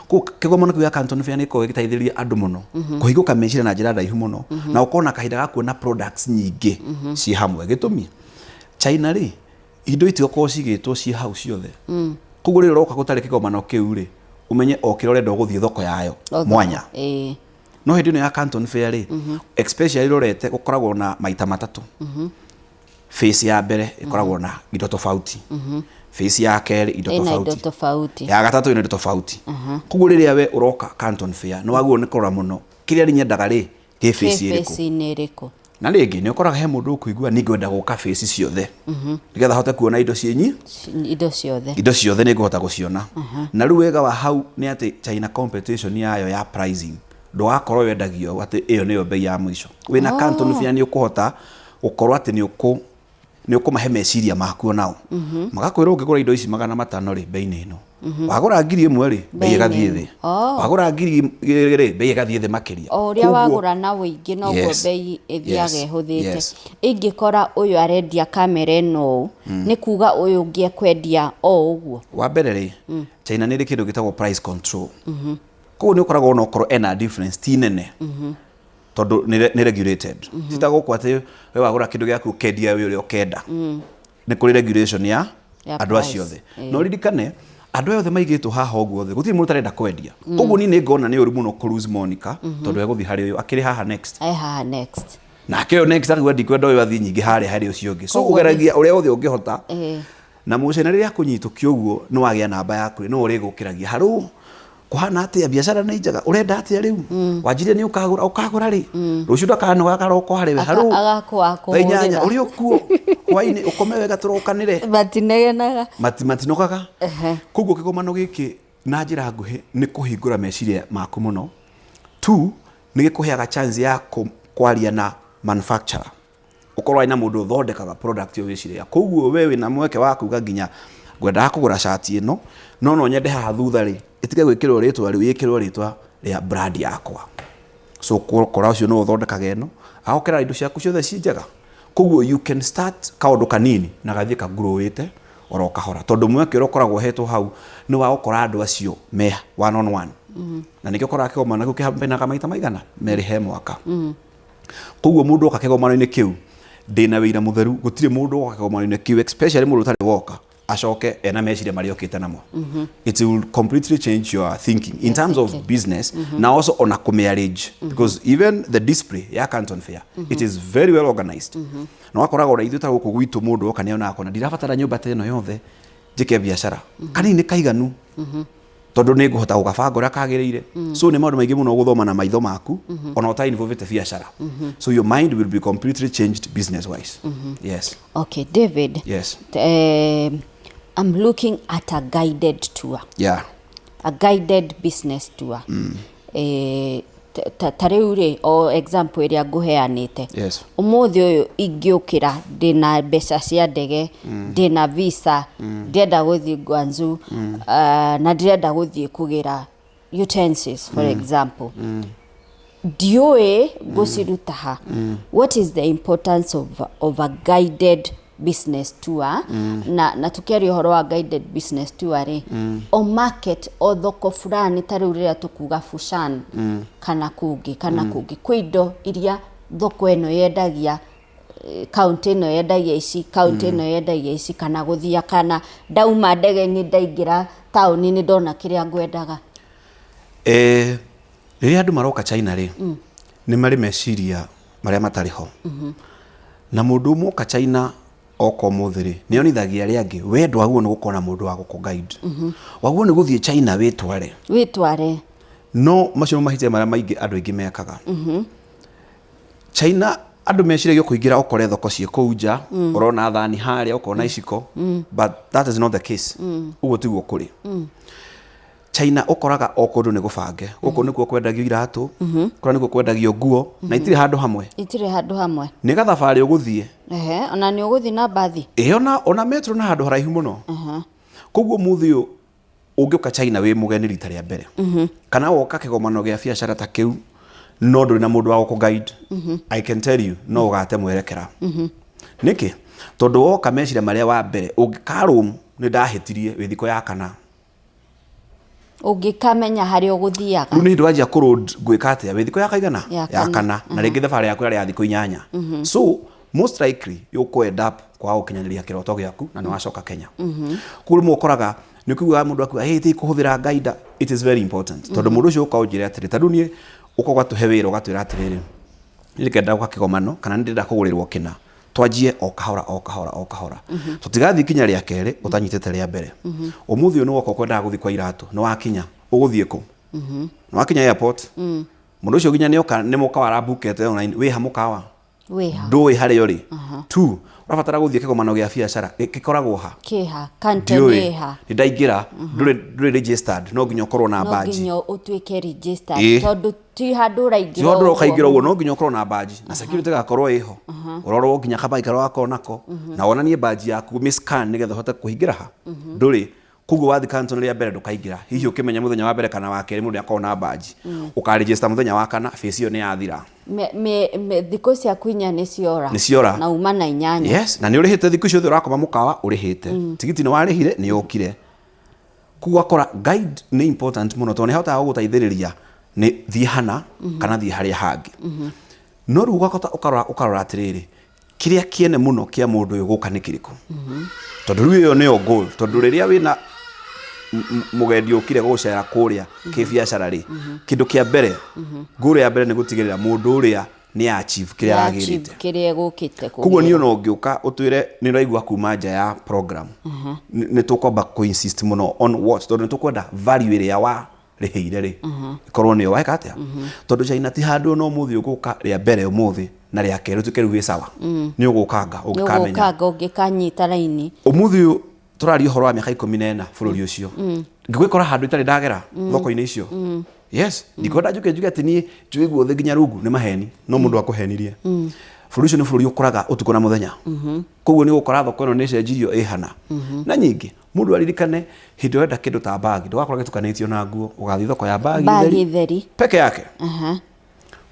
Koguo kĩgomano kĩu gĩa Canton Fair nĩ gĩkoragwo gĩgĩteithĩrĩria andũ mũno kũhingũka meciria na njĩra ndaihu mũno, na ũkorwo na kahinda ga kuona products nyingĩ ciĩ hamwe. Gĩtũmi, China rĩ, indo itigakorwo cigĩtwo ciĩ hau ciothe. Koguo rĩrĩa ũroka gũtarĩ kĩgomano kĩu rĩ, ũmenye o kĩrĩa ũrenda ũgũthiĩ thoko yayo mwanya. No hĩndĩ ĩno ya Canton Fair rĩ, especially rorete gũkoragwo na maita matatũ. Phase ya mbere ĩkoragwo na indo tofauti, phase ya kerĩ indo ĩna indo tofauti, tofauti, ya gatatũ ĩna indo tofauti. Koguo rĩrĩa we ũroka Canton Fair, nĩ wagĩrĩirwo nĩ kũrora mũno kĩrĩa niĩ nyendaga rĩ, kĩ phase ĩrĩkũ? Phase-inĩ ĩrĩkũ? Na rĩngĩ nĩ ũkoraga he mũndũ ũkũigua nĩ ngwenda gũka face ciothe nĩgetha hote kuona indo ciĩ Indo ciothe. Indo ciothe nĩ ngũhota gũciona. Na rĩu wega wa hau nĩ atĩ China competition yayo ya pricing, ndũgakorwo wendagio atĩ ĩyo nĩyo bei ya mũico. Wĩna Canton Fair nĩ ũkũhota gũkorwo atĩ nĩ ũkũmahe meciria maku onao. Magakwĩra ũngĩgũra indo ici 500 rĩ, bei nĩ ĩno. Wagũra 1000 rĩ, bei ĩgathiĩ thĩ. Wagũra 2000 rĩ, bei ĩgathiĩ thĩ makĩria. O ũrĩa wagũra na ũingĩ noguo bei ĩthiaga ĩhũthĩte. Ingĩkora ũyũ arendia kamera ĩno ũũ, nĩ kuga ũyũ ũngĩ ekwendia o ũguo? Wa mbere rĩ, China nĩ ĩrĩ kĩndũ gĩtagwo price control. Koguo nĩ ũkoragwo onokorwo ena difference ti nene, tondũ nĩ regulated. Ti ta gũkũ atĩ we wagũra kĩndũ gĩaku ũkendia wĩ ũrĩa ũkenda. Nĩ kũrĩ regulation ya andũ acio othe. No ririkane andũ aya othe maigĩtwo haha ũguo othe, gũtirĩ mũndũ ũtarenda kwendia. Koguo niĩ nĩ ngona nĩ ũru mũno kũ lose Monica, tondũ egũthiĩ harĩ ũyũ akĩrĩ haha next. E haha next. Nake ũyũ next akiuga ndikwenda ũyũ athiĩ nyingĩ harĩa harĩ ũcio ũngĩ. So ũgeragia ũrĩa wothe ũngĩhota. Na mũcene rĩrĩa akũnyitũkia ũguo nĩ wagĩa namba yaku nĩ ũrĩgũkĩragia harũ kũhana atĩa, biacara nĩ njega, ũrenda atĩa rĩu, wanjirie nĩ ũkagũra, ũkagũra rĩ, rũciũ ndakanoga karoko harĩ we harũ thaa 8 ũrĩ okuo hwainĩ, ũkome wega tũrokanĩre. Matinegenaga. Matinogaga. Koguo kĩgomano gĩkĩ na njĩra nguhĩ nĩ kũhingũra meciria maku mũno. Two, nĩ gĩkũheaga chance ya kwaria na manufacturer, ũkorwo na mũndũ ũthondekaga product ĩyo wĩciria. Koguo we wĩna mweke wa kuga nginya ngwendaga kũgũra cati ĩno, no nyende haha thutha rĩ ĩtige gwĩkĩrwo rĩtwa rĩu, ĩkĩrwo rĩtwa rĩa brand yakwa. So kora ũcio nĩwe ũthondekaga ĩno, agokera indo ciaku ciothe ci njega. Koguo you can start kaũndũ kanini na gathiĩ kagrowĩte oro kahora, tondũ mweke ũrĩa ũkoragwo ũhetwo hau nĩ wa gũkora andũ acio me one on one. Na nĩkĩo ũkoraga kĩgomano kĩu kĩhampenaga maita maigana merĩ he mwaka. Koguo mũndũ oka kĩgomano-inĩ kĩu, ndĩna wĩira mũtheru gũtirĩ mũndũ woka kĩgomano-inĩ kĩu, especially mũndũ ũtarĩ woka, acoke ena meciria marĩa okĩte namo. It will completely change your thinking in terms of business na also ona kũmĩarrange, because even the display ya Canton Fair, it is very well organized. Na wakoraga ona ithuĩ ta gũkũ gwitũ mũndũ oka nĩonaga kona ndirabatara nyũmba ta ĩno yothe njĩke biacara, kanini nĩ kaiganu tondũ nĩ ngũhota gũgabanga ũrĩa kagĩrĩire. So nĩ maũndũ maingĩ mũno gũthoma na maitho maku ona ũta involved biacara, so your mind will be completely changed business wise. Yes. Okay, David. Yes. I'm looking at a guided tour. A guided business tour. Ta rĩu rĩ, o example ĩrĩa ngũheanĩte, ũmũthĩ ũyũ ingĩũkĩra ndĩna mbeca cia ndege, ndĩna visa, ndĩrenda gũthiĩ Guangzhou, na ndĩrenda gũthiĩ kũgĩra utensils, for example, ndiũĩ ngũciruta ha. What is the importance of a guided business tour? Na tukiaria ũhoro wa guided business tour rĩ, o market, o thoko fulani, ta rĩu rĩrĩa tũkuga Fushan kana kũngĩ kana kũngĩ, kwĩ indo iria thoko ĩno yendagia, kaunti ĩno yendagia ici, kaunti ĩno yendagia ici, kana gũthia kana ndauma ndege-inĩ ndaingĩra taũni-inĩ ndona kĩrĩa ngwendaga? Rĩrĩa andũ maroka China rĩ, nĩ marĩ meciria marĩa matarĩ ho. Na mũndũ ũmwe oka China oka ũmũthĩ rĩ, nĩ onithagia arĩa angĩ we ndwagĩrĩirwo nĩ gũkorwo na mũndũ wa gũkũ guide, wagĩrĩirwo nĩ gũthiĩ China wĩtware. Wĩtware. No macio nĩmo mahĩtia marĩa maingĩ andũ aingĩ mekaga. China andũ meciragia kũingĩra ũkore thoko ciĩ kũu nja, ũrona thani harĩa, ũkona iciko, but that is not the case. Ũguo tiguo kũrĩ. China ũkoraga o kũndũ nĩ gũbange. Gũkũ nĩkuo kwendagio iratũ, kũrĩa nĩkuo kwendagio nguo, na itirĩ handũ hamwe. Itirĩ handũ hamwe. Nĩ gathabarĩ ũgũthiĩ. Ehe, ona nĩ ũgũthiĩ na mbathi. Ĩ, ona metro na handũ haraihu mũno. Koguo mũthĩ ũyũ ũngĩũka China wĩ mũgeni rita rĩa mbere, kana woka kĩgomano gĩa biacara ta kĩu, no ndũrĩ na mũndũ wa gũkũ guide, I can tell you no ũgate mwerekera. Nĩkĩ? Tondũ woka meciria marĩa wa mbere ũngĩkarũm nĩ ndahĩtirie wĩ thikũ ya kana. Ũngĩkamenya harĩa ũgũthiaga. Rĩu nĩ hĩndĩ wanjia kũ road ngwĩka atĩa wĩ thikũ ya kaigana? Ya kana. Na rĩngĩ thabarĩ yaku yarĩ ya thikũ 8. So most likely ũkũ end up kwaga gũkinyanĩria kĩroto gĩaku na nĩ wacoka Kenya. Koguo rĩmwe ũkoraga nĩ ũkĩiguaga mũndũ akiuga, "Hey, ti kũhũthĩra guide." It is very important, tondũ mũndũ ũcio ũka ũnjĩre atĩrĩ, ta rĩu niĩ ũka ũgatũhe wĩra ũgatwĩra atĩrĩrĩ, niĩ ndĩrenda gũka kĩgomano kana nĩ ndĩrenda kũgũrĩrwo kĩna, twanjie o kahora o kahora o kahora, tũtigathiĩ kinya rĩa kerĩ ũtanyitĩte rĩa mbere. Ũmũthĩ ũyũ nĩ woka ũkwendaga gũthiĩ kwa iratũ, nĩ wakinya ũgũthiĩ kũ? Nĩ wakinya airport, mũndũ ũcio nginya nĩoka nĩ mũkawa arabukete online, wĩ ha mũkawa? Wĩha. Ndũĩ harĩa ũrĩ. Two, ũrabatara gũthiĩ kĩgomano gĩa biacara gĩkoragwo ha? Kĩha Canton. Ndiũĩ. Ĩha? Nĩ ndaingĩra, ndũrĩ registered, no nginya ũkorwo na no badge. Nginya ũtuĩke registered. Tondũ ti handũ ũraingĩra. Ti handũ ũkaingĩra ũguo, no nginya ũkorwo na badge na security gakorwo ĩho, ũrorwo nginya kabagi karĩa ũgakorwo nako na wonanie badge yaku mĩ scan nĩgetha ũhote kũingĩra ha. Ndũrĩ koguo wathiĩ Canton rĩa mbere ndũkaingĩra, hihi ũkĩmenya mũthenya wa mbere kana wa kerĩ mũndũ nĩakorwo na badge, ũkaregister mũthenya wa kana, phase ĩyo nĩ yathira. Thikũ ciaku inya nĩ ciora. Nĩ ciora. Na uma na inyanya. Yes, na nĩ ũrĩhĩte thikũ icio othe ũrakoma mũkawa ũrĩhĩte, tigiti nĩ warĩhire, nĩ ũkire. Koguo ũgakora guide nĩ important mũno tondũ nĩ ahotaga gũgũteithĩrĩria nĩ thiĩ hana kana thiĩ harĩa hangĩ. No rĩu ũgakota ũkarora ũkarora atĩrĩrĩ, kĩrĩa kĩene mũno kĩa mũndũ ũyũ gũka nĩ kĩrĩkũ? Tondũ rĩu ĩyo nĩyo goal, tondũ rĩrĩa wĩna mũgendi ũkire gũcera kũrĩa kĩbiacara rĩ, kĩndũ kĩa mbere, goal ya mbere nĩ gũtigĩrĩra mũndũ ũrĩa nĩ achieve kĩrĩa aragĩrĩte. Kĩrĩa egũkĩte. Koguo niĩ ona ũngĩũka ũtwĩre nĩ ũraigua kuma nja ya program, nĩ tũkwamba kũ insist mũno on what, tondũ nĩ tũkwenda value ĩrĩa wa rĩhĩire rĩ ĩkorwo nĩyo weka atĩa, tondũ China ti handũ ona ũmũthĩ ũgũka rĩa mbere ũmũthĩ na rĩa kerĩ ũtuĩke rĩu wĩ sawa. Nĩ ũgũkanga ũngĩkamenya. Nĩ ũgũkanga ũngĩkanyita raini. Ũmũthĩ ũyũ tũraria ũhoro wa mĩaka 14 bũrũri ũcio, ngĩgwĩkora handũ itarĩ ndagera thoko-inĩ icio. Yes, ndikwenda njuke njuge atĩ niĩ njũĩ guothe nginya rungu, nĩ maheni, no mũndũ akũhenirie. Bũrũri ũcio nĩ bũrũri ũkũraga ũtukũ na mũthenya, koguo nĩ ũgũkora thoko ĩno nĩ ĩcenjirio ĩhana. Na nyingĩ mũndũ aririkane hĩndĩ ĩrĩa ũrenda kĩndũ ta bagi, ndũgakora gĩtukanĩtio na nguo, ũgathiĩ thoko ya bagi bagi theri peke yake.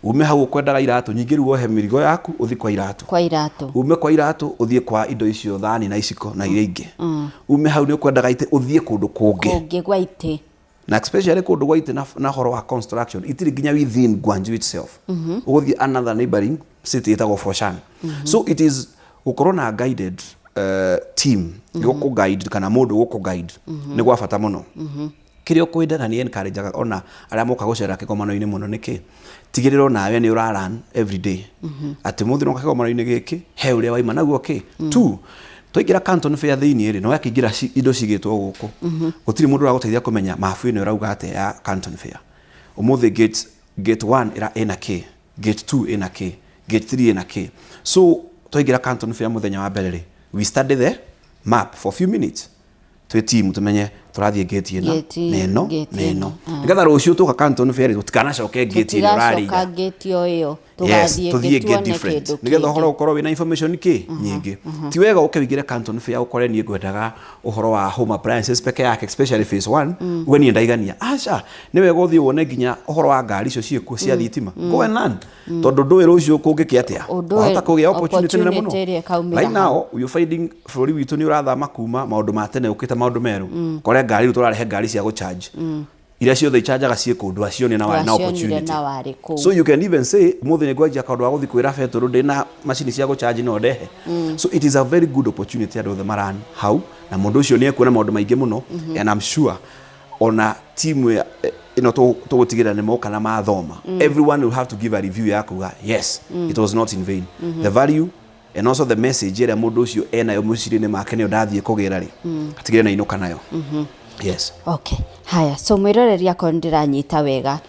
Ume hau ũkwendaga iratũ nyingĩ, rĩu wohe mĩrigo yaku ũthiĩ kwa iratũ. Kwa iratũ. Ume kwa iratũ ũthiĩ kwa indo icio, thani na iciko na iria ingĩ. Ume hau nĩ ũkwendaga itĩ, ũthiĩ kũndũ kũngĩ. Kũngĩ gwa itĩ. Na especially kũndũ gwa itĩ na ũhoro wa construction itirĩ nginya within Guangzhou itself, ũgũthiĩ another neighboring city ĩtagwo Foshan. So it is gũkorwo na guided team gũkũ guide kana mũndũ gũkũ guide nĩ gwa bata mũno. Kĩrĩa ũkwenda na nĩ encourage ona arĩa moka gũcera kĩgomano-inĩ mũno nĩkĩ, tigĩrĩra onawe nĩ ũra run every day, atĩ mũthĩ noka kĩgomano-inĩ gĩkĩ he ũrĩa waima naguo kĩ. Two, twaingĩra Canton Fair thĩinĩ rĩ, no yakĩingĩra indo cigĩtwo gũkũ, gũtirĩ mũndũ ũragũteithia kũmenya mabu ĩno ĩrauga atĩa ya Canton Fair ũmũthĩ, gate 1 ĩra ĩna kĩ, gate 2 ĩna kĩ, gate 3 ĩna kĩ. So twaingĩra Canton Fair mũthenya wa mbere rĩ, we study the map for few minutes twĩ team, tumenye tũrathiĩ gate ĩno Gate- na ĩno gate na ĩno, ĩno, nĩgetha rũciũ tũka Canton Fair rĩ, tũtikanacoke gate ĩrĩa ũrarĩ tũtigacoka ira. Gate o ĩyo. Yes, tũgathiĩ tũthiĩ ĩngĩ gate tuone different kĩndũ nĩgetha kĩngĩ. ũhoro ũkorwo wĩna information kĩ nyingĩ. Ti wega ũke ũingĩre Canton Fair ũkore niĩ ngwendaga ũhoro wa home appliances peke yake, especially phase 1, uge niĩ ndaigania. Aca, nĩ wega ũthiĩ wone nginya ũhoro wa ngari icio ciĩkuo cia thitima. Go and learn, tondũ ndũĩ rũciũ kũngĩkĩ atĩa. Ũndũ wahota kũgĩa opportunity nene mũno. Opportunity ĩrĩa ĩkaumĩra Right hau. now we are finding bũrũri witũ nĩ ũrathama kuma maũndũ ma tene ũkĩte maũndũ merũ. Kore ngari rĩu tũrarehe ngari cia gũcharge, iria ciothe ichanjaga ciĩ kũndũ acionire na warĩ na Wacionire opportunity. Na warĩ kũu. So you can even say mũthĩ nĩ ngwanjia kaũndũ ga gũthiĩ kwĩra betũrũ ndĩna macini cia gũcharge no ndehe. So it is a very good opportunity andũ othe maran hau, na mũndũ ũcio nĩ ekuona maũndũ maingĩ mũno, and I'm sure ona timu ĩno tũgũtigĩrĩra nĩ moka na mathoma, everyone will have to give a review ya kuga yes, it was not in vain, the value and also the message ĩrĩa mũndũ ũcio enayo meciria-inĩ make nĩyo ndathiĩ kũgĩra rĩ, atigĩrĩre na inũka nayo. Yes. Okay, haya, so mwĩroreri, akorwo nĩndĩranyita wega,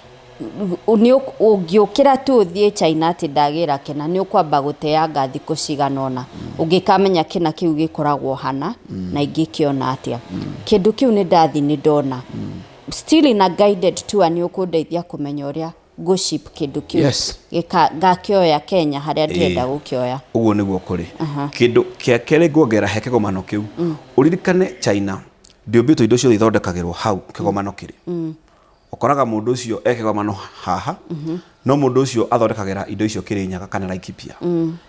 nĩ ũngĩũkĩra tu ũthiĩ China atĩ ndagĩra kĩna, nĩ ũkwamba gũteanga thikũ cigana ũna ũngĩkamenya kĩna kĩu gĩkoragwo hana na ingĩkĩona atĩa kĩndũ kĩu. Nĩ ndathi nĩ ndona, still in a guided tour nĩ ũkũndeithia kũmenya ũrĩa ngũship kĩndũ kĩu ngakĩoya Kenya harĩa ndĩrenda gũkĩoya. Ũguo nĩguo kũrĩ. Kĩndũ kĩa kerĩ nguongerera he kĩgomano kĩu, ũririkane China ndĩũmbĩtwo indo ciothe ithondekagĩrwo hau kĩgomano kĩrĩ. Ũkoraga mũndũ ũcio e kĩgomano haha, no mũndũ ũcio athondekagĩra indo icio Kĩrĩnyaga kana Laikipia.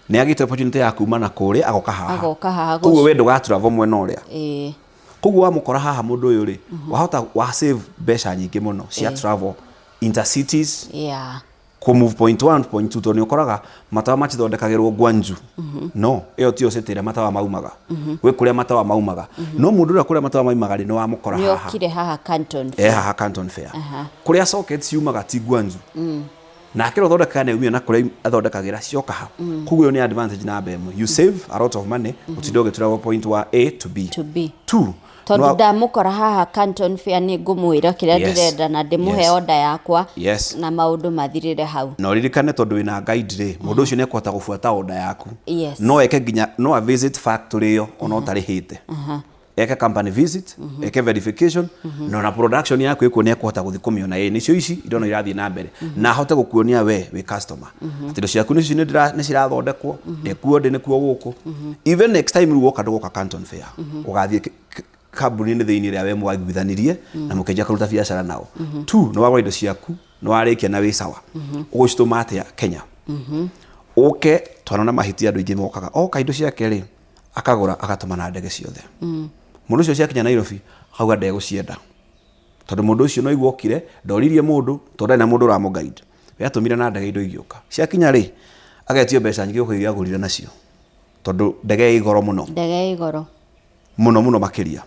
Nĩ agĩte opportunity ya kuma na kũrĩa agoka haha. Agoka haha. Koguo we ndũgatravel mwena ũrĩa. Koguo wamũkora haha mũndũ ũyũ rĩ, wahota wa save mbeca nyingĩ mũno cia travel intercities, kũ move point 1 to point 2, tondũ nĩ ũkoraga matawa matithondekagĩrwo Guangzhou. No ĩyo tiyo city ĩrĩa matawa maumaga. Gwĩ kũrĩa matawa maumaga, no mũndũ ũrĩa kũrĩa matawa maumaga rĩ, nĩ wamũkora nĩ haha. Okire haha Canton. E haha Canton Fair. Kũrĩa socket ciumaga ti Guangzhou, nake ũrĩa ũthondekaga nĩ aumire na kũrĩa athondekagĩra cioka ha. Koguo ĩyo nĩ advantage namba ĩmwe, you save a lot of money gũtinda ũgĩtravel point wa A to B. To B. Two, Tondu ndamukora haha Canton Fair nĩ ngũmwĩra kĩrĩa ndĩrenda na ndĩmũhe order yakwa na maũndũ mathirĩre hau. Na ũririkane tondũ wĩna guide rĩ, mũndũ ũcio nĩ ekũhota gũbuata order yaku. No eke nginya no a visit factory ĩyo ona ũtarĩhĩte. Eke company visit, eke verification, na ona production yaku ĩkuo nĩ ekũhota gũthiĩ kũmĩona ĩ nĩcio ici indo no irathiĩ na mbere. Na ahote gũkuonia we wĩ customer. Atĩ indo ciaku nĩcio nĩ cirathondekwo, ndĩkuo ndĩ nĩkuo gũkũ. Even next time rĩu woka ndũgoka Canton Fair. Ũgathiĩ kambuni-inĩ thĩinĩ ĩrĩa we mwaiguithanirie na mũkĩanjia kũruta biacara nao. Two, nĩ wagũra indo ciaku, nĩ warĩkia na wĩ sawa. Ũgũcitũma atĩa Kenya? Ũke twanona mahĩtia andũ aingĩ mokaga. Oka indo ciake rĩ, akagũra agatũma na ndege ciothe. Mũndũ ũcio ciakinya Nairobi akauga ndegũcienda. Tondũ mũndũ ũcio no igua okire, ndoririe mũndũ, tondũ ndarĩ na mũndũ ũramũ guide. We atũmire na ndege indo igĩũka. Ciakinya rĩ, agetio mbeca nyingĩ gũkĩra iria agũrire nacio. Tondũ ndege ĩ goro mũno. Ndege ĩ goro. Mũno mũno makĩria.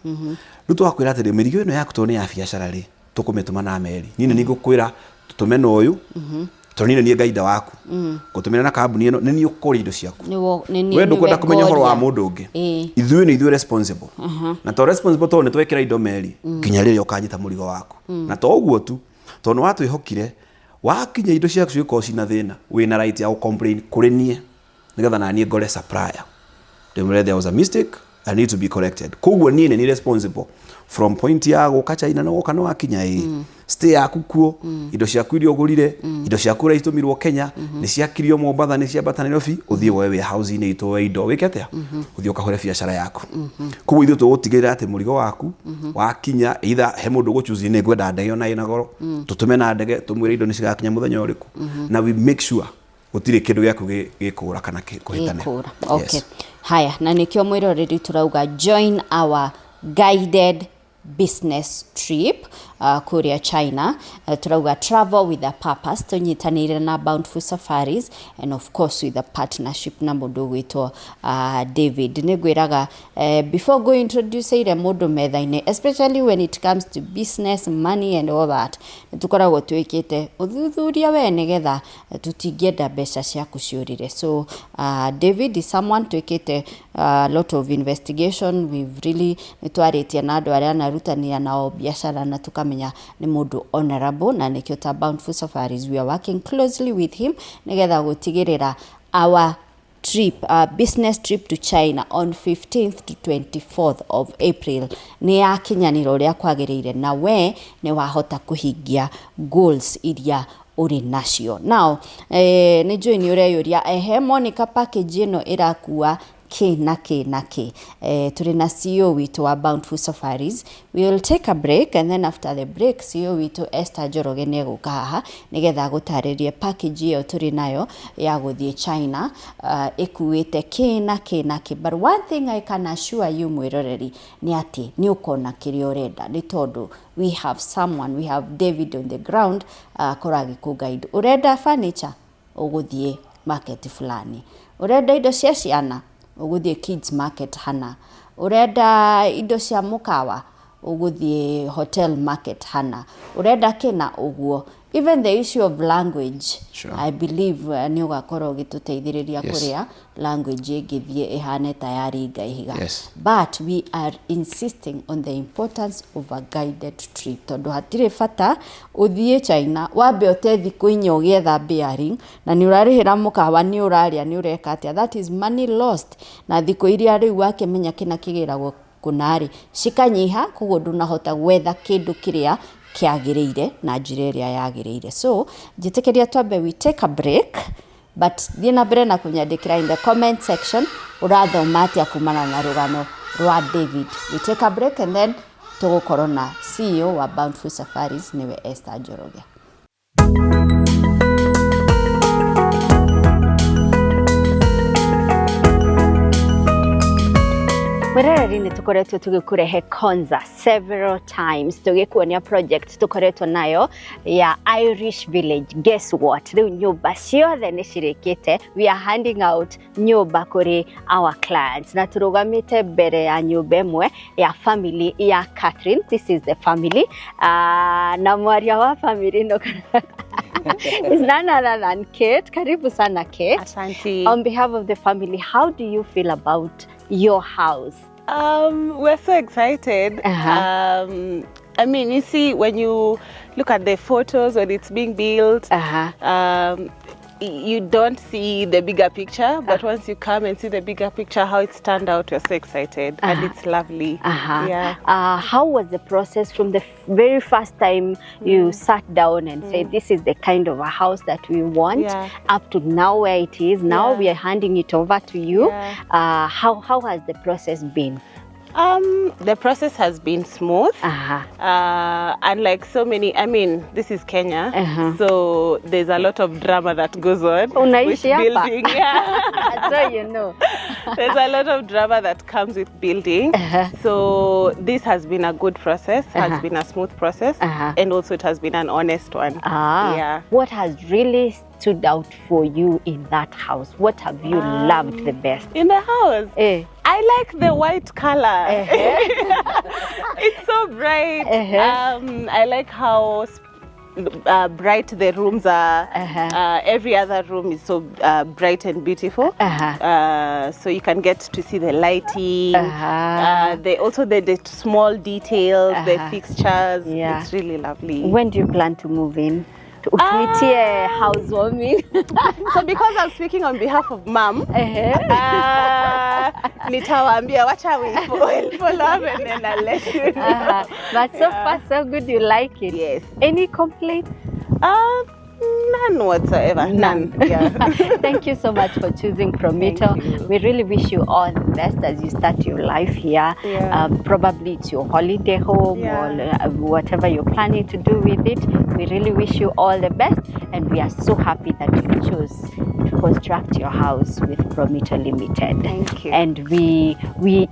Rĩu twakwĩra atĩrĩ, mĩrigo ĩno yaku tondũ nĩ ya biacara rĩ, tũkũmĩtũma na meri. Niĩ nĩ niĩ ngũkwĩra tũtũme na ũyũ, tondũ niĩ nĩ niĩ guide waku. Ngũtũmĩra na kambuni ĩno, nĩ niĩ ũkũria indo ciaku. We ndũkwenda kũmenya ũhoro wa mũndũ ũngĩ. Ithuĩ nĩ ithuĩ responsible. Na to responsible tondũ nĩ twekĩra indo meri, nginya rĩrĩa ũkanyita mũrigo waku. Na to ũguo tu, tondũ nĩ watwĩhokire, wakinya indo ciaku cigĩkorwo cina thĩna, wĩna right ya gũ-complain kũrĩ niĩ, nĩgetha na niĩ ngore supplier. Ndĩmwĩre there was a mistake, I need to be corrected. Koguo niĩ nĩ niĩ responsible from point ya gũka China na gũka nĩ wakinya ĩ stay yaku kuo, indo ciaku iria ũgũrire, indo ciaku iria itũmirwo Kenya, nĩ ciakirio Mombatha, nĩ ciambata Nairobi, ũthiĩ woe warehouse-inĩ itũ woe indo wĩke atĩa, ũthiĩ ũkahũre biacara yaku. Koguo ithuĩ tũgũtigĩrĩra atĩ mũrigo waku wakinya, either he mũndũ ũgũ-choose nĩ ngwenda ndege ona ĩna goro, tũtũme na ndege tũmwĩre indo nĩ cigakinya mũthenya ũrĩkũ, na we make sure gũtirĩ kĩndũ gĩaku gĩkũra kana kũhĩtane. Gĩkũra. Okay. Haya, na nĩkĩo mwĩroreri tũrauga join our guided business trip kũrĩa China. Tũrauga travel with a purpose, tũnyitanĩire na Bountiful Safaris and of course with a partnership na mũndũ ũgwĩtwo David. Nĩ ngwĩraga before go introduce ire mũndũ metha-inĩ, especially when it comes to business, money and all that, nĩ tũkoragwo twĩkĩte ũthuthuria we nĩgetha tũtingĩenda mbeca ciaku ciũrĩre. So David is someone twĩkĩte a lot of investigation. We've really nĩ twarĩtie na andũ arĩa anarutania nao biacara na tũkamenya nĩ mũndũ honorable, na nĩkĩo ta Bountiful Safaris we are working closely with him nĩgetha gũtigĩrĩra our trip, business trip to China on 15th to 24th of April nĩ yakinyanĩra ũrĩa kwagĩrĩire, na we nĩ wahota kũhingia goals iria ũrĩ nacio. Now, nĩ njũĩ nĩ ũreyũria, ehe Monica, package ĩno ĩrakua kĩ na kĩ na kĩ? Tũrĩ na CEO witũ wa Bountiful Safaris. We will take a break and then after the break CEO witũ Esther Njoroge nĩ egũka haha nĩgetha agũtarĩrie package ĩyo tũrĩ nayo ya gũthiĩ China ĩkuĩte kĩ na kĩ na kĩ. But one thing I can assure you mwĩroreri nĩ atĩ nĩ ũkona kĩrĩa ũrenda, nĩ tondũ we have someone, we have David on the ground akorwo agĩkũ guide. Ũrenda furniture, ũgũthiĩ market fulani. Ũrenda indo cia ciana, ũgũthiĩ kids market hana. Ũrenda indo cia mũkawa, ũgũthiĩ hotel market hana. Ũrenda kĩna ũguo. Even the issue of language, Sure. I believe nĩ ũgakorwo ũgĩtũteithĩrĩria kũrĩa language ĩngĩthiĩ ĩhane ta yaringa ihiga. But we are insisting on the importance of a guided trip, tondũ hatirĩ bata ũthiĩ China wambe ũte thikũ inya ũgĩetha bearing na nĩ ũrarĩhĩra mũkawa, nĩ ũrarĩa, nĩ ũreka atĩa. That is money lost. Na thikũ iria rĩu wakĩmenya kĩna kĩgĩragwo kũna rĩ, cikanyiha, koguo ndũnahota gwetha kĩndũ kĩrĩa kĩagĩrĩire na njĩra ĩrĩa yagĩrĩire. So njĩtĩkĩria twambe we take a break, but thiĩ na mbere na kũnyandĩkĩra in the comment section ũrathoma atĩa kumana na rũgano rwa David. We take a break and then tũgũkorwo na CEO wa Bountiful Safaris nĩwe Esther Njoroge. Mwĩroreri, nĩ tũkoretwo tũgĩkũrehe Konza several times tũgĩkuonia project tũkoretwo nayo ya Irish Village. Guess what, rĩu nyũmba ciothe nĩ cirĩkĩte. We are handing out nyũmba kũrĩ our clients, na tũrũgamĩte mbere ya nyũmba ĩmwe ya family ya Catherine. This is the family, na mwaria wa family ĩno is none other than Kate. Karibu sana, Kate. Asante. On behalf of the family, how do you feel about your house? We're so excited. I mean, you see, when you look at the photos when it's being built, you don't see the bigger picture, but once you come and see the bigger picture, how it's turned out, you're so excited, and it's lovely. Yeah. How was the process from the very first time you sat down and said, this is the kind of a house that we want, up to now where it is? Now we are handing it over to you. How has the process been? The process has been smooth. Unlike so many, I mean, this is Kenya, so there's a lot of drama that goes on with building. Yeah. So you know. There's a lot of drama that comes with building. So this has been a good process, has been a smooth process, and also it has been an honest one. Yeah. What has really stood out for you in that house? What have you loved the best? In the house? I like the white color. It's so bright. I like how bright the rooms are. Every other room is so bright and beautiful. So you can get to see the lighting. Also the small details, the fixtures. Yeah. It's really lovely. When do you plan to move in? Utuitie housewarming. So because I'm speaking on behalf of mom, nitawaambia wacha we follow up and then I'll let you know. But so far so good, you like it? Yes. Any complaint? None whatsoever. None. Yeah. Thank you so much for choosing Promito. We really wish you all the best as you start your life here. Yeah. Probably it's your holiday home or whatever you're planning to do with it. We really wish you all the best, and we are so happy that you chose to construct your house with Promito Limited. Thank you. And we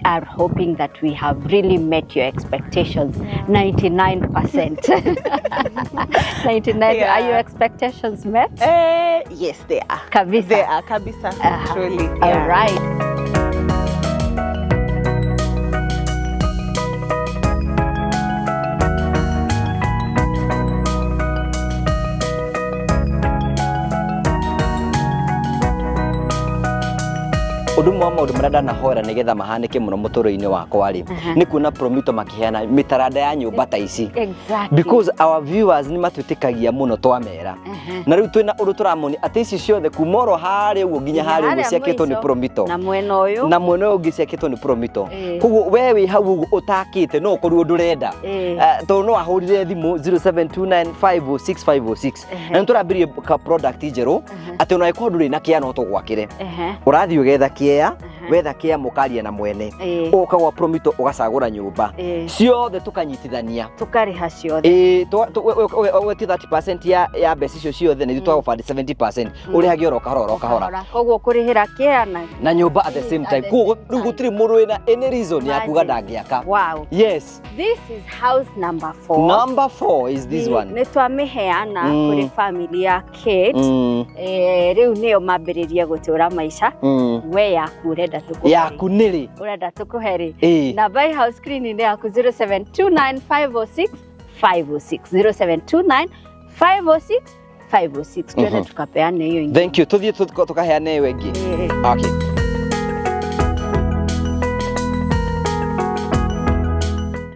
are hoping that we have really met your expectations. 99%. 99. Yeah. Are your expectations met? Yes, they are. Kabisa. They are, kabisa. Truly. Yeah. All right. Ũndũ ũmwe wa maũndũ marĩa ndanahoera nĩgetha mahanĩke mũno mũtũrĩre-inĩ wakwa rĩ, nĩ kuona Promito makĩheana mĩtaranda ya nyũmba ta ici. Exactly. Because our viewers nĩ matwĩtĩkagia mũno twamera. Na rĩu twĩna ũndũ tũramoni atĩ ici ciothe kuma oro harĩa ũguo nginya harĩa ũguo ciakĩtwo nĩ Promito. Na mwena ũyũ. Na mwena ũyũ ũngĩ ciakĩtwo nĩ Promito. Koguo we wĩ hau ũguo ũtakĩte no ũkorirwo ndũrenda. Tondũ no ahũrire thimũ 0729506506. Na nĩ tũrambirie ka product njerũ atĩ ona angĩkorwo ndũrĩ na kĩa no tũgwakĩre. Ũrathiĩ ũgetha kĩea, wetha kĩa mũkaria na mwene, ũka gwa Promito ũgacagũra nyũmba ciothe tũkanyitithania, tũkarĩha ciothe, wetie 30% ya mbeca icio ciothe na ithuĩ twagũbandi 70%, ũrĩhagia oro kahora oro kahora, koguo kũrĩhĩra kĩa na nyũmba at the same time. Koguo rĩu gũtirĩ mũndũ wĩna any reason ya kuga ndangĩaka. Wow. Yes. This is house number 4. Number 4 is this one. Nĩ twamĩheana kũrĩ family ya Kate. Rĩu nĩyo mambĩrĩrie gũtũra maica. We yaku ũrenda tũkũhe. Yaku nĩrĩ? Ũrenda tũkũhe rĩ? Namba ĩ house screen-inĩ yaku 0729506506 0729506506. Twende tukapeane hiyo ingĩ. Thank you. Tuthiĩ tukaheane ĩyo ĩngĩ. Okay.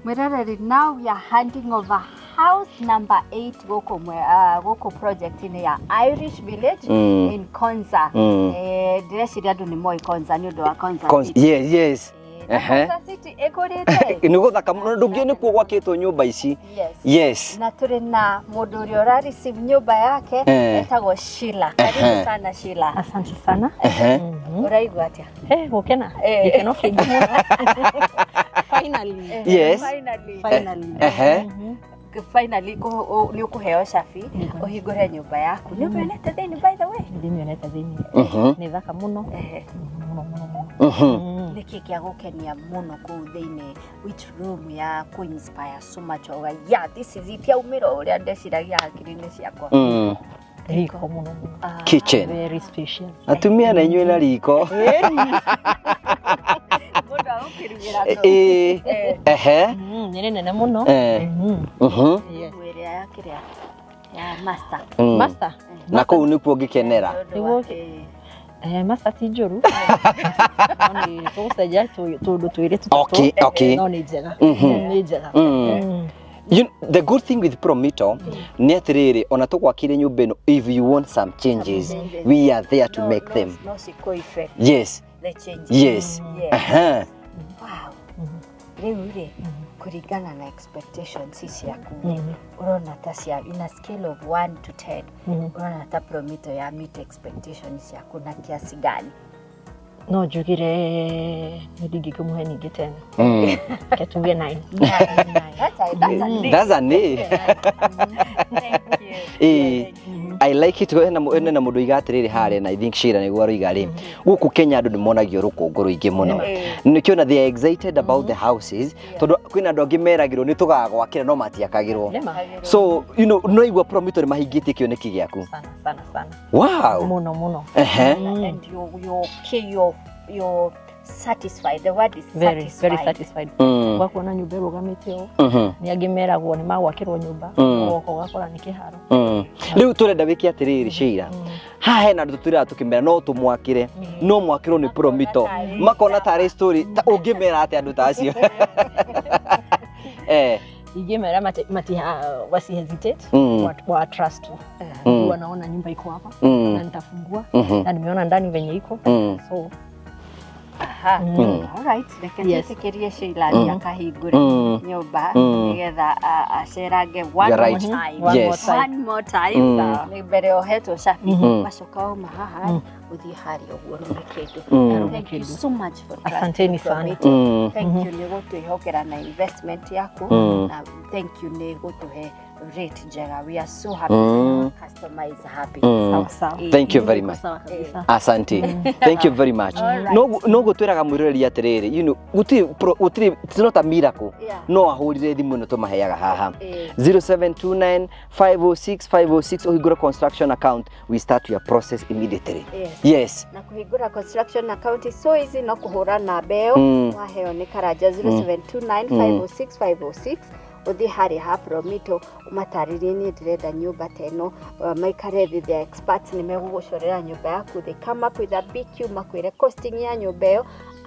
Mwiroreri, now we are handing over house number 8 gũkũ project-inĩ ya Irish Village in Konza. Ndĩreciria andũ nĩ moĩ Konza nĩ ũndũ wa Konza City. Yes, yes. Konza City ĩkũrĩte. Nĩ gũthaka mũno, ndũngĩona nĩkuo gwakĩtwo nyũmba ici. Yes. Yes. Na tũrĩ na mũndũ ũrĩa ũra receive nyũmba yake etagwo Sheila. Karibu sana Sheila. Asante sana. Ũraigua atĩa? Gũkena. Gĩkeno kĩingĩ mũno. Finally. Yes. Finally. Finally. Finally nĩ ũkũheo cabi ũhingũre nyũmba yaku. Nĩ ũmĩonete thĩinĩ by the way? Ndĩmĩonete thĩinĩ. Nĩ thaka mũno. Mũno mũno mũno. Nĩkĩ kĩa gũkenia mũno kũu thĩinĩ? Which room ya kũ inspire so much? Ũga, yeah, this is it. Yaumĩra ũrĩa ndeciragia hakiri-inĩ ciakwa. Riko mũno mũno. Kitchen. Very spacious. Atumia na inyuĩ na riko. Mũndũ agũkĩrugĩra kũu. Nĩ nene mũno. Ĩrĩa ya kĩrĩa ya master. Master. Na kũu nĩkuo ngĩkenera. Master ti njũru. No nĩ tũgũcenjia tũndũ twĩrĩ tũtatũ. No nĩ njega. Nĩ njega. The good thing with Promito nĩ atĩrĩrĩ, ona tũgwakire nyũmba ĩno, if you want some changes, we are there to make them. No cikũ effect the changes. Yes. Wow. Rĩu rĩ, kũringana na expectations ciaku rĩ, ũrona ta cia in a scale of 1 to 10, ũrona ta Promito ya meet expectations ciaku na kiasi gani? No njugire nĩ ndingĩkĩmũhe ningĩ 10. Reke tuge 9. That's a That's an A. Thank you. I like it. Hena mũndũ oiga atĩrĩrĩ harĩa, na I think Sheila nĩguo aroiga rĩ, gũkũ Kenya andũ nĩ monagio rũkũngũ rũingĩ mũno. Nĩkĩo they are excited about the houses, tondũ kwĩna andũ angĩ meragĩrwo nĩ tũgagwakĩra no matiakagĩrwo. Nĩma. So no igua Promito nĩ mahingĩtie kĩoneki gĩaku. Sana sana sana. Wow. Mũno mũno. And you okay, you're satisfied. The word is Very satisfied. Very satisfied. Wakuona nyũmba ĩrũgamĩte ũũ. Nĩ angĩ meragwo nĩ magwakĩrwo nyũmba, ũgoka ũgakora nĩ kĩharo. Rĩu tũrenda wĩke atĩrĩrĩ, Sheila, haha hena andũ tũtwĩraga tũkĩmera no tũmwakĩre, no mwakĩrwo nĩ Promito, makona tarĩ story. Ta ũngĩmera atĩa andũ ta acio? Ingĩmera mati wasi hesitate, wa trust tu. Wanaona nyumba iko hapa na nitafungua na nimeona ndani venye iko. So Aha. All right. Reke twĩtĩkĩrie Sheila athiĩ akahingũre nyũmba nĩgetha acerange one You're more right. time. One Yes. more time. One more time. Nĩ mbere ohetwo cabi, wacoka wauma haha, ũthiĩ harĩa ũguo ũrume kĩndũ. Thank you so much for trusting Asanteni sana. Promito. Thank you nĩ gũtwĩhokera na investment yaku, na thank you nĩ gũtũhe rate njega. We are so happy and our customer is happy. Sawa sawa. Thank you very much. Sawa kabisa. Asante, thank you very much. No gũtwĩraga mwĩroreri atĩrĩrĩ, gũtirĩ, it's not a miracle. No ahũrire thimũ ĩno tũmaheaga haha, 0729 506 506, ũhingũre construction account, we start your process immediately. Yes. Yes. Na kũhingũra construction account is so easy, no kũhũra namba ĩyo waheo nĩ Karanja, 0729 506 506, ũthiĩ harĩa ha Promito ũmatarĩrie niĩ ndĩrenda nyũmba ta ĩno, maikare thĩ, the experts nĩ megũgũcorera nyũmba yaku. They come up with a BQ, makwĩre costing ya nyũmba ĩyo.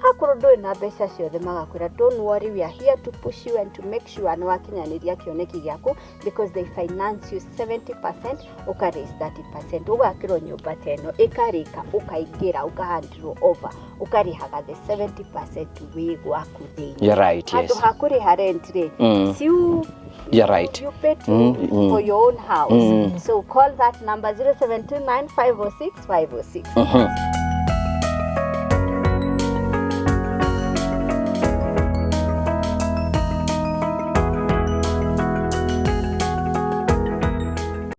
Akorwo ndũrĩ na mbeca ciothe, magakwĩra, "Don't worry, we are here to push you and to make sure nĩ wakinyanĩria kĩoneki gĩaku," because they finance you 70%, ũka raise 30%, ũgakĩrwo nyũmba ta ĩno ĩkarĩka, ũkaingĩra, ũkahandirwo over, ũkarĩhaga the 70% wĩ gwaku thĩinĩ. You're right. Handũ ha kũrĩha rent rĩ, si you, You're right. you pay to, for your own house. So call that number, 0729 506 506.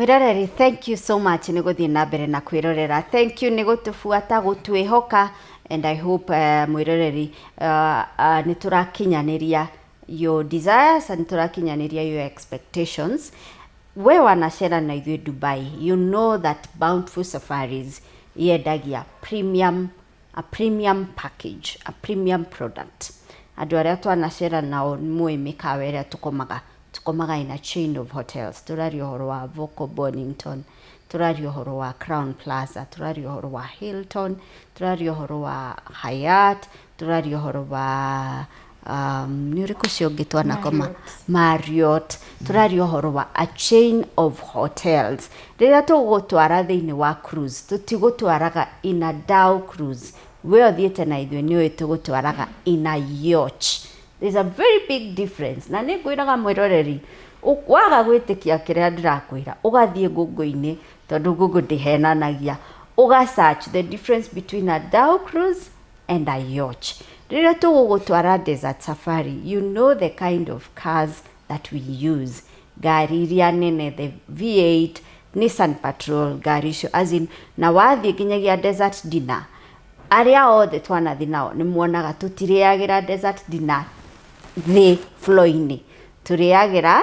Mwĩroreri, thank you so much nĩ gũthiĩ na mbere na kwĩrorera. Thank you nĩ gũtũbuata, gũtwĩhoka, and I hope, mwĩroreri, nĩ tũrakinyanĩria your desires and tũrakinyanĩria your expectations. We wanacera na ithuĩ Dubai, you know that Bountiful Safaris yendagia premium, a premium package, a premium product. Andũ arĩa twanacera nao nĩ mũĩ mĩkawa ĩrĩa tũkomaga, tũkomaga in a chain of hotels. Tũraria ũhoro wa Voco Bonington, tũraria ũhoro wa Crown Plaza, tũraria ũhoro wa Hilton, tũraria ũhoro wa Hyatt, tũraria ũhoro wa nĩ ũrĩkũ ũcio ũngĩ twanakoma, Marriott. Tũraria ũhoro wa a chain of hotels. Rĩrĩa tũgũtwara thĩinĩ wa cruise, tũtigũtwaraga in a dhow cruise. We ũthiĩte na ithuĩ nĩ ũĩ tũgũtwaraga in a yacht. There's a very big difference. Na nĩ ngwĩraga mwĩroreri, waga gwĩtĩkia kĩrĩa ndĩrakwĩra, ũgathiĩ Google-inĩ, tondũ Google ndĩhenanagia, ũga search the difference between a dhow cruise and a yacht. Rĩrĩa tũgũgũtwara desert safari, you know the kind of cars that we use, ngari iria nene, the V8 Nissan Patrol, ngari icio, as in, na wathiĩ nginyagia desert dinner, arĩa othe twanathi nao nĩ muonaga tũtirĩagĩra desert dinner thĩ floor-inĩ, tũrĩagĩra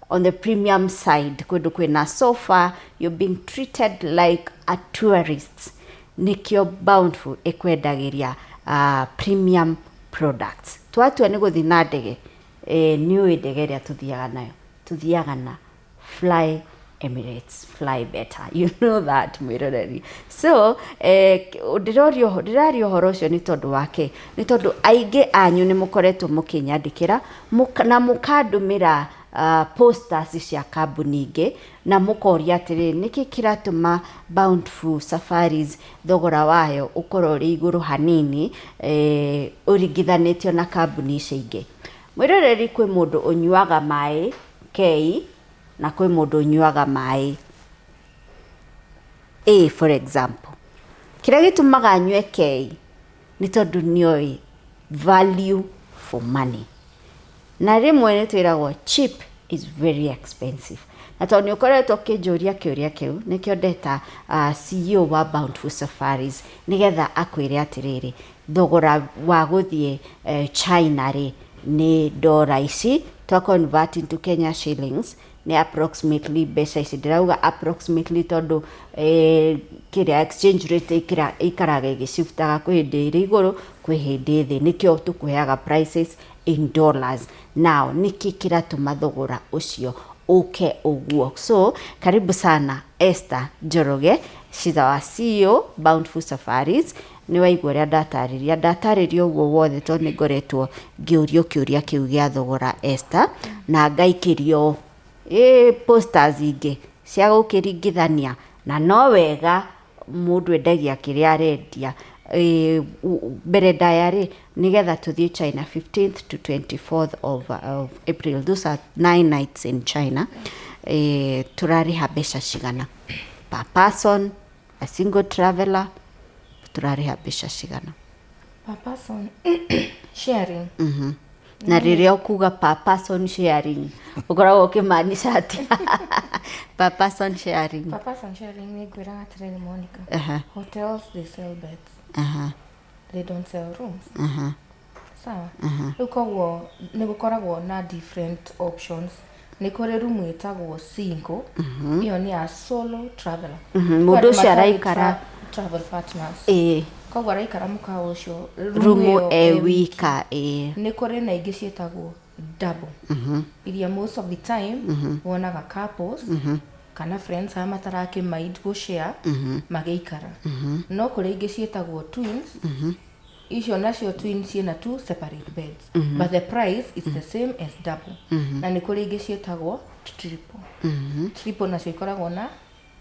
on the premium side, kũndũ kwĩna sofa. You're being treated like a tourist. Nĩkĩo Bountiful ĩkwendagĩria premium products. Twatua nĩ gũthiĩ na ndege, nĩ ũĩ ndege ĩrĩa tũthiaga nayo, tũthiaga na Fly Emirates, fly better, you know that mwĩroreri. So ndĩrorio ndĩraria ũhoro ũcio nĩ tondũ wake, nĩ tondũ aingĩ anyu nĩ mũkoretwo mũkĩnyandĩkĩra na mũkandũmĩra posters cia kambuni ingĩ na mũkoria atĩrĩrĩ, nĩkĩ kĩratũma Bountiful Safaris thogora wayo ũkorwo ũrĩ igũrũ hanini ũringithanĩtio na kambuni icio ingĩ. Mwĩroreri, kwĩ mũndũ ũnyuaga maĩ K na kwĩ mũndũ ũnyuaga maĩ A, for example. Kĩrĩa gĩtũmaga anyue K nĩ tondũ nĩoĩ value for money. Na rĩmwe nĩ twĩragwo cheap is very expensive. Na tondũ nĩ ũkoretwo ũkĩnjũria kĩũria kĩu, nĩkĩo ndeta CEO wa Bountiful Safaris nĩgetha akwĩre atĩrĩrĩ, thogora wa gũthiĩ China rĩ nĩ dora ici, twa convert into Kenya shillings nĩ approximately mbeca ici. Ndĩrauga approximately tondũ kĩrĩa exchange rate ĩikaraga ĩgĩciftaga, kwĩ hĩndĩ ĩrĩ igũrũ, kwĩ hĩndĩ thĩ, nĩkĩo tũkũheaga prices in dollars. Now nĩkĩ kĩratũma thogora ũcio ũke ũguo? So karibu sana Esther Njoroge, she's our CEO Bountiful Safaris. Nĩ waigua ũrĩa ndatarĩria, ndatarĩria ũguo wothe tondũ nĩ ngoretwo ngĩũrio kĩũria kĩu gĩa thogora, Esther, na ngaikĩrio posters ingĩ cia gũkĩringithania, na no wega mũndũ endagia kĩrĩa arendia. Mbere ndaya rĩ, nĩgetha tũthiĩ China 15th to 24th of April, those are 9 nights in China, tũrarĩha mbeca cigana per person? A single traveler tũrarĩha mbeca cigana? Per person sharing? Na rĩrĩa ũkuga per person sharing, ũkoragwo ũkĩmaanisha atĩa per person sharing? Per person sharing, nĩ ngwĩraga atĩrĩrĩ Monica, hotels, they sell beds, they don't sell rooms. Sawa? Rĩu koguo nĩ gũkoragwo na different options. Nĩ kũrĩ room ĩtagwo single, ĩyo nĩ ya solo traveler. Mũndũ Kwĩ andũ ũcio matarĩ araikara travel partners, koguo araikara mũkawa ũcio, rumu ĩyo e e wika, ĩĩ. Nĩ kũrĩ na ingĩ ciĩtagwo double, iria most of the time wonaga couples kana friends arĩa matarakĩ mind gũshare magĩikara. No kũrĩ ingĩ ciĩtagwo twins. Icio nacio twins ciĩna two separate beds, but the price is the same as double. Na nĩ kũrĩ ingĩ ciĩtagwo triple. Triple nacio ikoragwo na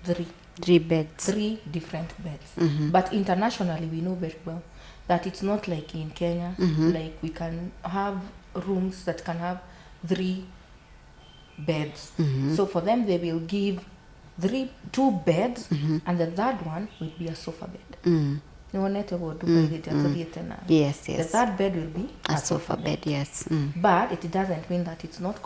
three Three beds. Three different beds. But internationally, we know very well that it's not like in Kenya, like we can have rooms that can have three beds. So for them, they will give three two beds, and the third one will be a sofa bed. Nĩwonete ũguo Dubai hĩndĩ ĩrĩa tũthiĩte na Yes. the third bed will be a sofa bed, yes. But it doesn't mean that it's not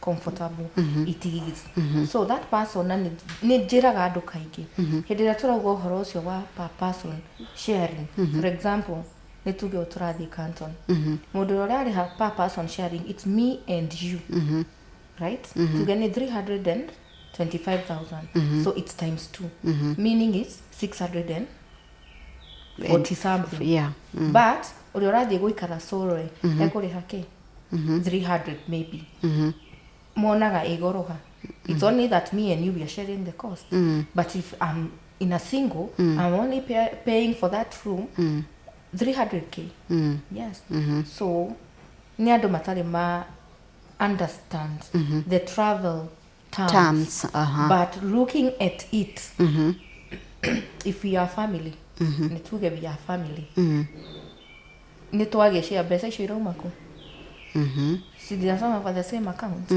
comfortable. It is. So that person, na nĩ njĩraga andũ kaingĩ hĩndĩ ĩrĩa tũrauga ũhoro ũcio wa per person sharing, for example, nĩ tuge ũũ tũrathiĩ Canton, mũndũ ũrĩa ũrarĩha per person sharing, it's me and you, right? Tuge nĩ 325,000, so it's times two, meaning it's 640 something. But ũrĩa ũrathiĩ gũikara solo ĩ, ekũrĩha kĩ 300 maybe, monaga ĩgoroha. It's only that me and you, we are sharing the cost. But if I'm in a single, I'm only paying for that room 300K. Yes. So nĩ andũ matarĩ ma understand the travel terms, Terms. But looking at it, if we are family, nĩ tuge we are family, nĩ twagĩcia mbeca icio irauma kũ? Cithiracoma for the same account.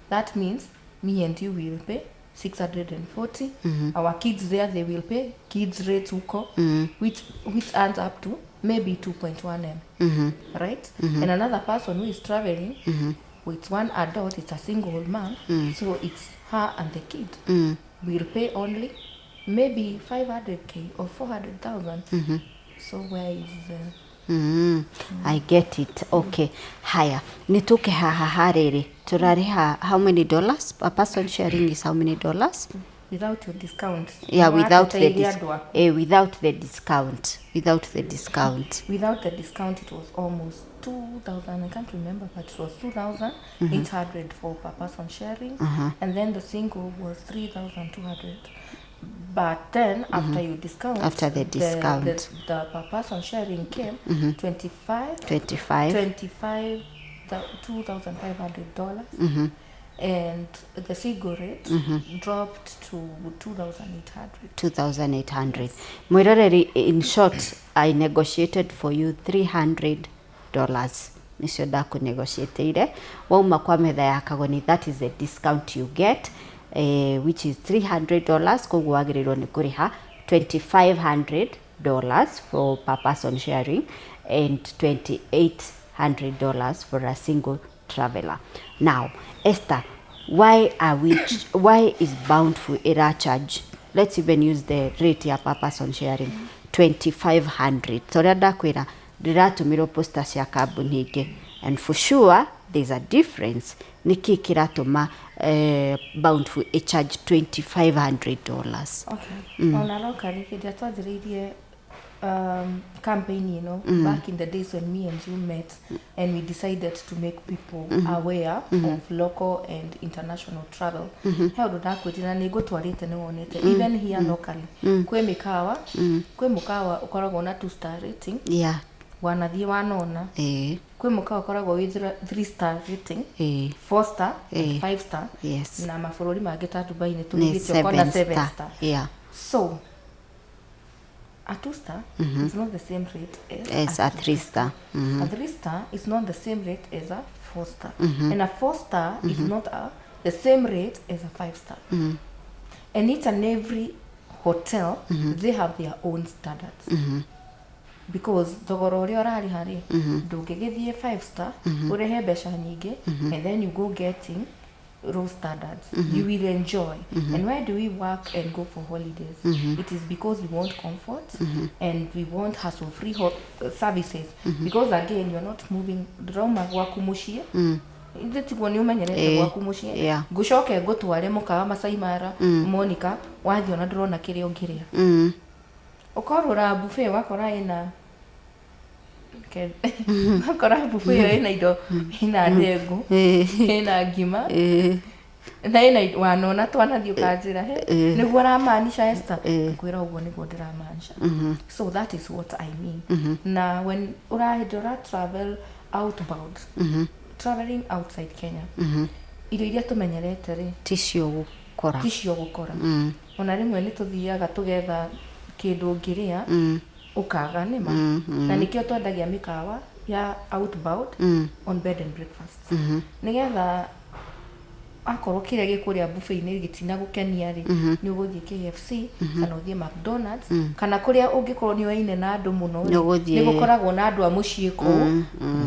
That means me and you will pay 640. Our kids there, they will pay kids rates huko, which adds up to maybe 2.1 m, right? And another person who is traveling with one adult, it's a single mom, so it's her and the kid, will pay only maybe 500K or 400,000. So where is the I get it. Okay. Haya, nituke haha harĩrĩ. Tũrarĩha how many dollars? A person sharing is how many dollars? Without your discount. Yeah, without the dis without the discount, without the discount. Without the discount it was almost 2000, I can't remember, but it was 2800 for per person sharing. And then the single was 3200. But then after you discount, after the discount, the per person sharing came 25 25 25 $2,500. And the single rate dropped to 2,800. 2,800. Mwiroreri, in short, I negotiated for you $300. Nicio ndakunegotiateire. Wauma kwa metha ya Kagoni, that is the discount you get, which is $300. Koguo wagĩrĩirwo nĩ kũrĩha $2,500 for per person sharing and $2,800 for a single traveler. Now, Esther, why are we? Why is Bountiful era charge? Let's even use the rate ya per person sharing, 2,500. So ndakwĩra ndĩratũmĩrwo poster cia kambuni ingĩ, and for sure there's a difference. Nĩkĩ kĩratũma Bountiful ĩ charge $2,500? Okay. Ona locally hĩndĩ ĩrĩa twanjĩrĩirie campaign, you know, back in the days when me and you met and we decided to make people aware of local and international travel. He ũndũ ndakwĩrire na nĩ ngũtwarĩte nĩ wonete even here locally kwĩ mĩkawa, kwĩ mũkawa ũkoragwo na 2 star rating. Yeah. Wanathiĩ wanona. Kwĩ mũkawa ũkoragwo wĩ 3 star rating, 4 star, and 5 star. Yes. Na mabũrũri mangĩ ta Dubai nĩ tũgĩthiĩte ũkona 7 star. Yeah. So a 2 star is not the same rate as a 3 star. A 3 star is not the same rate as a 4 star. And a 4 star is not the same rate as a 5 star. And each and every hotel, they have their own standards. Because thogora ũrĩa ũrarĩha rĩ, ndũngĩgĩthiĩ 5 star, ũrĩhe mbeca nyingĩ, and then you go getting low standards. You will enjoy. And why do we work and go for holidays? It is because we want comfort and we want hassle-free services. Because again, you're not moving. Ndĩrauma gwaku mũciĩ, ithe tiguo nĩ ũmenyerete gwaku mũciĩ, ngũcoke ngũtware mũkawa Masai Mara, Monica, wathiĩ ona ndũrona kĩrĩa ũngĩrĩa. Ũkorũra buffet wakora ĩna wakora buffet ĩyo ĩna indo, ĩna ndengũ, ĩna ngima, na ĩna wanona twanathiĩ ũkanjĩra he nĩguo ũramaanisha Esther, ngwĩra ũguo nĩguo ndĩramaanisha. So that is what I mean. Na when ũrahĩndĩ ũra travel outbound, traveling outside Kenya, irio iria tũmenyerete rĩ ticio gũkora, ticio gũkora. Ona rĩmwe nĩ tũthiaga tũgetha kĩndũ ũngĩrĩa ũkaga nĩma. Na nĩkĩo twendagia mĩkawa ya outbound on bed and breakfast, nĩgetha akorwo kĩrĩa gĩkũrĩa buffet-inĩ gĩtina gũkenia rĩ, nĩ ũgũthiĩ KFC kana ũthiĩ McDonald's kana kũrĩa ũngĩkorwo nĩ ũaine na andũ mũno nĩ gũkoragwo na andũ a mũciĩ kũu,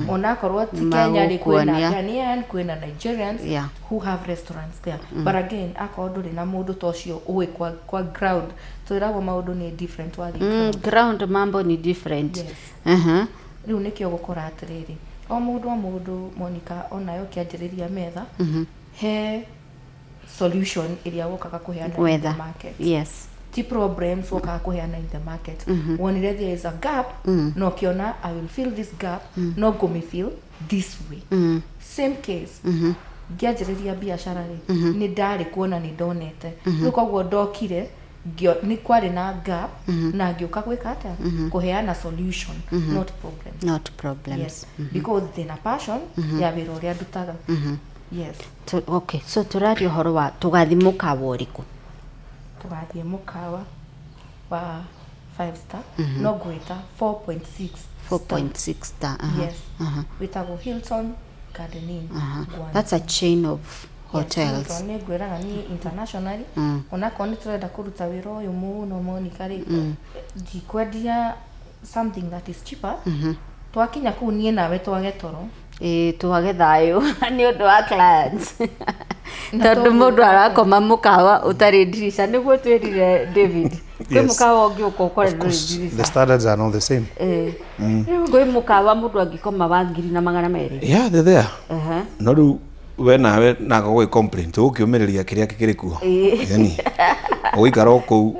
onakorwo ti Kenya rĩ, kwĩna Ghanaian, kwĩna Nigerians who have restaurants there. But again, akorwo ndũrĩ na mũndũ ta ũcio ũĩ kwa ground, twĩragwo maũndũ nĩ different wathiĩ ground, mambo ni different. Yes. Rĩu nĩkĩo gũkora atĩrĩrĩ, o mũndũ Monica onayo ũkĩanjĩrĩria metha, he solution ĩrĩa wokaga kũheana in the market. Yes. Ti problems wokaga kũheana in the market. Wonire there is a gap, no ũkĩona I will fill this gap, no ngũmĩ fill this way. Same case. Ngĩanjĩrĩria biacara rĩ, nĩ ndarĩ kuona nĩ ndonete. Rĩu koguo ndokire, nĩ kwarĩ na gap, na ngĩũka gwĩka atĩa? Kũheana solution, not problems. Not problems. Yes. Because ndĩna passion ya wĩra ũrĩa ndutaga. Yes. Okay, so tũraria ũhoro wa tũgathiĩ mũkawa ũrĩkũ? Tũgathiĩ mũkawa wa 5 star, no ngwĩta 4.6 4.6 star. Yes. Wĩtagwo Hilton Garden Inn. That's a chain of hotels. Yes, nĩ ngwĩraga niĩ internationally, onakorwo nĩ tũrenda kũruta wĩra ũyũ mũno Monica rĩ, ndikwendia something that is cheaper. Twakinya kũu niĩ nawe twage toro. Twage thayũ nĩ ũndũ wa clients. Tondũ mũndũ arakoma mũkawa ũtarĩ ndirica, nĩguo twĩrire David. Kwĩ mũkawa ũngĩ ũka ũkore ndũrĩ ndirica. The standards are not the same. Kwĩ mũkawa mũndũ angĩkoma wa 1,200. Yeah, they're there. No rĩu We nawe naga gũgĩ complain tũgũkĩũmĩrĩria kĩrĩa kĩrĩ kuo. Yani ũgũikara o kũu,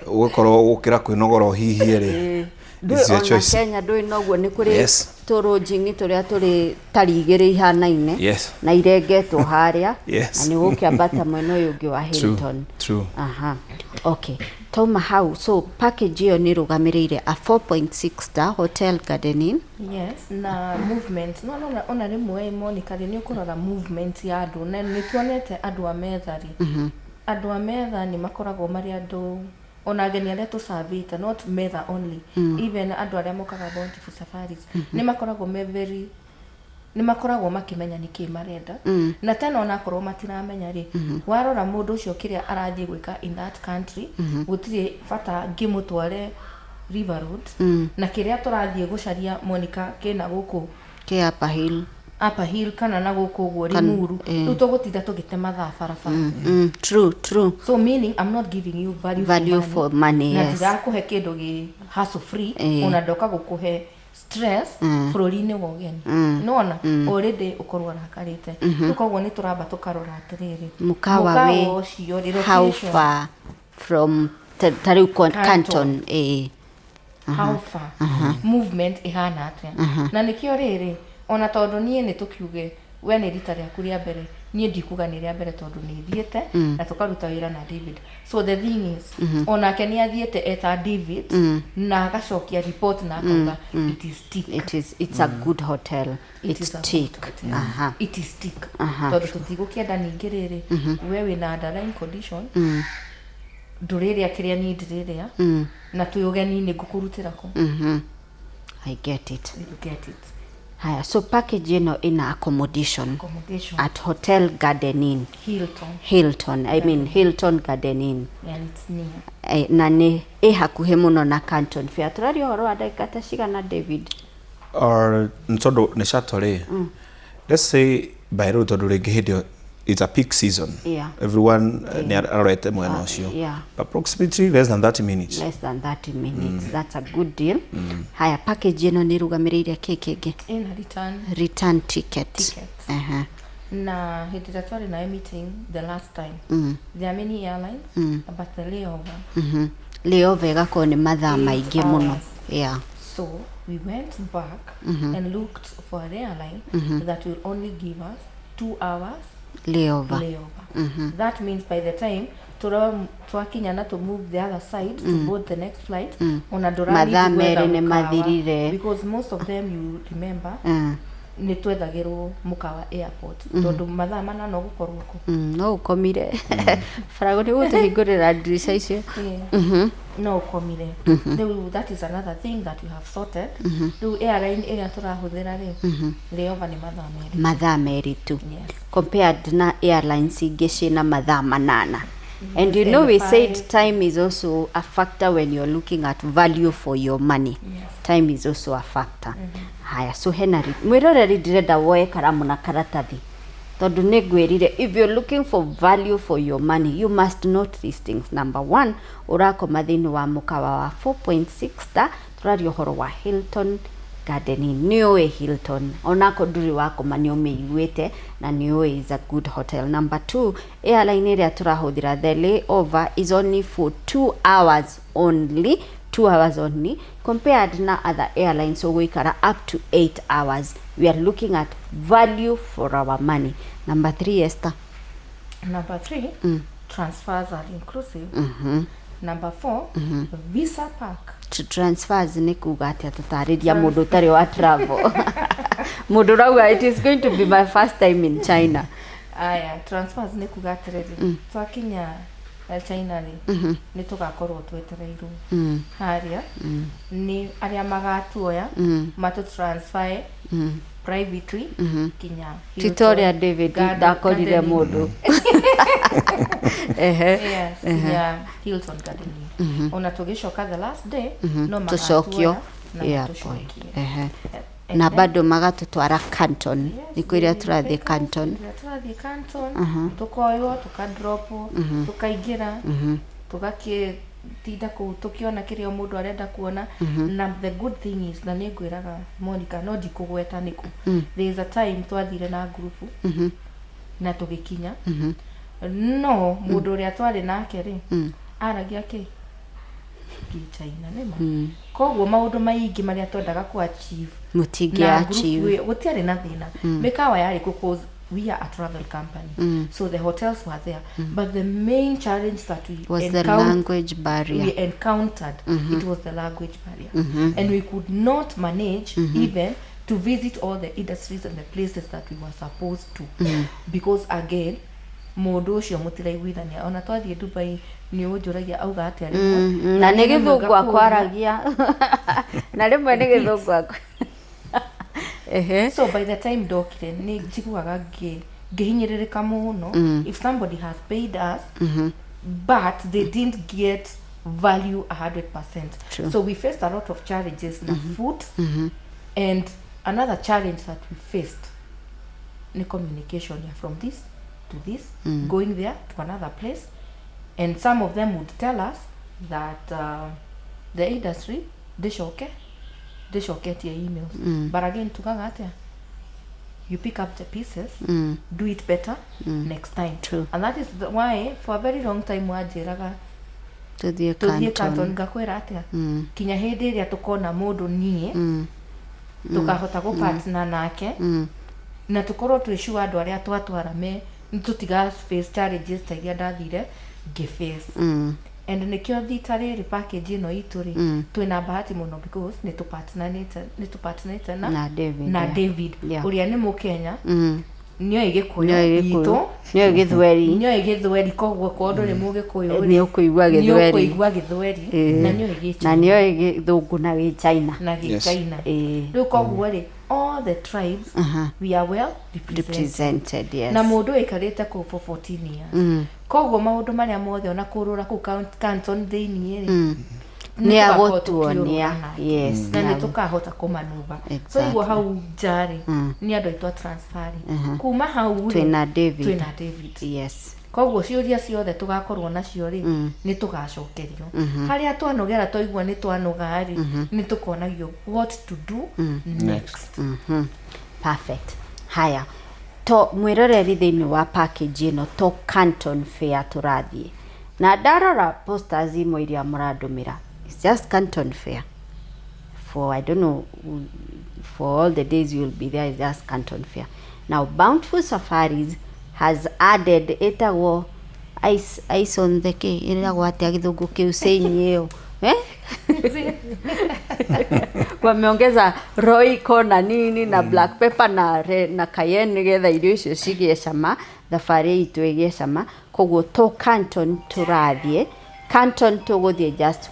ũgũkorwo ũgũkĩra kwĩnogora ũhihie rĩ. It's your choice. Kenya ndũĩ noguo nĩ kũrĩ tũrũnjing'i tũrĩa tũrĩ tari igĩrĩ ihanaine na irengetwo harĩa na nĩ gũkĩambata mwena ũyũ ũngĩ wa Hilton. True. Aha. Okay. Tauma hau, so package ĩyo nĩ ĩrũgamĩrĩire a 4.6 star hotel Garden Inn. Yes, na movement no no ona rĩmwe Monica rĩ nĩ ũkũrora movement ya andũ, na nĩ tuonete andũ a metha rĩ, andũ a metha nĩ makoragwo marĩ andũ ona ageni arĩa tũcavĩte, not metha only, even andũ arĩa mokaga Bountiful Safaris nĩ makoragwo me very, nĩ makoragwo makĩmenya nĩkĩ marenda. Na tena onakorwo matiramenya rĩ, warora mũndũ ũcio kĩrĩa arathiĩ gwĩka in that country, gũtirĩ bata ngĩmũtware River Road na kĩrĩa tũrathiĩ gũcaria Monica kĩna gũkũ Kĩ Upper Hill. Upper Hill kana na gũkũ ũguo Limuru, rĩu tũgũtinda tũgĩte mathaa barabara. True, true. So meaning I'm not giving you value, Value for for money, na yes. ndirakũhe kĩndũ gĩ hassle free, ona ndoka gũkũhe stress bũrũri-inĩ wa ũgeni, nona already ũkorwo ũrakarĩte. Rĩu koguo nĩ tũramba tũkarora atĩrĩrĩ, Mũkawa wĩ ũcio rĩ, how location, far from ta rĩu Canton. Canton, eh. How far, movement ĩhana atĩa, na nĩkĩo rĩrĩ ona tondũ niĩ nĩ tũkiuge we nĩ rita rĩaku rĩa mbere, niĩ ndikuga nĩ rĩa mbere tondũ nĩ thiĩte na tũkaruta wĩra na David. So the thing is, onake nĩ athiĩte eta David na agacokia report na akauga it is tick. It's a good hotel. It It's is a good tick. hotel. It is tick tondũ tũtigũkĩenda ningĩ rĩrĩ we wĩna underlying condition, ndũrĩrĩa kĩrĩa niĩ ndĩrĩrĩa na twĩ ũgeni-inĩ ngũkũrutĩra kũ? I get it. You get it. Haya, so package ĩno ina accommodation Accommodation at Hotel Garden Inn. Hilton. Hilton, I mean Hilton Garden Inn. And it's near. Na nĩ ĩ hakuhĩ mũno na Canton Fair. Tũraria ũhoro wa ndagĩka ta cigana, David? Or nĩ tondũ nĩ shuttle rĩ, let's say by road, tondũ rĩngĩ hĩndĩ ĩyo it's a peak season, everyone nĩ arorete mwena ũcio, approximately less than 30 minutes. Less than 30 minutes. That's a good deal. Haya, package ĩno nĩ ĩrũgamĩrĩire kĩ kĩngĩ? Ina return Return ticket. Ticket. Na hĩndĩ ĩrĩa twarĩ nayo meeting the last time, there are many airlines, but the layover Layover ĩgakorwo nĩ mathaa 8 maingĩ mũno. hours. So we went back and looked for an airline that will only give us 2 hours Layover. Layover. That means by the time twakinya na to move the other side to board the next flight, ona ndũrathiĩ Mathaa gwetha merĩ nĩ mũkawa, mathirire. because most of them, you remember, nĩ twethagĩrwo mũkawa airport tondũ mathaa 8 ũgũkorwo kũ? No ũkomire barago nĩ gũtũhingũrĩra ndirica icio. Yeah. No ũkomire. Rĩu that is another thing that we have sorted. Rĩu airline ĩrĩa tũrahũthĩra rĩ, layover nĩ mathaa 2. Mathaa 2 tu. Yes. Compared na airlines ingĩ ciĩna mathaa 8. And you know, And we said five. time is also a factor when you're looking at value for your money. Time is also a factor. Haya, so hena mwĩroreri, ndĩrenda woe karamu na karatathi tondũ nĩ ngwĩrire, if you're looking for value for your money, you must note these things. Number one, ũrakoma thĩinĩ wa mũkawa wa 4.6 star. Tũraria ũhoro wa Hilton Garden Inn. Nĩ ũĩ Hilton, onako ndũrĩ wakoma nĩ ũmĩiguĩte na nĩ ũĩ is a good hotel. Number two, airline ĩrĩa tũrahũthĩra, the layover is only for 2 hours only, 2 hours only, compared na other airlines ũgũikara up to 8 hours. We are looking at value for our money. Number three, Esther? Number three, transfers are inclusive. Number four, visa pack. Transfers nĩ kuga atĩa? Tũtarĩria mũndũ ũtarĩ wa travel, mũndũ ũrauga it is going to be my first time in China. Aya, transfers nĩ kuga atĩrĩrĩ, twakinya China rĩ, nĩ tũgakorwo twetereirwo harĩa nĩ arĩa magatuoya matũ transfer privately kinya Ti ta ũrĩa David ndakorire Garden Inn. Mũndũ. Ehe. Yes, kinya Hilton Garden Inn. Ona tũgĩcoka the last day no Tũcokio magatuoya na airport. matũcokie. And Na then- bado magatũtwara Canton, nĩ kwĩrĩa tũrathiĩ Pick us, Canton. Kũrĩa tũrathiĩ Canton, tũkoywo, tũkadropwo, tũkaingĩra, tũgakĩtinda kũu tũkĩona kĩrĩa o mũndũ arenda kuona. Na the good thing is, na nĩ ngwĩraga Monica, no ndikũgweta nĩkũ, there is a time twathire na ngurubu. Na tũgĩkinya. No mũndũ ũrĩa twarĩ nake rĩ, aragia kĩ Gĩchina nĩma. Koguo maũndũ maingĩ marĩa twendaga ku achieve Mũtingĩ na group achieve. Ĩyo, gũtiarĩ na thĩna. Mĩkawa yarĩ kũ cause we are a travel company, so the hotels were there, but the main challenge that we was the language barrier. We encountered, it was the language barrier, and we could not manage even to visit all the industries and the places that we were supposed to, because again mũndũ ũcio mũtiraiguithania. Ona twathiĩ Dubai nĩ ũnjũragia auga atĩa rĩmwe. Na nĩ niĩ rĩmwe gĩthũngũ akwaragia, na rĩmwe nĩ gĩthũngũ akwa. Ehe. So by the time ndokire, nĩ njiguaga ngĩhinyĩrĩrĩka mũno. If somebody has paid us but they didn't get value 100%. True. So we faced a lot of challenges na food, and another challenge that we faced ni communication ya from this to this, going there to another place, and some of them would tell us that the industry ndĩcoke ndĩcoketie emails, but again tugaga atia, you pick up the pieces, do it better next time. True. And that is why for a very long time wanjĩraga tũthiĩ tũthiĩ Canton. Canton, ngakwĩra atĩa, kinya hĩndĩ ĩrĩa tũkona mũndũ niĩ tũkahota gũpartner nake na tũkorwo twĩ sure andũ arĩa twatwara me tũtiga face challenges ta iria ndathire ngĩface. And nĩkĩo thita rĩrĩ package ĩno itũ rĩ, twĩna bahati mũno because nĩ tũpartnanĩte na, Na David, na David, ũrĩa nĩ Mũkenya, nĩoĩ Gĩkũyũ nĩoĩ gitũ, Gĩkũyũ, nĩoĩ Gĩthweri. Nĩoĩ Gĩthweri, koguo korwo ndũrĩ Mũgĩkũyũ rĩ, nĩ ũkũigua Gĩthweri. Nĩ ũkũigua Gĩthweri na nĩoĩ Gĩchina. Na nĩoĩ Gĩthũngũ na Gĩchina. Na Gĩchina. Rĩu koguo rĩ, all the tribes, we are well represented. Represented, yes. Na mũndũ ũikarĩte kũu for 14 years, koguo maũndũ marĩa mothe ona kũrũra kũu Canton thĩiniĩ rĩ, nĩ tũgakorwo agũtuonia. tũkĩũrũra nake. Na nĩ tũkahota kũmanuva. So iguo hau nja rĩ, nĩ andũ aitũ a transfer rĩ, kuma hau rĩ, Twĩna David. Twĩna David. Koguo ciũria ciothe tũgakorwo nacio rĩ, nĩ tũgacokerio. Harĩa twanogera, twaigua nĩ twanoga rĩ, nĩ tũkonagio what to do next. Perfect. Haya, to mwĩroreri, thĩinĩ wa package ĩno to Canton Fair tũrathiĩ, na ndarora posters imwe iria mũrandũmĩra, it's just Canton Fair for, I don't know, for all the days you'll be there, it's just Canton Fair. Now Bountiful Safaris has added ĩtagwo ice on the kĩ, ĩragwo atĩa gĩthũngũ kĩu senyi ĩyo, eh? Wameongeza Royco na nini na black pepper na cayenne nĩgetha irio icio cigĩe cama, thabarĩ itũ ĩgĩe cama. Koguo to Canton tũrathiĩ, Canton tũgũthiĩ just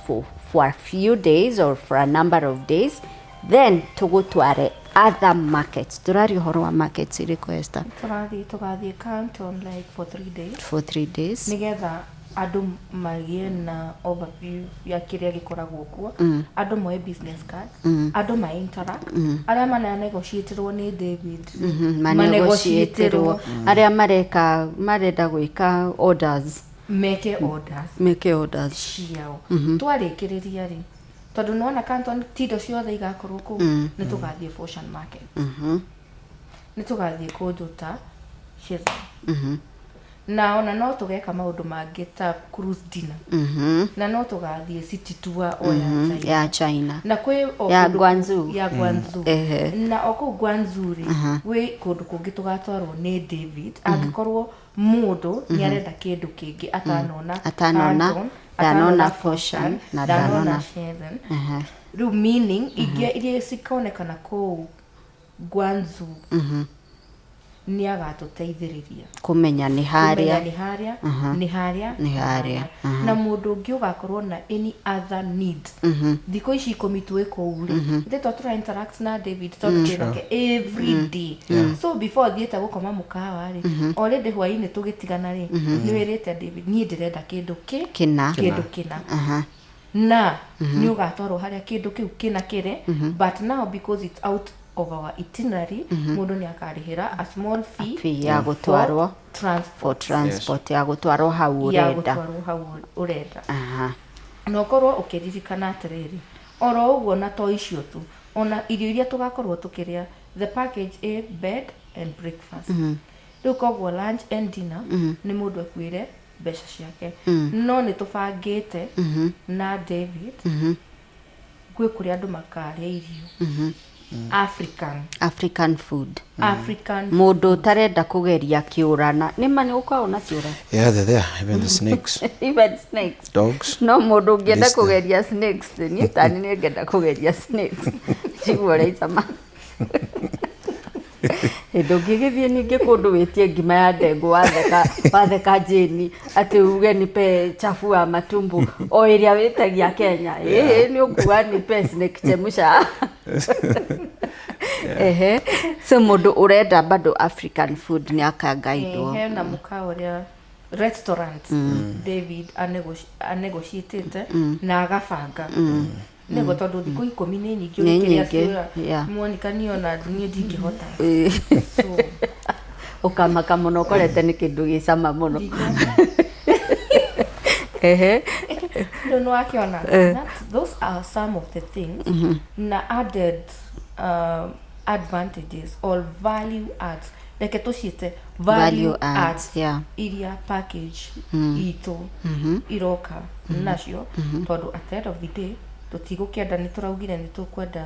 for a few days or for a number of days, then tũgũtware other markets. Tũraria ũhoro wa markets irĩkũ, Esther? Tũrathiĩ, tũgathiĩ Canton like for 3 days. For 3 days. Nĩgetha andũ magĩe na overview ya kĩrĩa gĩkoragwo kuo, andũ moe business cards, andũ ma interact, arĩa mana negotiatirwo nĩ David. Manegotiatĩrwo, arĩa mareka marenda gwĩka orders. Meke orders. Meke orders. Ciao. Twarĩkĩrĩria rĩ, tondũ nĩwona Canton ti indo ciothe igakorwo kũu, nĩ tũgathiĩ Foshan Market, nĩ tũgathiĩ kũndũ ta Shenzhen, na ona no tũgeka maũndũ mangĩ ta cruise dinner, na no tũgathiĩ city tour o ya China. Ya China. Na kwĩ o Ya kũndũ Guangzhou. Ya Guangzhou. Na o kũu Guangzhou rĩ, gwĩ kũndũ kũngĩ tũgatwarwo nĩ David angĩkorwo mũndũ nĩ arenda kĩndũ kĩngĩ atanona Atanona, Canton, ndanona Foshan, na ndanona ndanona Shenzhen. Rĩu meaning ingĩ iria cikonekana kũu Guangzhou, nĩ agatũteithĩrĩria kũmenya nĩ kũmenya harĩa. Nĩ harĩa, nĩ harĩa, nĩ harĩa. Na mũndũ ũngĩ ũgakorwo na any other need, thikũ ici 10 twĩ kũu rĩ, ithe twa tũra interact na David tondũ twĩ nake every day. So before thiĩte gũkoma mũkawa rĩ, already hwainĩ tũgĩtigana rĩ, nĩ wĩrĩte David, niĩ ndĩrenda kĩndũ kĩ kĩna. Kĩndũ kĩna, na nĩ ũgatwarwo harĩa kĩndũ kĩu kĩna kĩrĩ. But now because it's out of our itinerary, mũndũ nĩ akarĩhĩra a small fee, fee ya gũtwarwo for transport. For transport ya gũtwarwo hau ya ũrenda. Gũtwarwo hau ũrenda. Na ũkorwo ũkĩririkana atĩrĩrĩ, oro ũguo na to icio tu, ona irio iria tũgakorwo tũkĩrĩa, the package a bed and breakfast. Rĩu koguo lunch and dinner nĩ mũndũ akuĩre mbeca ciake. No nĩ tũbangĩte na David gwĩ kũrĩa andũ makarĩa irio. African. African food. African. Mũndũ ũtarenda kũgeria kĩũrana nĩ ma nĩ gũkoragwo na ciũra? Yeah, they're there. Even the snakes. Even snakes. Dogs. No mũndũ ũngĩenda kũgeria snakes, niĩ tani nĩ ngenda kũgeria snakes, njigua ũrĩa icama. Hĩndĩ ũngĩgĩthiĩ ningĩ kũndũ wĩtie ngima ya ndengũ, watheka watheka Jane atĩ uge nipe chafu wa matumbo o ĩrĩa wĩtagia Kenya, ĩĩ nĩ ũkuga nipe snake chemusha. Ehe, so mũndũ ũrenda bado African food nĩ akangaidwo. Hena mũkawa ũrĩa, restaurant David anegotiatĩte na agabanga nĩguo, tondũ thikũ 10 nĩ nyingĩ. Nĩ ũgĩkĩrĩa nyingĩ, ciũra. Yeah. Monica, niĩ ona niĩ ndingĩhota. So ũkamaka mũno ũkorete nĩ kĩndũ gĩcama mũno. Ehe. Rĩu nĩ wakĩona those are some of the things na added advantages or value adds, reke tũciĩte value value adds, adds iria package itũ iroka nacio, tondũ at the end of the day tũtigũkĩenda, nĩ tũraugire nĩ tũkwenda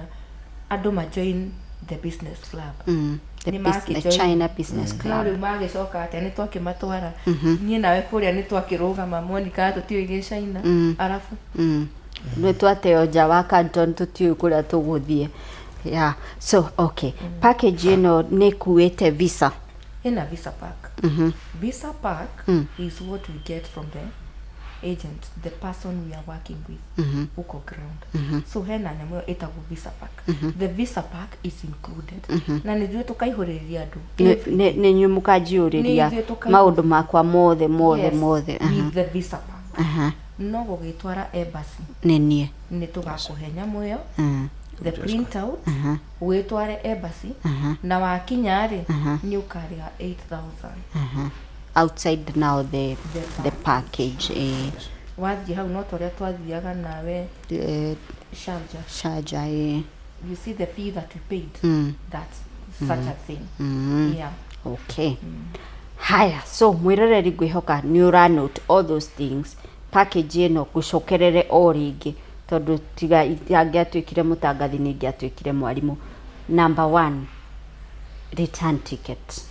andũ ma join the business club. The, Nĩ the makĩjoin. China Business No Club. rĩu magĩcoka atĩa? Nĩ twakĩmatwara niĩ nawe kũrĩa, nĩ twakĩrũgama, Monica, tũtiũĩ gĩcaina arabu. Nĩ twateo nja wa Canton, tũtiũĩ kũrĩa tũgũthiĩ. Yeah. So okay, package ĩno nĩ kuĩte visa? Ina visa pack. Visa pack is what we get from the agent, the person we are working with huko ground. So hena nyamũ ĩyo ĩtagwo visa pack. The visa pack is included na nĩ ithuĩ tũkaihũrĩrĩria andũ. Nĩ inyuĩ mũkanjiũrĩria Nĩ ithuĩ maũndũ makwa mothe mothe? Yes, Mothe. with the visa pack. No gũgĩtwara embassy Nĩ niĩ? Nĩ tũgakũhe nyamũ ĩyo, the print out, wĩtware embassy, na wakinya rĩ, nĩ ũkarĩha 8000. Outside now the, The the package, eh. Wathiĩ hau no ta ũrĩa twathiaga nawe Sharjah. Sharjah, eh. You see the fee that we paid, that's such a thing, yeah. Okay, haya, so mwĩroreri, ngwĩhoka nĩ ũra note all those things. Package ĩno ngũcokerere o rĩngĩ, tondũ tiga angĩatuĩkire mũtangathi nĩ ingĩatuĩkire mwarimũ. Number one, return ticket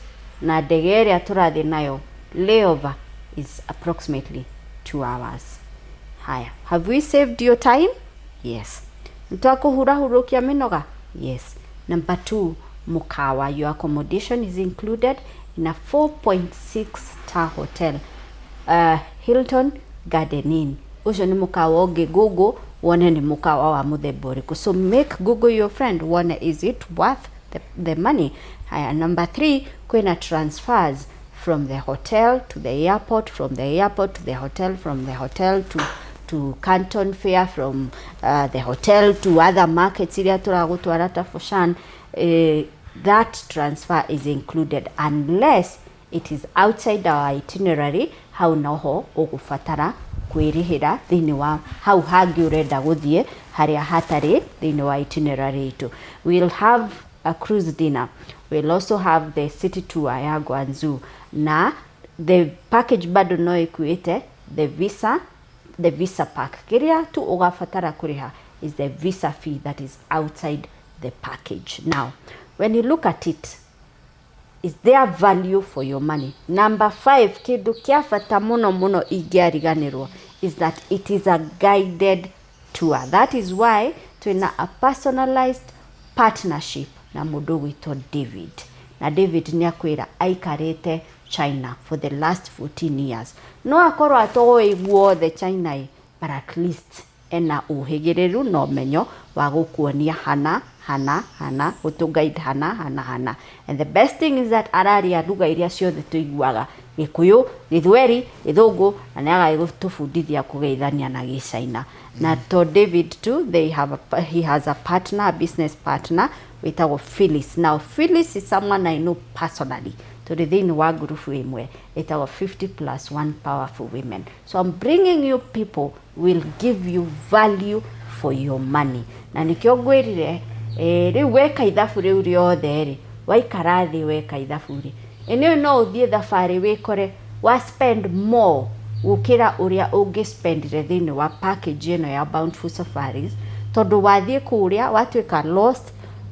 na ndege ĩrĩa tũrathiĩ nayo, layover is approximately 2 hours. Haya, have we saved your time? Yes. Nĩtwakũhurahurũkia mĩnoga? Yes. Number two, mukawa, your accommodation is included in a 4.6 star hotel, Hilton Garden Inn. Ũcio nĩ mũkawa ũngĩ Google wone nĩ mũkawa wa mũthemba ũrĩkũ. So make Google your friend, wone is it worth the money. Haya, number three, kwĩna transfers from the hotel to the airport, from the airport to the hotel, from the hotel to Canton Fair, from the hotel to other markets iria tũragũtwara ta Foshan. That transfer is included unless it is outside our itinerary. Hau noho ũgũbatara kwĩrĩhĩra thĩinĩ wa hau hangĩ ũrenda gũthiĩ harĩa hatarĩ thĩinĩ wa itinerary itũ. We'll have a cruise dinner. We'll also have the city tour ya Guangzhou, na the package bado no ĩkuĩte the visa pack. Kĩrĩa tu ũgabatara kũrĩha is the visa fee that is outside the package. Now, when you look at it, is there value for your money? Number five, kĩndũ kĩa bata mũno mũno ingĩariganĩrwo, is that it is a guided tour. That is why twĩna a personalized partnership na mũndũ ũgwĩtwo David, na David nĩ akwĩra aikarĩte China for the last 14 years. No akorwo atoĩ guothe China ĩ, but at least ena ũhĩgĩrĩru na ũmenyo wa gũkuonia hana hana hana, gũtũ hana hana hana. And the best thing is that araria lugha iria ciothe tũiguaga, Gĩkũyũ, Gĩthweri, Gĩthũngũ, na nĩ agagĩtũbundithia kũgeithania na Gĩcaina. Na to David too, they have a, he has a partner, a business partner wĩtagwo Phyllis. Now Phyllis is someone I know personally, tũrĩ thĩinĩ wa ngurubu ĩmwe ĩtagwo 50 plus 1 powerful women. So I'm bringing you people will give you value for your money, na nĩkĩo ngwĩrire, rĩu weka ithabu rĩu rĩothe rĩ, waikara thĩ weka ithabu rĩ, Ĩnĩ no ũthiĩ thabarĩ wĩkore wa spend more gũkĩra ũrĩa ũngĩspendire thĩinĩ wa package ĩno ya Bountiful Safaris, tondũ wathiĩ kũrĩa watuĩka lost,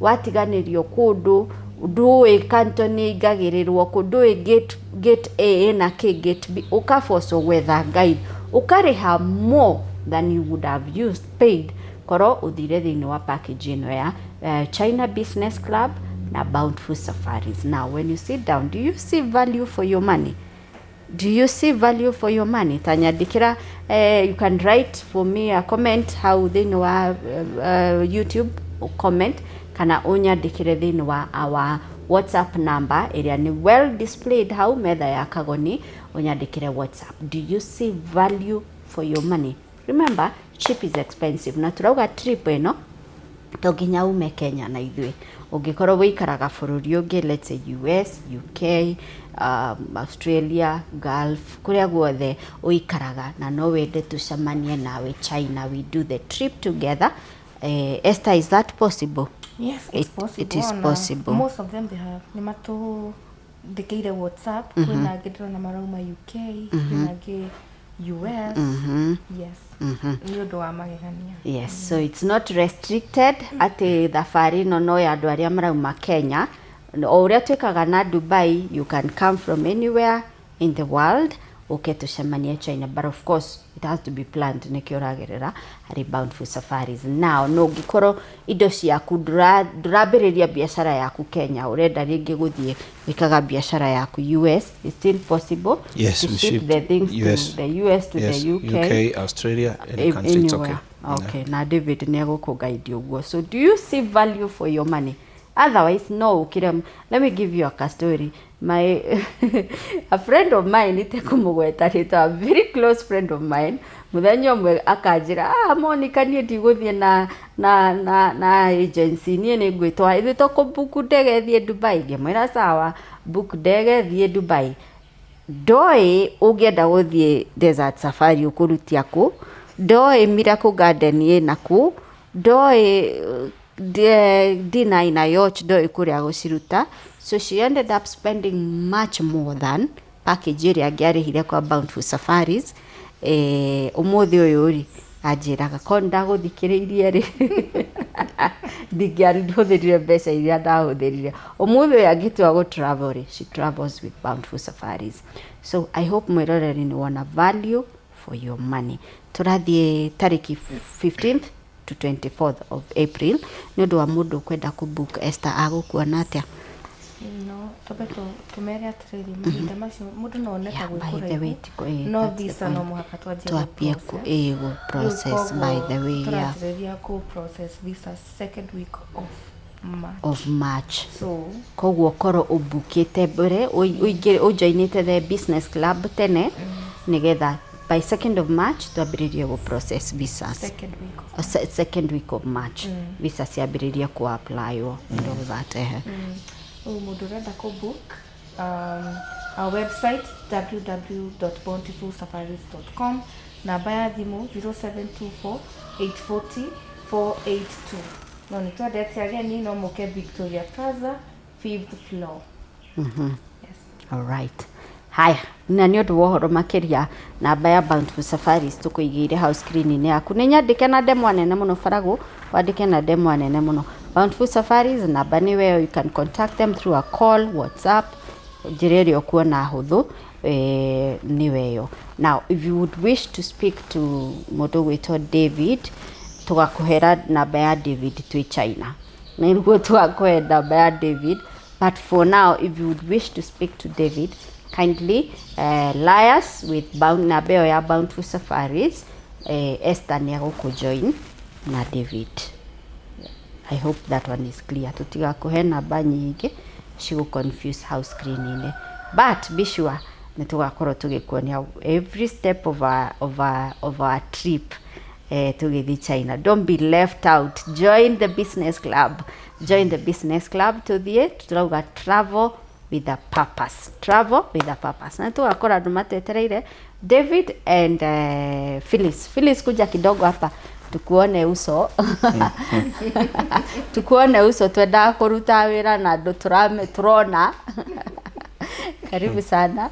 watiganĩrio kũndũ ndũĩ Canton ĩingagĩrĩrwo kũ, ndũĩ gate A ĩna kĩ, gate B, ũkabocwo gwetha guide, ũkarĩha more than you would have used paid korwo ũthire thĩinĩ wa package ĩno ya China Business Club na Bountiful Safaris. Now when you sit down, do you see value for your money? Do you see value for your money? Tanyandĩkĩra, you can write for me a comment hau thĩinĩ wa YouTube comment, kana ũnyandĩkĩre thĩinĩ wa our WhatsApp number ĩrĩa nĩ well displayed hau metha ya Kagoni, ũnyandĩkĩre WhatsApp. Do you see value for your money? Remember, cheap is expensive. Na turauga trip ĩno to nginya ume Kenya na ithuĩ, ũngĩkorwo wĩikaraga bũrũri ũngĩ, let's say US, UK, Australia, Gulf, kũrĩa guothe ũikaraga na no wende tũcemanie nawe China, we do the trip together. Esther, is that possible? Yes, it's possible. It is possible. Most of them they have nĩ matũndĩkĩire WhatsApp. Kwĩna angĩ ndĩrona marauma UK, kwĩna angĩ US. Yes. Nĩ ũndũ wa magegania. Yes, so it's not restricted atĩ thabarĩ ĩno no ya andũ arĩa marauma Kenya. O ũrĩa twĩkaga na Dubai, you can come from anywhere in the world ũke tũcemanie China, but of course it has to be planned, nĩkĩo ũragerera harĩ Bountiful Safaris. Now no ũngĩkorwo indo ciaku ndũrambĩrĩria biacara yaku Kenya, ũrenda rĩngĩ gũthiĩ gwĩkaga biacara yaku US, it's still possible. Yes, to we ship ship the things US, to the US, to yes, the UK, UK, Australia, any country, it's okay. Anywhere. Okay, na David nĩ egũkũguide ũguo. So do you see value for your money? Otherwise no ũkire. Let me give you a story. My a friend of mine, itekũmũgweta rĩtwa, a very close friend of mine, mũthenya ũmwe akanjĩra, ah, Monica, niĩ ndigũthiĩ na agency, niĩ nĩ ngwĩtwa ithuĩ tũkũbook ndege thiĩ Dubai. Ngĩmwĩra sawa, book ndege thiĩ Dubai. Ndoĩ ũngĩenda gũthiĩ desert safari ũkũrutia kũ, ndoĩ Miracle Garden ĩna kũ, ndoĩ dinner ina yacht, ndoĩ kũrĩa gũciruta. So she ended up spending much more than package ĩrĩa angĩarĩhire kwa Bountiful Safaris. Ũmũthĩ ũyũ rĩ, anjĩraga korwo ndagũthikĩrĩirie rĩ, ndingĩahũthĩrire mbeca iria ndahũthĩrire. Ũmũthĩ ũyũ angĩtua gũ travel rĩ, she travels with Bountiful Safaris. So I hope mwĩroreri nĩ wona value for your money. Tũrathiĩ tarĩki 15th to 24th of April. Nĩ ũndũ wa mũndũ ũkwenda kũbook, Esther agũkuona atĩa? No twambe tũmere atĩrĩrĩ, mahinda macio mũndũ no one ta gwĩ By the way, kũraihu, no no visa no mũhaka twanjie twambie gũ-process. Gũ process, by the way, yeah. Tũranjĩrĩria kũ process visa second week of March. Of March. So koguo korwo ũbukĩte mbere, ũjoinĩte the business club tene, nĩgetha by 2nd of March twambĩrĩrie gũ process visas. Second week of Second week of March visa ciambĩrĩrie ku applywo and all that, ehe. Rĩu mũndũ ũrenda kũ book, our website www.bountifulsafaris.com, namba ya thimũ 0724 840 482. No nĩ twendete ageni, no mũke Victoria Plaza, fifth floor. Yes. Alright. Haya, na nĩ ũndũ wa ũhoro makĩria, namba ya Bountiful Safaris tũkũigĩire hau screen-inĩ yaku. Nĩ nyandĩke na ndemwa nene mũno, Faragũ, wandĩke na ndemwa nene mũno. Bountiful Safaris, namba nĩ weyo, you can contact them through a call, WhatsApp, njĩra ĩrĩa ũkuona hũthũ, nĩ weyo. Now, if you would wish to speak to mũndũ ũgwĩtwo David, tũgakũhera namba ya David twĩ China. Nĩguo tũgakũhe namba ya David. But for now, if you would wish to speak to David, kindly liaise with namba ĩyo ya Bountiful Safaris. Esther nĩ egũkũjoin na David. I hope that one is clear. Tũtigakũhe namba nyingĩ cigũ confuse hau screen-inĩ. But be sure nĩ tũgakorwo tũgĩkuonia every step of our trip tũgĩthiĩ China. Don't be left out. Join the business club. Join the business club tũthiĩ, tũrauga travel with a purpose. Travel with a purpose. Na tũgakora andũ matetereire David and Phyllis. Phyllis, kuja kidogo hapa tukuone uso, tukuone uso. Twendaga kũruta wĩra na andũ tũrona. Karibu sana.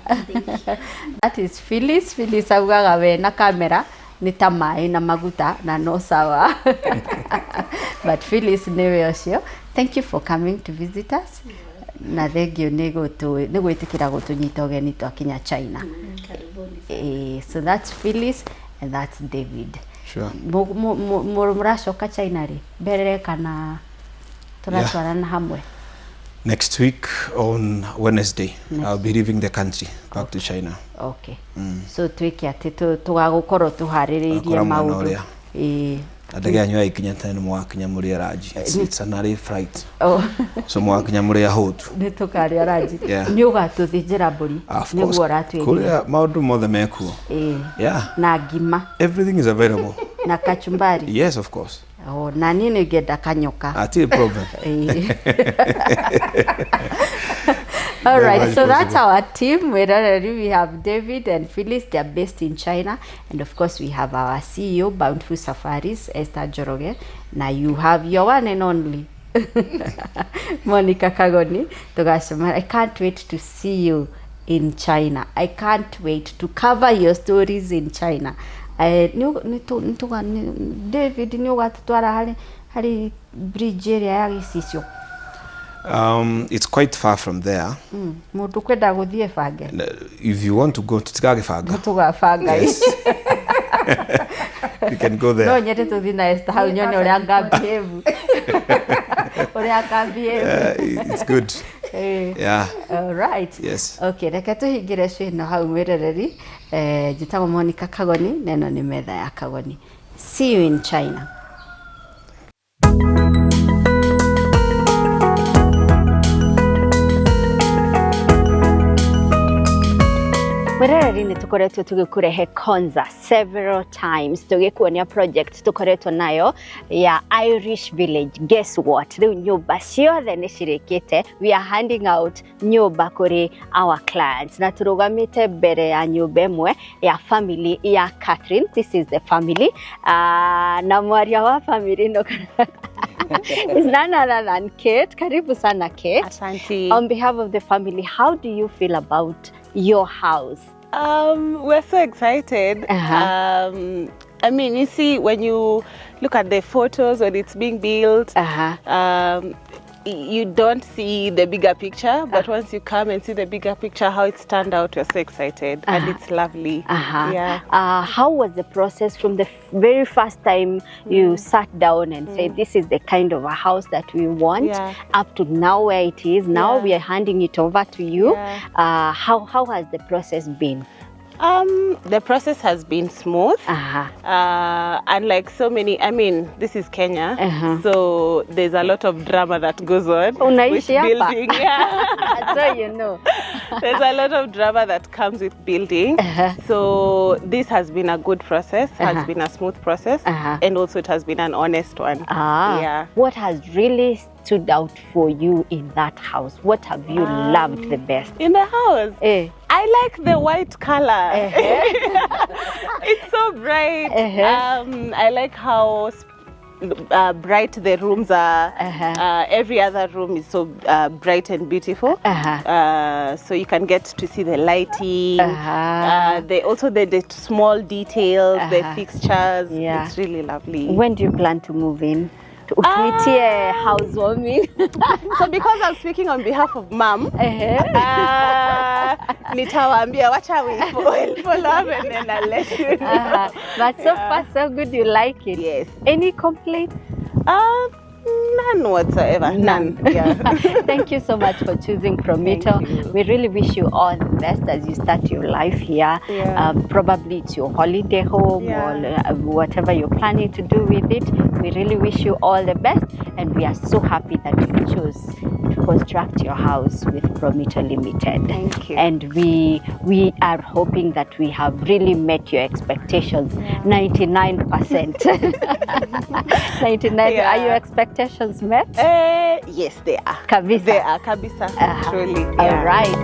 That is Phyllis. Phyllis augaga we na kamera nĩ ta maĩ na maguta na no sawa. But Phyllis nĩwe ũcio. Thank you for coming to visit us. Na thengio nĩ gwĩtĩkĩra gũtũnyita ũgeni twakinya China. So that's Phyllis and that's David. Sure. Mũracoka China rĩ mbere kana tũratwarana hamwe? Next week on Wednesday, I'll be leaving the country back to China. Okay. So twĩke atĩ tũgagũkorwo tũharĩrĩirie maũndũ. Na ndege yanyu yakinya tene nĩ mũgakinya mũrĩe ranji. It's an early flight. So mũgakinya mũrĩe ahũtu. Nĩ tũkarĩa ranji. Nĩ ũgatũthĩnjĩra mbũri nĩguo ũratwĩrire. Kũrĩa maũndũ mothe mekuo. Yeah. Na ngima. Everything is available. Na kachumbari. Yes, of course. Oh, na niĩ nĩ ngenda kanyoka. Hatirĩ problem. All right, so that's our team. We have David and Phyllis. They are based in China. And of course, we have our CEO, Bountiful Safaris, Esther Njoroge. Now you have your one and only, Monica Kagoni. I can't wait to see you in China. I can't wait to cover your stories in China. David, nĩ ũgatũtwara harĩ bridge ĩrĩa ya gĩcicio? It's quite far from there. Mũndũ kwenda gũthiĩ bange. If you want to go, tũtigagĩbanga. Tũgabanga. Yes. You can go there. No nyende tũthiĩ na Esther hau nyone ũrĩa nga-behave. Ũrĩa nga-behave. It's good. Yeah. All right. Yes. Okay, reke tũhingĩre show ĩno hau mwĩroreri. Njĩtagwo Monica Kagoni na ĩno nĩ metha ya Kagoni. See you in China. Mwĩroreri nĩ tũkoretwo tũgĩkũrehe Konza several times tũgĩkuonia project tũkoretwo nayo ya Irish Village. Guess what? Rĩu nyũmba ciothe nĩ cirĩkĩte. We are handing out nyũmba kũrĩ our clients na tũrũgamĩte mbere ya nyũmba ĩmwe ya family ya Catherine. This is the family. Na mwaria wa family no is none other than Kate. Karibu sana Kate. Asante. On behalf of the family, how do you feel about your house? We're so excited. I mean, you see, when you look at the photos when it's being built, you don't see the bigger picture, but once you come and see the bigger picture, how it's turned out, we're so excited. And it's lovely. Yeah. How was the process from the very first time you sat down and said, this is the kind of a house that we want, up to now where it is? Now we are handing it over to you. How has the process been? The process has been smooth. Unlike so many, I mean, this is Kenya, so there's a lot of drama that goes on with building. Yeah. So you know. There's a lot of drama that comes with building. So this has been a good process, has been a smooth process, and also it has been an honest one. Yeah. What has really stood out for you in that house? What have you loved the best? In the house? I like the white color. It's so bright. I like how bright the rooms are. Every other room is so bright and beautiful. So you can get to see the lighting. Also the small details, the fixtures. Yeah. It's really lovely. When do you plan to move in? Utuitie housewarming. So because I'm speaking on behalf of Mom, nitawaambia wacha we follow up and then I'll let you know. But so far so good, you like it? Yes. Any complaint? None whatsoever. None. Yeah. Thank you so much for choosing Promito. We really wish you all the best as you start your life here. Yeah. Probably it's your holiday home or whatever you're planning to do with it. We really wish you all the best, and we are so happy that you chose to construct your house with Promito Limited. Thank you. And we are hoping that we have really met your expectations. 99%. 99. Are your expectations met? Yes, they are. Kabisa. They are, kabisa. Truly. Yeah. All right.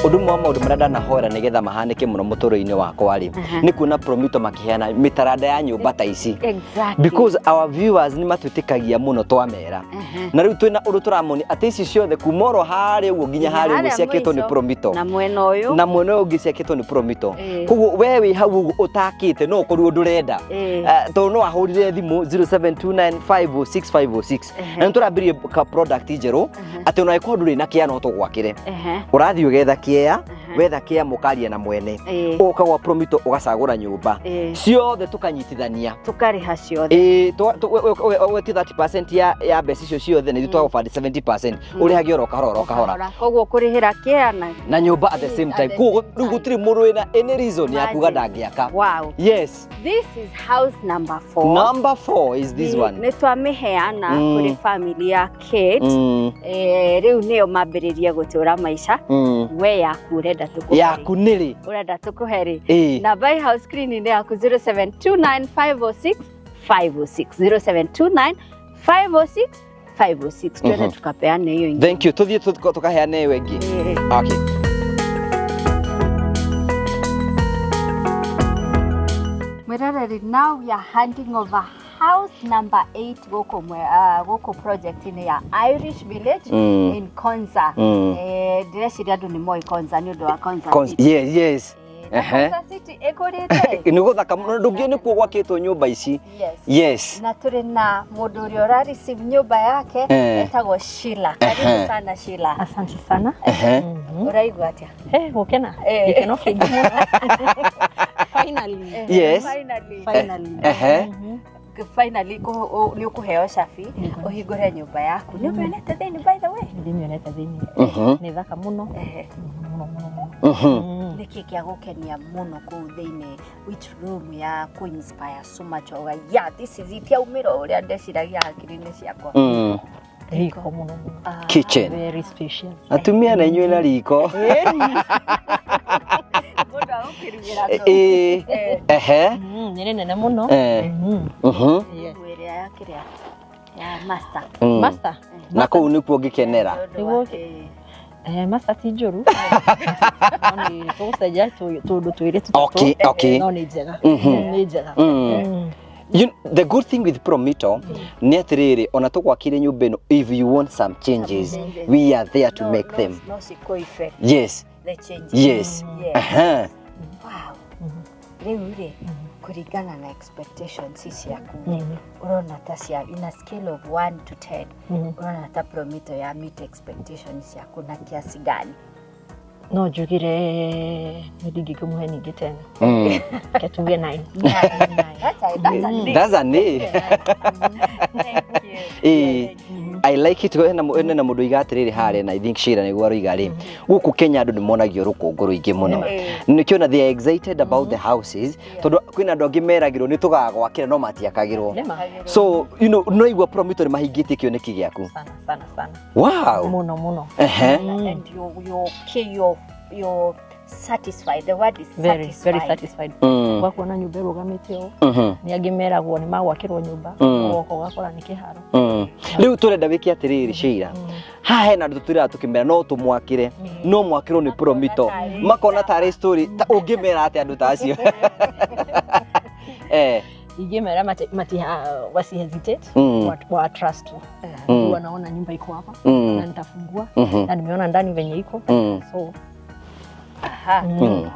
Ũndũ ũmwe wa maũndũ marĩa ndanahoera nĩgetha mahanĩke mũno mũtũrĩre-inĩ wakwa rĩ, nĩ kuona Promito makĩheana mĩtaranda ya nyũmba ta ici. Exactly. Because our viewers nĩ matwĩtĩkagia mũno twamera. Na rĩu twĩna ũndũ tũramonia atĩ ici ciothe kuma oro harĩa ũguo nginya harĩa ũguo ciakĩtwo nĩ Promito. Na mwena ũyũ. Na mwena ũyũ ũngĩ ciakĩtwo nĩ Promito. Koguo we wĩ hau ũguo ũtakĩte no ũkorirwo ndũrenda. Tondũ no ahũrire thimũ 0729506506. Na nĩ tũrambirie ka product njerũ atĩ ona angĩkorwo ndũrĩ na kĩa no tũgwakĩre. Ũrathiĩ ũgetha kĩea, wetha kĩa mũkaria na mwene. Ũka gwa Promito ũgacagũra nyũmba. Ciothe tũkanyitithania. Tũkarĩha ciothe. Ĩĩ, wetie 30% ya mbeca icio ciothe na ithuĩ twagũbandi 70%. Ũrĩhagia oro kahora oro kahora. Koguo kũrĩhĩra kĩa na nyũmba at the same time. Koguo rĩu gũtirĩ mũndũ wĩna any reason ya kuga ndangĩaka. Wow. Yes. This is house number 4. Number 4 is this one. Nĩ twamĩheana kũrĩ family ya Kate. Rĩu nĩyo mambĩrĩria gũtũra maica. We yaku ũrenda tũkũhe. Yaku nĩrĩ? Ũrenda tũkũhe rĩ? Namba ĩ house screen-inĩ yaku 0729506506 0729506506 twende tukapeane hiyo ingĩ. Thank you. Tuthiĩ tukaheane ĩyo ĩngĩ. Okay. Mwiroreri, now we are handing over house number 8 gũkũ gũkũ project-inĩ ya Irish Village in Konza. Ndĩreciria andũ nĩ moĩ Konza nĩ ũndũ wa Konza City. Yes, yes. Konza City ĩkũrĩte. Nĩ gũthaka mũno, ndũngĩũĩ nĩkuo gwakĩtwo nyũmba ici. Yes. Yes. Na tũrĩ na mũndũ ũrĩa ũra receive nyũmba yake etagwo Sheila. Karibu sana Sheila. Asante sana. Ũraigua atĩa? Gũkena. Gĩkeno kĩingĩ mũno. Finally. Yes. Finally. Finally. Finally nĩ ũkũheo cabi ũhingũre nyũmba yaku. Nĩ ũmĩonete thĩinĩ by the way? Ndĩmĩonete thĩinĩ. Nĩ thaka mũno. Mũno mũno mũno. Nĩkĩ kĩa gũkenia mũno kũu thĩinĩ? Which room ya kũ inspire so much? Oga, yeah, this is it. Yaumĩra ũrĩa ndeciragia hakiri-inĩ ciakwa. Riko mũno mũno. Kitchen. Very spacious. Atumia na inyuĩ na riko. Mũndũ agũkĩrugĩra kũu. Nĩ nene mũno. Yes. Ĩrĩa ya kĩrĩa ya master. Master. Na kũu nĩkuo ngĩkenera. Master ti njũru. No nĩ tũgũcenjia tũndũ twĩrĩ tũtatũ. Okay, okay. No nĩ njega. Nĩ njega. You, the good thing with Promito nĩ atĩrĩrĩ, ona tũgwakire nyũmba ĩno, if you want some changes, we are there to make them. No cikũ effect Yes. the changes. Yes. Yes. Wow. Rĩu rĩ, kũringana na expectations ciaku, ũrona ta cia in a scale of 1 to 10, ũrona ta Promito ya meet expectations ciaku na kiasi gani? No njugire nĩ ndingĩkĩmũhe ningĩ 10. Reke tuge 9. That's a That's an A. Thank you. I like it. Hena na mũndũ oiga atĩrĩrĩ harĩa, na I think Sheila nĩguo aroiga rĩ, gũkũ Kenya andũ nĩ monagio rũkũngũ rũingĩ mũno. Nĩkĩo they are excited about the houses, tondũ kwĩna andũ angĩ meragĩrwo nĩ tũgagwakĩra no matiakagĩrwo. So you know, no igua Promito nĩ mahingĩtie kĩoneki gĩaku. Sana sana sana. Wow. Mũno mũno. And you okay, you're satisfied. The word is Very satisfied. very satisfied. Wakuona nyũmba ĩrũgamĩte ũũ. Nĩ angĩ meragwo nĩ magwakĩrwo nyũmba, ũgoka ũgakora nĩ kĩharo. Rĩu tũrenda wĩke atĩrĩrĩ Sheila, haha hena andũ tũtwĩraga tũkĩmera no tũmwakĩre, no mwakĩrwo nĩ Promito, makona tarĩ story ta ũngĩmera atĩa andũ ta acio? Ingĩmera mati wasi hesitate, wa trust tu. Wanaona nyumba iko hapa na nitafungua na nimeona ndani venye iko. So Aha.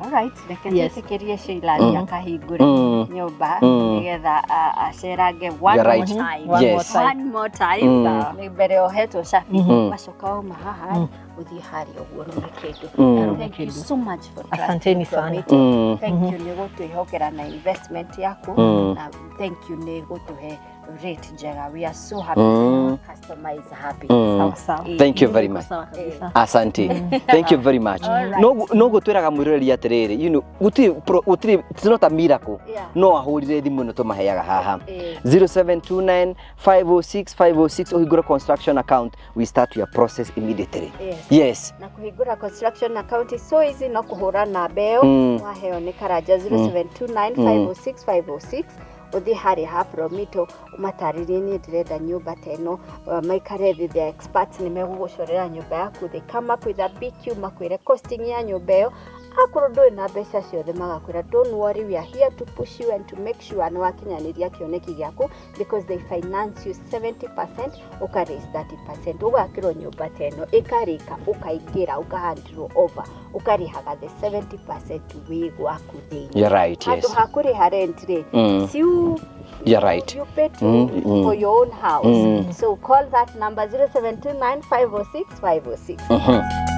All right. Reke twĩtĩkĩrie Sheila athiĩ akahingũre nyũmba nĩgetha acerange one You're more right. time. One Yes. more time. One more time. Nĩ mbere ohetwo cabi wacoka wauma haha ũthiĩ harĩa ũguo ũrore kĩndũ. Thank you so much for trusting Asanteni sana. Promito. Thank you nĩ gũtwĩhokera na investment yaku na thank you nĩ gũtũhe rate njega. We are so happy. Our customer is happy. Sawa sawa. Thank you very much. Sawa kabisa. Asante. Thank you very much. No no gutwiraga mwiroreri atiriri, you know, gutiri gutiri, it's not a miracle. No ahurire thimu ĩno tũmaheaga haha 0729 506 506 ũhingũre construction account, we start your process immediately. Yes. Yes. Na kũhingũra construction account is so easy, no kũhũra namba ĩyo waheo nĩ Karanja 0729 506 506, ũthiĩ harĩa ha Promito. Ũmatarĩrie niĩ ndĩrenda nyũmba ta ĩno, maikare thĩ, the experts nĩ megũgũcorera nyũmba yaku. They come up with a BQ, makwĩre costing ya nyũmba ĩyo. Akorwo ndũrĩ na mbeca ciothe, magakwĩra, "Don't worry, we are here to push you and to make sure nĩ wakinyanĩria kĩoneki gĩaku," because they finance you 70%, ũka raise 30%, ũgakĩrwo nyũmba ta ĩno, ĩkarĩka, ũkaingĩra, ũkahandirwo over, ũkarĩhaga the 70% wĩ gwaku thĩinĩ. You're right, Handũ yes. ha kũrĩha rent rĩ, si you, You're right. you pay to, for your own house. So call that number, 0729 506 506.